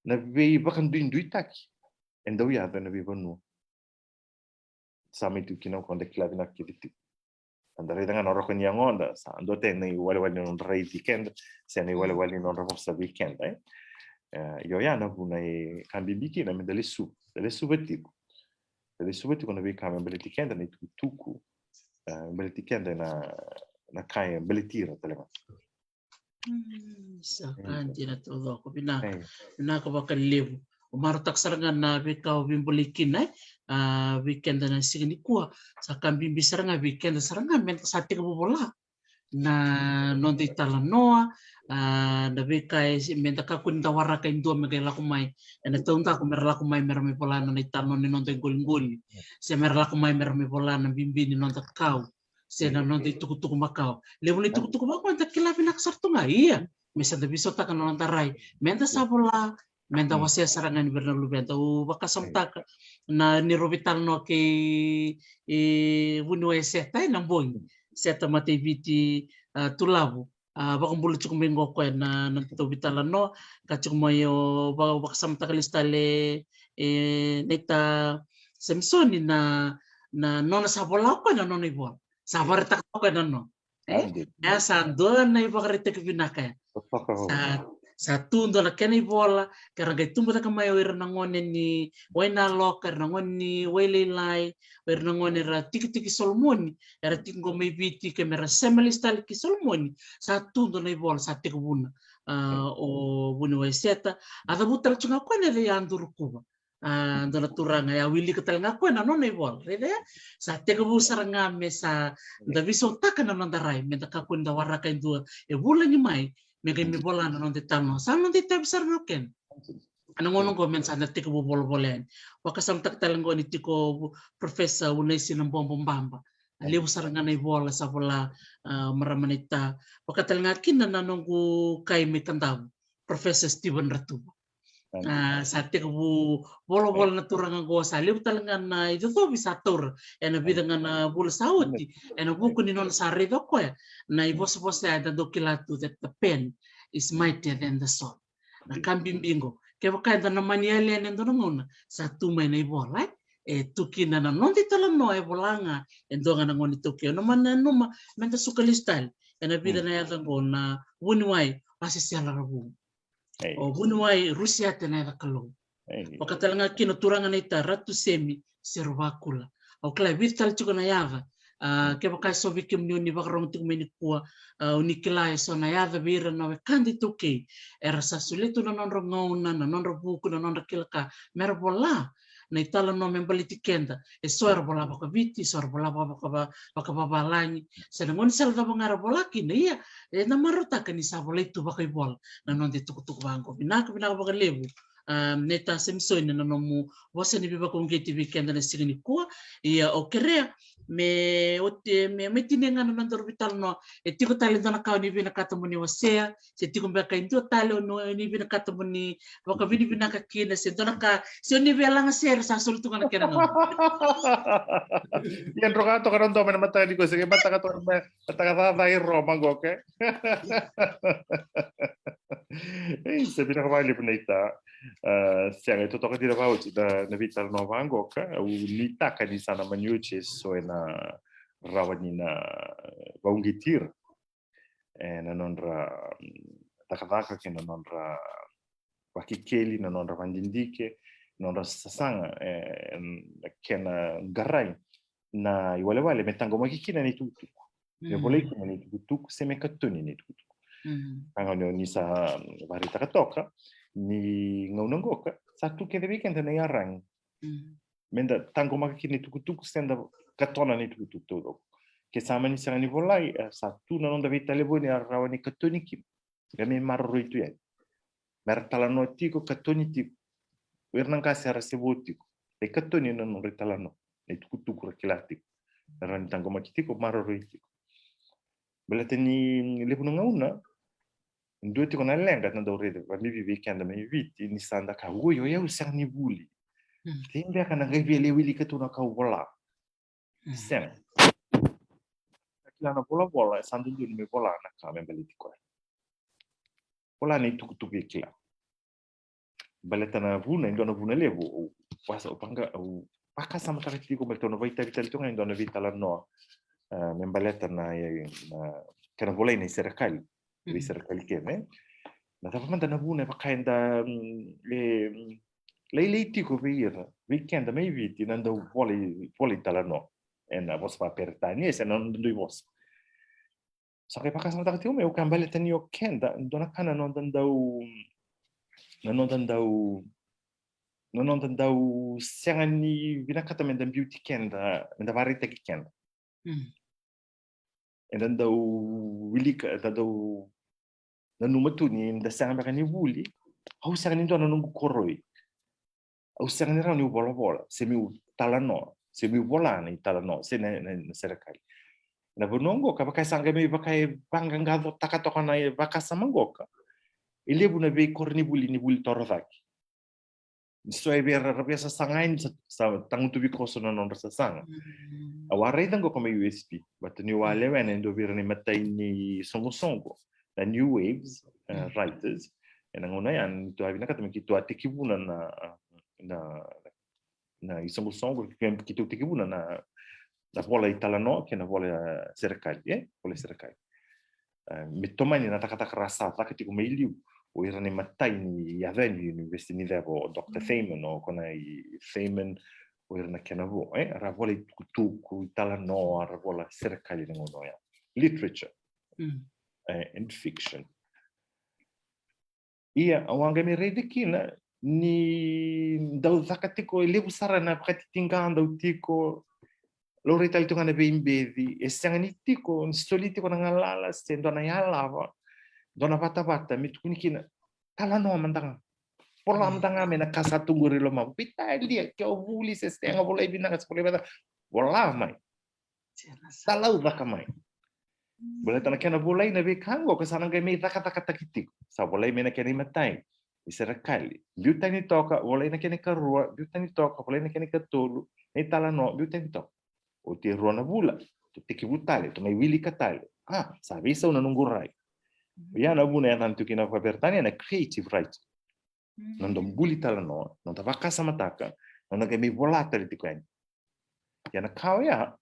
na veivakaduiduitaki e dau yaco ena veivanua. Sa mai tu kina o koya da kila vinaka kece tiko. Da raica ga na roko ni yagoda, sa dua tale na iwalewale ni nodra raici keda, se na iwalewale ni nodra vosa vei keda, e. E, io, ya na vuna e ka bibi kina me da lesuva, da lesuva tiko. Da lesuva tiko na veika me baleti keda na itukutuku, e, me baleti keda na, na ka e baleti ira tale ga. Mm, sa ka dina taucoko. Vinaka. Vinaka vakalevu. O marautaka sara ga na veika o veibolei kina, e, a, vei keda na siga nikua. Sa ka bibi sara ga vei keda sara ga me da sa tekivu vola na noda italanoa, a, na veika e, me da kakua ni da waraka e dua me qai lako mai ena taudaku, me ra lako mai me ra mai vola na nona italanoa ni noda iqoliqoli, se me ra lako mai me ra mai vola na bibi ni noda kau, se na noda itukutuku makawa. Levu na itukutuku makawa da kila vinaka sara tu ga, ia me sa da veisautaka na noda rai me da sa vola, me da wasea sara ga ni vei ira na luveda. Au vakasamataka na ni rovi tale no kei, e, vuniwai Seta, e, na bogi Seta Mataiviti, a, Tulavu. A, vakabula tiko mai qo koya na, na tauvi talanoa, ka tiko mai o, va-, vakasamataka lesu tale, e, naita Samisoni na, na nona sa vola o koya na nona ivola. Sa varetaka o koya na nona. E? E, sa dua na ivakaraitaki vinaka ya. Sa, sa tu dua na kena ivola, ka ra qai tubu cake mai o ira na gone ni Wainaloka, ira na gone ni Wailailai, o ira na gone era tikitiki Solomoni, era tiko qo mai Viti, ke me ra sema lesu tale ki Solomoni, sa tu dua na ivola, sa tekivuna. A, o vuniwai Seta, a cavuta tale tu ga o koya na yacai Adurukuva. A, dua na turaga, e a wilika tale ga o koya na nona ivola. Raica ya, sa tekivu sara ga me sa da veisautaka na noda rai, me da kakua ni da waraka e dua e vulagi mai me qai mai vola na noda italanoa. Sa noda itavi sara ga o kena. Ena gauna oqo me da sa na tekivu volavola yani. Vakasamataka tale oqo ni tiko Professor Unaisi Nabobo Baba. A levu sara ga na ivola sa vola, a, marama naita. Vaka tale ga kina na noqu kai mai Kadavu, Professor Stephen Ratuva. A, sa tekivu volavola na turaga oqo, sa levu tale ga na icocovi sa taura ena vica ga na vula sa oti, ena vuku ni nona sa raica o koya na ivosavosa ya eda dau kila tu that the pen is mightier than the sword. Na ka bibi qo, kevaka eda na mani yali yani e dua na gauna, sa tu mai na ivola, e, e tu kina na noda italanoa e vola ga e dua ga na gone iTaukei. Au na mani nanuma me da suka lesu tale ena vica na yaca qo, na vuniwai Vasesela Ravugu. O vuniwai Rusiate Nayacakalou. Vaka tale ga kina turaga naita Ratu Semi Seruvakula. Au kila e vica tale tiko na yaca. A, kevaka e so vei kemuni o ni vakarorogo tiko mai nikua, a, o ni kila e so na yaca vei ira na wekada iTaukei era sa solia tu na nodra gauna, na nodra vuku, na nodra kila ka me ra vola na italanoa me baleti keda. E so era vola vakaViti, so era vola vaka, vaka, vakavavalagi. Se na gaunisala cava ga era vola kina, ia eda marautaka ni sa volai tu vakaivola na noda itukutuku vaqo. Vinaka, vinaka vakalevu, a, naita Samisoni, na nomu vosa ni veivakauqeti vei keda na siga nikua. Ia au kerea me oti, me, me tinia ga na nodaru veitalanoa. E tiko tale e dua na ka o ni vinakata mo ni wasea, se tiko beka e dua tale o ni, o ni vinakata mo ni vakavinavinaka kina, se dua na ka, se o ni via laga sere, sa soli tu ga na kena gauna. Ia droka toka na domo ena mataka nikua, se qai mataka toka na mataka caca i Roma qo, okay? Ei, sa vinaka vakalevu naita. A, sega, e totoka dina vakaoti na, na veitalanoa vaqo, ka au nuitaka ni sa na mani oti e so ena rawa ni na vakauqeti ira ena nodra, mm, cakacaka kei na nodra vakekeli, na nodra vakadidike, nodra sasaga, e, na kena qarai na iwalewale me taqomaki kina na itukutuku. Me volai kina na itukutuku, se me katoni na itukutuku. Ka ga ni, ni sa, mm, vakaraitaka toka ni gauna qoka sa tu kece vei keda na iyaragi. Me da taqomaka kina na itukutuku, se da katona na itukutuku taucoko. Ke sa mani sega ni volai, e, sa tu na noda veitalevoni e rawa ni katoni kina. Qai me maroroi tu yani. me ra talanoa tiko, katoni tiko. O ira na qase era se vo tiko, e katoni na nodra italanoa, na itukutuku ra kila tiko, na rawa ni taqomaki tiko, maroroi tiko. Baleta ni levu na gauna dua tiko na leqa na dau raica vakabibi vei keda mai Viti, ni sa da kaya, oi, o yau sega ni vuli. Tei beka na qai via lai wilika tu na ka au vola. Sega. Kila na volavola, e sa dodonu me vola na ka me baleti koya. Vola na itukutuku e kila. Baleta na vuna, e dua na vuna levu au vakasamataka tiko, baleta au na vakaitavi tale tiko ga e dua na veitalanoa, e, me baleta na, e, na kena volai na iserekali, veiserekali kece. Na cava mada na vuna e vaka eda, mm, e, mm, lailai tiko vei ira, vei keda mai Viti na dau volai, volai talanoa ena vosa vakaperitania se na noda dui vosa. Sa qai vakasamataka tiko mai au ka baleta ni o keda, dua na ka na noda dau, na noda dau, na noda dau sega ni vinakata me da biuti keda, me da vakaraitaki keda. Eda dau wilika, eda dau nanuma tu ni da sega beka ni vuli. Au sega ni dua na noqu koroi. Au sega ni rawa niu volavola, se meu talanoa, se meu vola na italanoa se na, na, na serekali. Na vanua oqo ka vaka e sa qai mai vaka e vaqaqacotaka toka na vakasama oqo ka e levu na veikoronivuli ni vuli torocake. Ni so e vei ira ra via sasaga yani sa, sa tagutuvi koso na nodra sasaga. Au a raica oqo ka mai U S P, vata niu a lewena e dua vei ira na imatai ni soqosoqo, na New Waves, e, Writers. Ena gauna ya ni tu a vinakata me keitou a tekivuna na, na, na isoqosoqo, ke, keitou tekivuna na, na vola italanoa kei na vola serekali, e, vola serekali. E, me tomani na cakacaka ra sa caka tiko mai liu o ira na imatai ni yaco yani i univesiti ni ceva, o Doctor Feynman, o Conor Feynman, o ira na kena vo, e, ra vola itukutuku, italanoa, ra vola serekali na gauna oya. Literature, e, and fiction. Ia, au a qai mai raica kina ni dau caka tiko, e levu sara na vakatitiqa dau tiko, laurai tale tiko ga na veibeci, e sega ni tiko, ni soli tiko na galala se dua na yalava, dua na vatavata me tukuni kina, talanoa mada ga. Vola mada ga mai na ka sa tu qori e lomamu. Veitalia, ke o vuli se sega, volai vinaka se volai vata, vola mai. Talaucaka mai. Baleta na kena volai na veika oqo ka sa na qai mai cakacakataki tiko. Sa volai mai na kena imatai ni serekali, biu tani toka, volai na kena ikarua, biu tani toka, volai na kena ikatolu, na italanoa, biu tani toka. Oti e rua na vula, tou tekivu tale, tou mai wilika tale. A, sa veisau na noqu rai. Ia na vuna e yacana tiko kina vakaperitania na creative writing. Noda buli talanoa, noda vakasamataka, noda qai mai vola tale tiko yani. Ia na ka oya,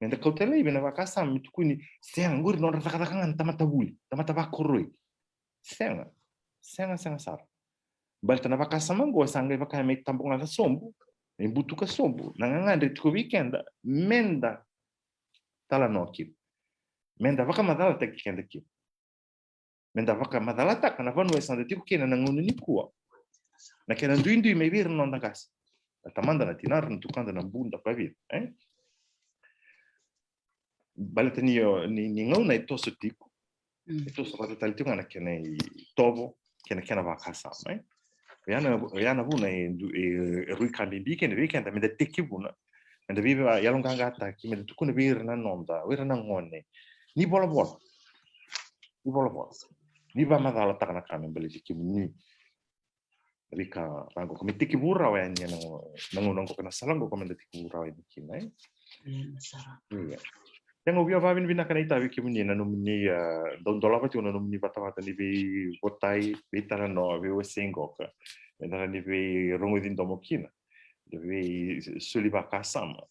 me da kauta laivi na vakasama me tukuni, sega, qori nodra cakacaka ga na tamata vuli, tamata vakoroi. Sega, sega, sega sara. Baleta na vakasama oqo sa qai vaka me tabogaca sobu, me butuka sobu na gagadre tiko vei keda me da talanoa kina, me da vakamacalataki keda kina, me da vakamacalataka na vanua e sa da tiko kina na gauna nikua. Na kena duidui mai vei ira na noda qase, na tamada, na tinada, na tukada, na buda, vakavica, e? Baleta ni, ni, ni gauna e toso tiko, e toso vata tale tiko ga na kena itovo kei na kena vakasama, e? Oya na, oya na vuna e, e, e rui ka bibi kina vei keda me da tekivuna, me da veivakayaloqaqataki, me da tukuna vei ira na noda, o ira na gone, ni volavola. Ni volavola. Ni vakamacalataka na ka me baleti kemuni. Rika vaqo ka me tekivu rawa yani ena gauna oqo, na gauna oqo ka na sala oqo ka me da tekivu rawa yani kina, e? Ia. Ia, au via vakavinavinaka na itavi kemuni na nomuni, a, dau dolava tiko na nomuni vatavata ni veivotai, veitalanoa, veiwasei qoka. Me da na ni veirogoci domo kina, da veisoli vakasama.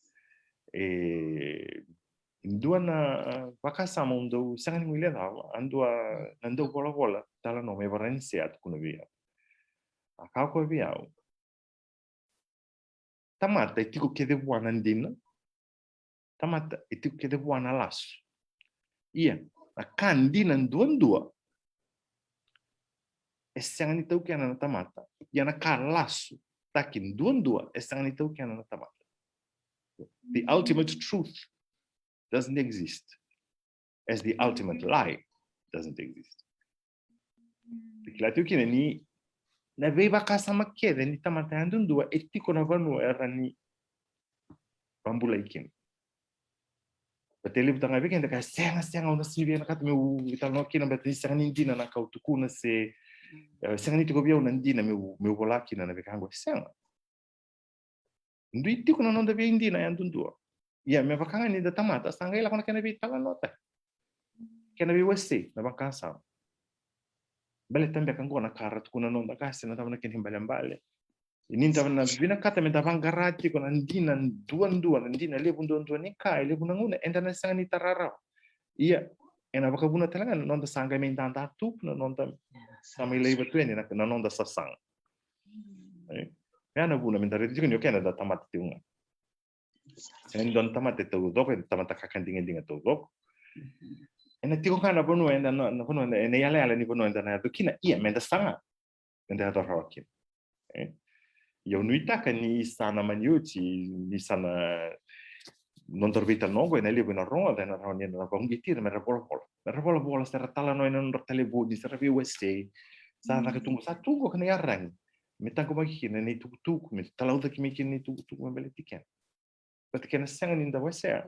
E dua na, a, vakasama au dau sega ni guilecava, a dua na dau volavola talanoa mai Varanise a tukuna vei au. A kaya o koya vei au, tamata e tiko kece vua na dina, tamata e tiko kece vua na lasu. Ia, na ka dina duadua e sega ni taukena na tamata. Ia na ka lasu taki duadua e sega ni taukena na tamata. The ultimate truth doesn't exist, as the ultimate lie doesn't exist. Kila tiko kina ni na veivakasama kece ni tamata yadudua e tiko na vanua era ni vabulai kina. Baleta e levu tale ga vei keda ka sega, sega, au na sivia na kata meu veitalanoa kina baleta ni sega ni dina na ka au tukuna se, e, sega ni tiko vei au na dina meu, meu vola kina na veika qo, sega. Dui tiko na noda veidina yadudua. Ia me vaka ga ni da tamata sa qai lako na kena veitalanoataki, kena veiwasei na vakasama. Baleta beka qo na ka ra tukuna na noda qase, na cava na kena ibalebale. Ni da na vinakata me da vaqara tiko na dina duadua, na dina levu duadua ni ka e levu na gauna eda na sega ni tara rawa. Ia ena vakavuna tale ga na noda sa qai mai dada tupu na noda sa mai laiva tu yani na, na noda sasaga. E? Ia na vuna me da raica tiko ni o keda da tamata tiko ga. Sega ni dua na tamata e taucoko, e tamata kakadigadiga taucoko. Ena tiko ga na vanua eda na, na vanua eda, ena yalayala ni vanua eda na yaco kina, ia me da saga, me da yaco rawa kina. E? Ia au nuitaka ni sa na mani oti, ni sa na nodaru veitalanoa qo ena levu ena rogoca, ena rawa ni na vakauqeti ira me ra volavola, me ra volavola, se ra talanoa ena nodra talevoni, se ra veiwasei. Sa caka tu qo, sa tu qo ka na yaragi me taqomaki kina na itukutuku, me talaucaki mai kina na itukutuku me baleti kena. Baleta kena sega ni da wasea,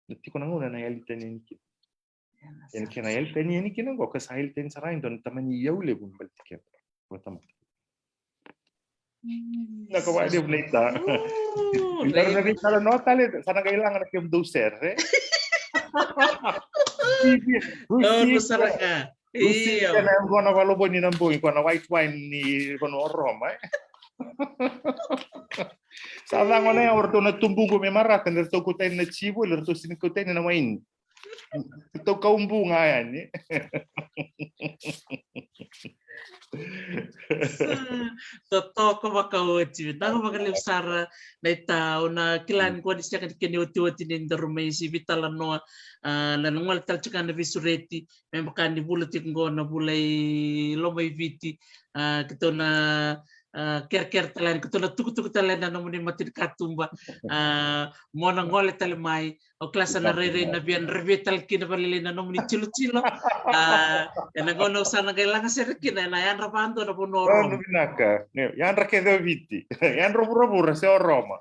na tiko na gauna na yali tani yani kina. Ena kena yali tani yani kina qo ka sa yali tani sara e dua na tamani iyau levu me baleti kena. Vo tamata. Vinaka vakalevu naita. Daru na veitalanoa tale, sa na qai laga na kemudou sere. Rusi, rusi, rusi. Io. Ena qo na valovoni na bogi, qo na white wine ni vanua o Roma, e? Sa cagona ya o ratou na tubuqu me marata, ni ratou kauta yani na jivoli, ratou sini kauta yani na waini. Ratou kaubu ga yani. Sa totoka vakaoti, vinaka vakalevu sara naita, au na kila ni qo ni sega ni kena iotioti ni daru mai veitalanoa, a, na gole tale tiko ga na veisureti, me vaka ni vula tiko qo na vula i Lomaiviti, a, keitou na, a, kerekere tale yani, keitou na tukutuku tale yani na nomuni matanikatuba, a, mo na gole tale mai, au kila sa na rairai na via, na via tale kina vakalailai na nomuni tilotilo, a, ena gauna au sa na qai laga sere kina, ena yadra vadua na vanua o Roma. Vinaka, yadra kece o Viti, yadra vuravura se o Roma.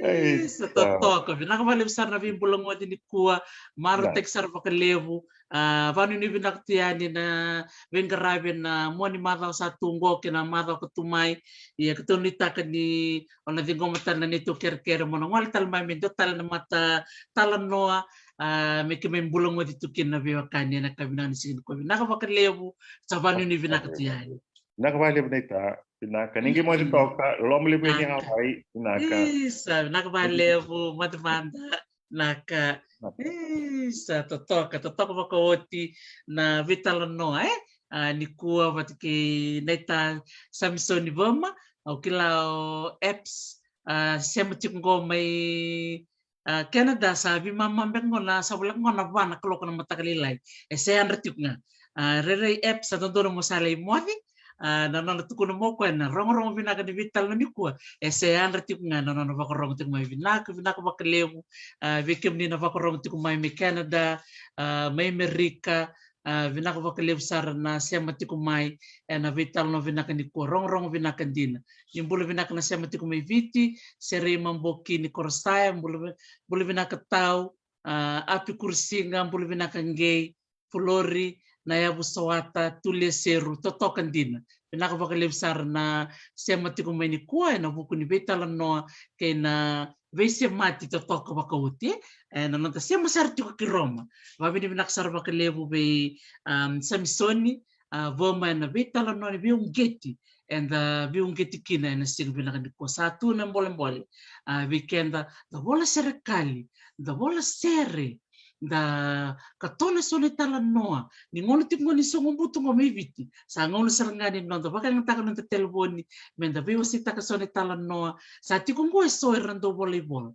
Isa, totoka. Vinaka vakalevu sara na veibulagoci nikua. Marautaki sara vakalevu. A, vanuinui vinaka tu yani na veiqaravi ena mua ni macawa sa tu qo kei na macawa ka tu mai. Ia keitou nuitaka ni o na ciqoma tale na neitou kerekere mo na gole tale mai me dua tale na mata talanoa, a, me keimami bulagoci tu kina na veiwekani ena ka vinaka ni siga nikua. Vinaka vakalevu. Sa vanuinui vinaka tu yani. Vinaka vakalevu naita. Vinaka. Ni qai moce toka. Loma levu yani Hawaii. Vinaka. Isa, vinaka vakalevu. Moce mada. Vinaka. Isa, totoka, totoka vakaoti na veitalanoa, e? A, nikua vata kei naita Samisoni Vama, au kila o Eps, a, sema tiko qo mai, a, Canada, sa veimama beka qo na, sa voleka qo na va na kaloko na mataka lailai. E se yadra tiko ga. A, rairai Eps, sa dodonu mo sa lai moce, a, na nona tukuna mo koya na rogorogo vinaka ni veitalanoa nikua. E se yadra tiko ga na nona vakarogo tiko mai. Vinaka, vinaka vakalevu, a, vei kemuni na vakarogo tiko mai mai Canada, a, mai Amerika, a, vinaka vakalevu sara na sema tiko mai ena veitalanoa vinaka nikua, rogorogo vinaka dina. Ni bula vinaka na sema tiko mai Viti, Serei Maboki ni Korosaya, bula vi-, bula vinaka Tau, a, Api Kurisiga, bula vinaka Gei, Fulori, na yavu Sawata, Tuleseru, totoka dina. Vinaka vakalevu sara na sema tiko mai nikua ena vuku ni veitalanoa kei na veisemati totoka vakaoti, e, na noda sema sara tiko ki Roma. Vavinavinaka sara vakalevu vei, um, Samisoni, a, Vama ena veitalanoa ni veiuqeti eda veiuqeti kina ena siga vinaka nikua. Sa tu na bolebole, a, vei keda da vola serekali, da vola sere, da katona so na italanoa. Ni gauna tiko qo ni sogo butu qo mai Viti, sa gauna sara ga ni noda vakayagataka noda telefoni me da veiwaseitaka so na italanoa. Sa tiko qo e so era dau vola ivola,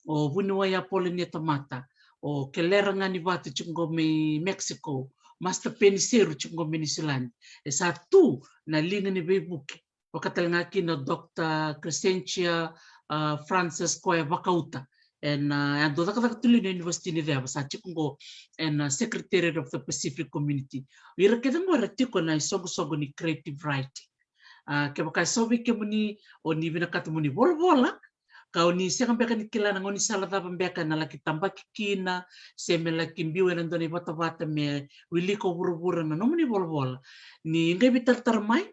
o vuniwai Apolonia Tamata, o Kelera Ganivatu tiko qo mai Mexico, Master Peniseru tiko qo mai Niusiladi. E sa tu na liga ni veivuke, vaka tale ga kina o Doctor Crescentia, a, Francis, koya e vakauta. ena, a, dau cakacaka tu li na University ni Ceva, sa tiko qo ena Secretariat of the Pacific Community. O ira kece qo era tiko na isoqosoqo ni creative writing. A, kevaka e so vei kemuni o ni vinakata mo ni volavola, ka o ni sega beka ni kila na gaunisala cava beka ena laki tabaki kina, se me laki biu ena dua na ivatavata me wilika o vuravura na nomuni volavola, ni qai veitaratara mai.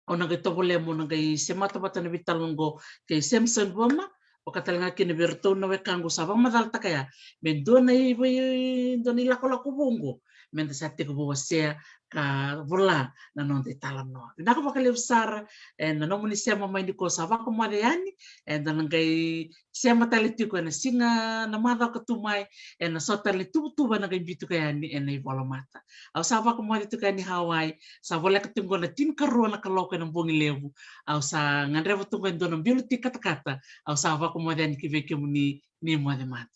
Au na qai tovolea mo na qai semata vata na veitalanoa oqo kei Samson Voma, vaka tale ga kina vei iratou na wekaqu sa vakamacalataka ya me dua na ivei, dua na ilakolako vou oqo, meda sa tekivu wasea ka vola na noda italanoa. Vinaka vakalevu sara ena nomuni sema mai nikua. Sa vakamoce yani, eda na qai sema tale tiko ena siga, na macawa ka tu mai, ena so tale na ituvatuva ena qai biuta yani ena ivolamata. Au sa vakamoce tiko yani Hawaii, sa voleka tiko qo na tinikarua na kaloko ena bogi levu. Au sa gadreva tu qo e dua na bilu tikatakata. Au sa vakamoce yani ki vei kemuni, ni moce mada.